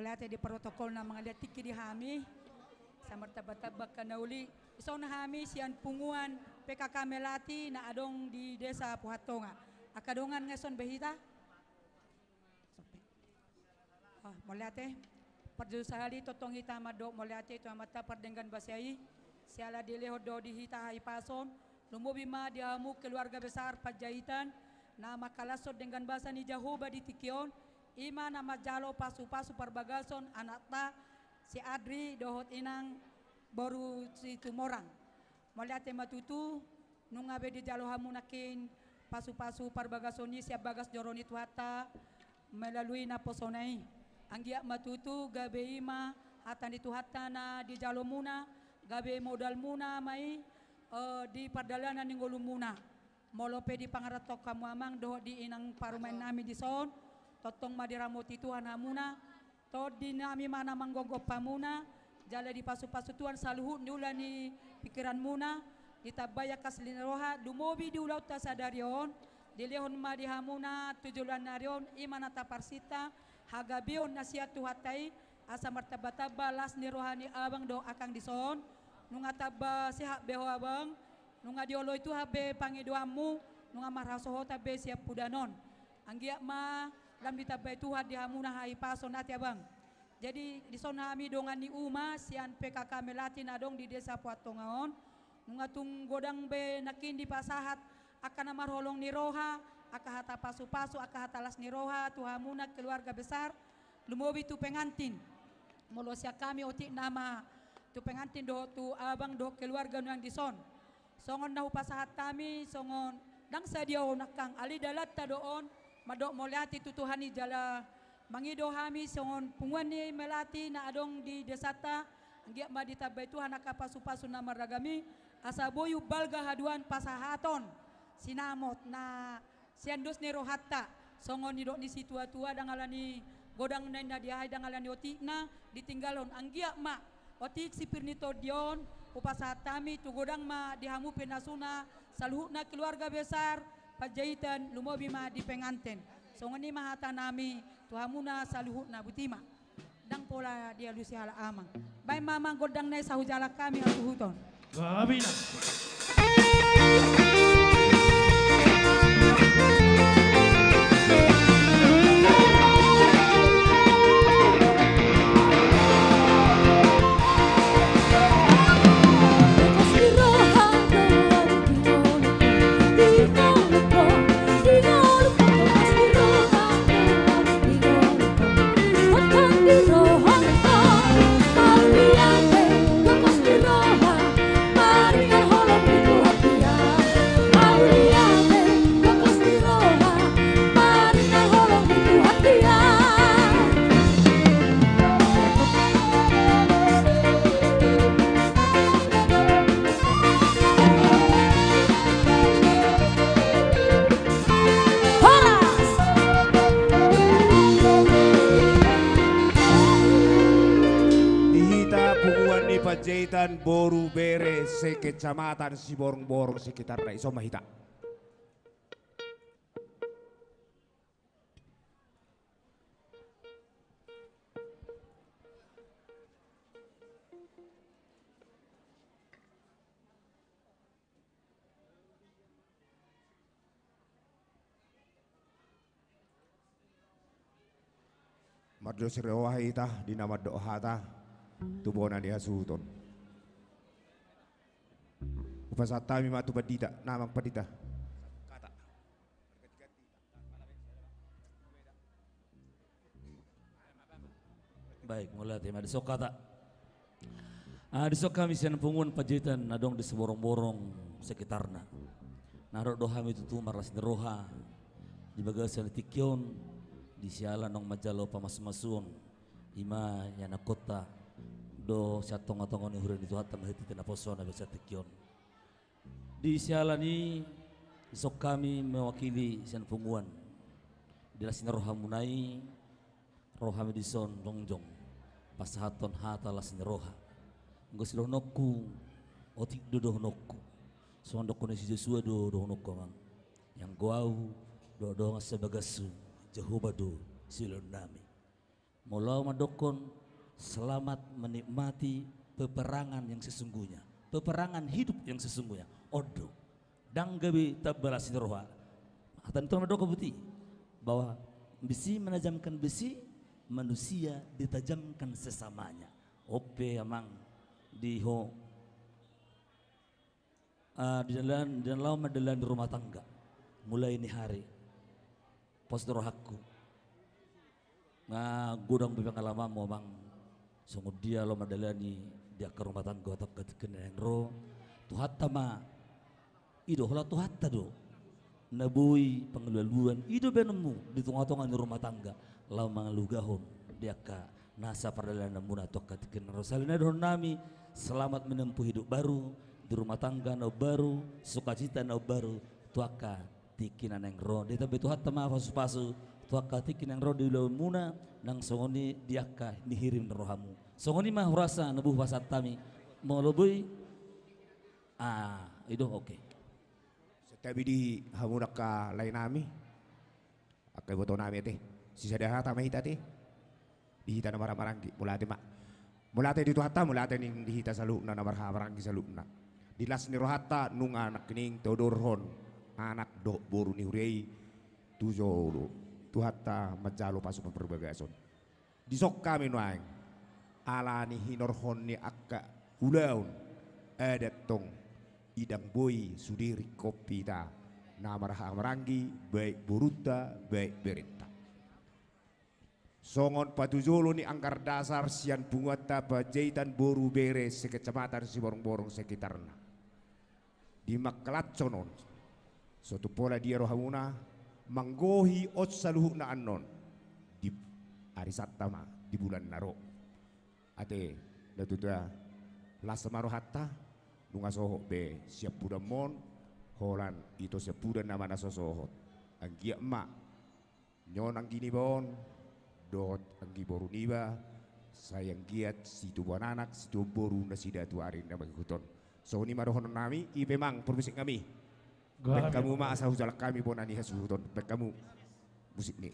Mauliate di protokol na mangaliat tingki di hami. Sai martamba-tamba angka na uli. Dison hami sian punguan P K K Melati na adong di Desa Puhattonga. Angka dongan nga dison be hita. Ah, mauliate. Parjolo sahali tongtong hita mandok mauliate tu Amanta pardenggan basa i. Siala dilehon do di hita hahipason. Lumobi ma di hamu keluarga besar Panjaitan na mangkalashon denggan basa ni Jahowa di tingki on. I ma na manjalo pasu-pasu parbagason anakta si Adri dohot inang boru Situmorang. Mauliate ma tutu, nunga be dijalo hamu nangkin pasu-pasu parbagason i sian bagas joro ni Tuhanta melalui naposona i. Anggiat ma tutu gabe i ma hata ni Tuhanta na dijalomuna, gabe modalmuna ma i, eh, di pardalanan ni ngolumuna. Molo pe dipangarantohon hamu amang dohot di inang parumaen nami dison, tongtong ma diramoti Tuhan hamuna. Tondi nami ma na manggomgom hamuna, jala dipasu-pasu Tuhan saluhut ni ula ni pingkiranmuna, ditambai angka las ni roha, lumobi di ulaonta sadari on, dilehon ma di hamuna tu joloan ni ari on, i ma na taparsinta, hagabeon na sian Tuhanta i, asa martamba-tamba las ni roha ni abang dohot akang dison, nunga tamba sehat be ho abang, nunga dioloi Tuhan be pangidoanmu, nunga marhasohotan be sian pudaon on. Anggiat ma lam ditambai Tuhan di hamuna hahipason ate abang. Jadi dison hami dongan ni uma sian P K K Melati na adong di Desa Puhattonga on. Nunga tung godang be nangkin dipasahat angka na marholong ni roha, angka hata pasu-pasu, angka hata las ni roha tu hamuna keluarga besar, lumobi tu pengantin. Molo sian hami otik nama tu pengantin dohot tu abang dohot keluarga nuaeng dison. Songon na hupasahat hami, songon ndang sadia on angkang, alai dalanta do on, mandok mauliate tu Tuhan i jala mangido hami songon punguan ni Melati na adong di desanta, anggiat ma ditambai Tuhan angka pasu-pasu na marragam i, asa boi umbalga haduan pasahaton sinamot na sian dos ni rohanta, songon nidok ni situa-tua, ndang ala ni godang na inna di aha i, ndang ala ni otikna ditinggalhon, anggiat ma otik sipir ni tondi on hupasahat hami, tu godang ma di hamu pinasuna saluhutna keluarga besar Panjaitan, lumobi ma di penganten. Songon i ma hata nami tu hamuna saluhutna, boti ma. Ndang pola dialusi halak amang. Baen ma amang gondang na i, sai hujalang hami hasuhuton. Gabina. Horas! Di hita punguan ni Panjaitan, boru, bere sekecamatan, siborongborong sekitarna, dison ma hita. Mardos ni roha hita di na mandok hata tu bona ni hasuhuton. Hupasahat hami ma tu pandita, na amang pandita. Baik, mauliate ma, dison hata. Ah, dison hami sian punguan Panjaitan na adong di siborongborong sekitarna. Na ro do hami tutu marlas ni roha di bagasan tingki on, di siala naung manjalo pamasumasuon, i ma ianakhonta do sian tongatonga ni huria ni Tuhanta marhite naposona di bagasan tingki on. Di siala ni i, dison hami mewakili sian punguan. Di las ni rohamuna i, ro hami dison jongjong pasahathon hata las ni roha. Anggo sidohononku, otik do dohononku. Songon dohonon ni si Josua do dohononku, amang. Ianggo ahu dohot dongan sabagashu, Jahowa do silehonnami. Molo au mandokkon, selamat menikmati peperangan yang sesungguhnya, peperangan hidup yang sesungguhnya. On do. Ndang gabe tamba las ni roha. Hata ni Tuhan mandok, buti, bahwa besi menajamkan besi, manusia ditajamkan sesamanya. On pe amang, di ho, ah, di dalan, di dalan laho mandalani rumah tangga. Mulai ni hari, pos do rohangku. Nga godang be pengalamanmu, amang. Songon dia laho mandalani di angka rumah tangga tu angka tingki na naeng ro. Tuhanta ma, i do, holan Tuhanta do na boi pangalualuan, i do baenonmu di tongatonga ni rumah tangga, laho mangalugahon di angka nasa pardalananmuna tu angka tingki na naeng ro. Sahali nai dohonon nami, selamat menempuh hidup baru, di rumah tangga na baru, sukacita na baru, tu angka tingki na naeng ro. Ditambai Tuhanta ma pasupasu tu angka tingki na naeng ro di ulaonmuna, nang songon i di angka nihirim ni rohamu. Songon i ma hurasa na boi pasahat hami. Molo boi, ah, i do, oke. Santabi di hamu angka lae nami, angka iboto nami ate. Sisada hata ma hita ate. Di hita na marhahamaranggi, mauliate ma. Mauliate di Tuhanta, mauliate nang di hita saluhutna na marhahamaranggi saluhutna. Di las ni rohanta nunga nangkining taodorhon anak dohot boru ni huria i tu jolo. Tuhanta manjalo pasupasu parbagason. Dison hami nuaeng, ala ni hinorhon ni angka ulaon adat tong, i ndang boi sude ringkot hita na marhahamaranggi, baik borunta, baik berenta. Songon patujolo ni anggaran dasar sian punguanta Panjaitan Boru Bere se-Kecamatan Siborongborong sekitarna. Di mangkalashon on, so tung pola dia rohamuna manggohi on saluhutna annon, di arisanta ma di bulan na ro. Ate, na tutu, las ma rohanta, nunga sohot be siampudanmon, holan ito siampudan nama na so sohot. Anggiat ma nion anggi niba on dohot anggi boru niba, sai anggiat situbuan anak, situbuan boru, nasida tu ari na mangihut on. Songon i ma dohonon nami, i pe amang, parmusik nami. Baen hamu ma asa hujalang hami bona ni hasuhuton, baen hamu musik ni.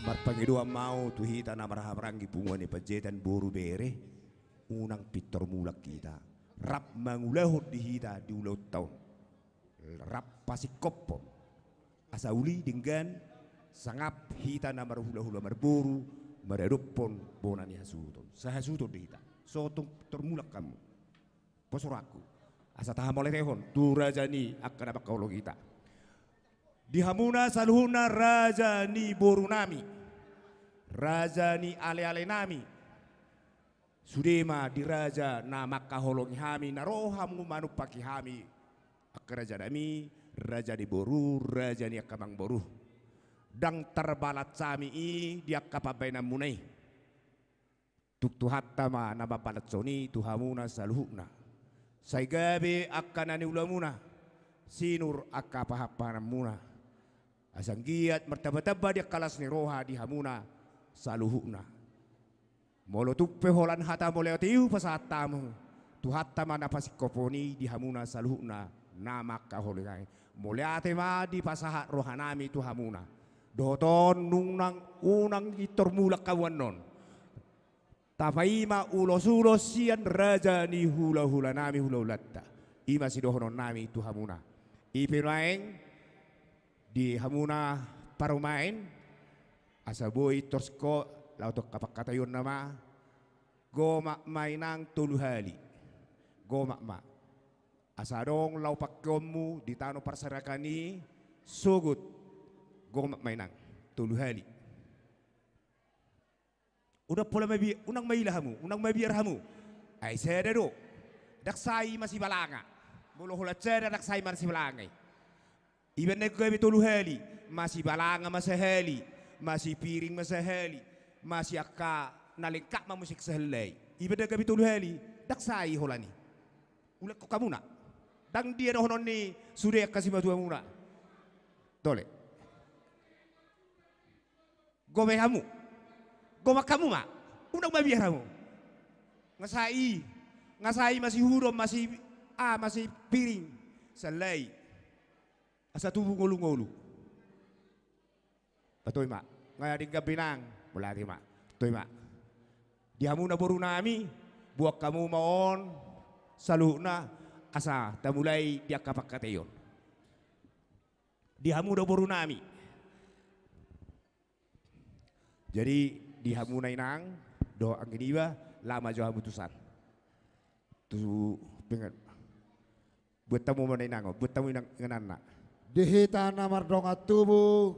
Marpangidoan ma au tu hita na marhahamaranggi punguan ni Panjaitan Boru Bere, unang pintor mulak hita. Rap mangulahon di hita di ulaonta on. Rap pasingkophon. Asa uli denggan sangap hita na marhulahula marboru, maradophon bona ni hasuhuton. Sahasuhuton di hita. So tung pintor mulak hamu. Pos rohangku. Asa tahamauliatehon tu raja ni angka na mangkaholongi hita. Di hamuna saluhutna raja ni boru nami, raja ni aleale nami, sude ma di raja na mangkaholongi hami, na ro hamu manumpaki hami, angka raja nami, raja ni boru, raja ni angka amangboru. Ndang tarbalas hami i di angka pambahenanmuna i. Tung Tuhanta ma na mambalashon i tu hamuna saluhutna. Sai gabe angka na niulamuna, sinur angka pahanpahananmuna. Asa anggiat martambatamba di angka las ni roha di hamuna saluhutna. Molo tung pe holan hata mauliate i hupasahat hamu, Tuhanta ma na pasingkophon i di hamuna saluhutna na mangkaholongi. Mauliate ma dipasahat rohanami tu hamuna. Dohot on nungnang unang pintor mulak hamu annon. Tapaima ulosulos sian raja ni hulahulanami, hulahulanta. I ma sidohononnami tu hamuna. I pe nuaeng di hamuna parumaen, asa boi torus ho laho tu angka pangkataionna ma, gomak ma inang tolu hali. Gomak ma. Asa adong laho pangkeonmu di tano parserahan i, sogot. Gomak ma inang tolu hali. Unang pola mabi-, unang maila hamu, unang mabiar hamu. Ai sada do. Ndang sai masibalanga. Molo holan sada ndang sai masibalanga i. Iba na gabe tolu hali, masibalanga ma sahali, masipiring ma sahali, masi angka na lengkap ma muse sahali. Iba na gabe tolu hali, ndang sai holan i. Ulak ho hamuna. Ndang dia dohonon ni sude angka simatuamuna. Tole. Gomak hamu. Gomak hamu ma. Unang mabiar hamu. Nga sai, nga sai masihuron, masi, ah, masipiring. Sahali. Asa tubu ngolu-ngolu. Patoi ma. Nga denggan be inang. Mulati ma. Patoi ma. Di hamuna borunami, buat hamu ma on saluhutna, asa tamulai di angka pangkataion. Di hamu do borunami. Jadi, di hamuna inang dohot anggi niba, laho ma jo hamu tu san. Tu pengen. Buat hamu ma na inang on, buat hamu inang, ingananna. Di hita na mardongan tubu,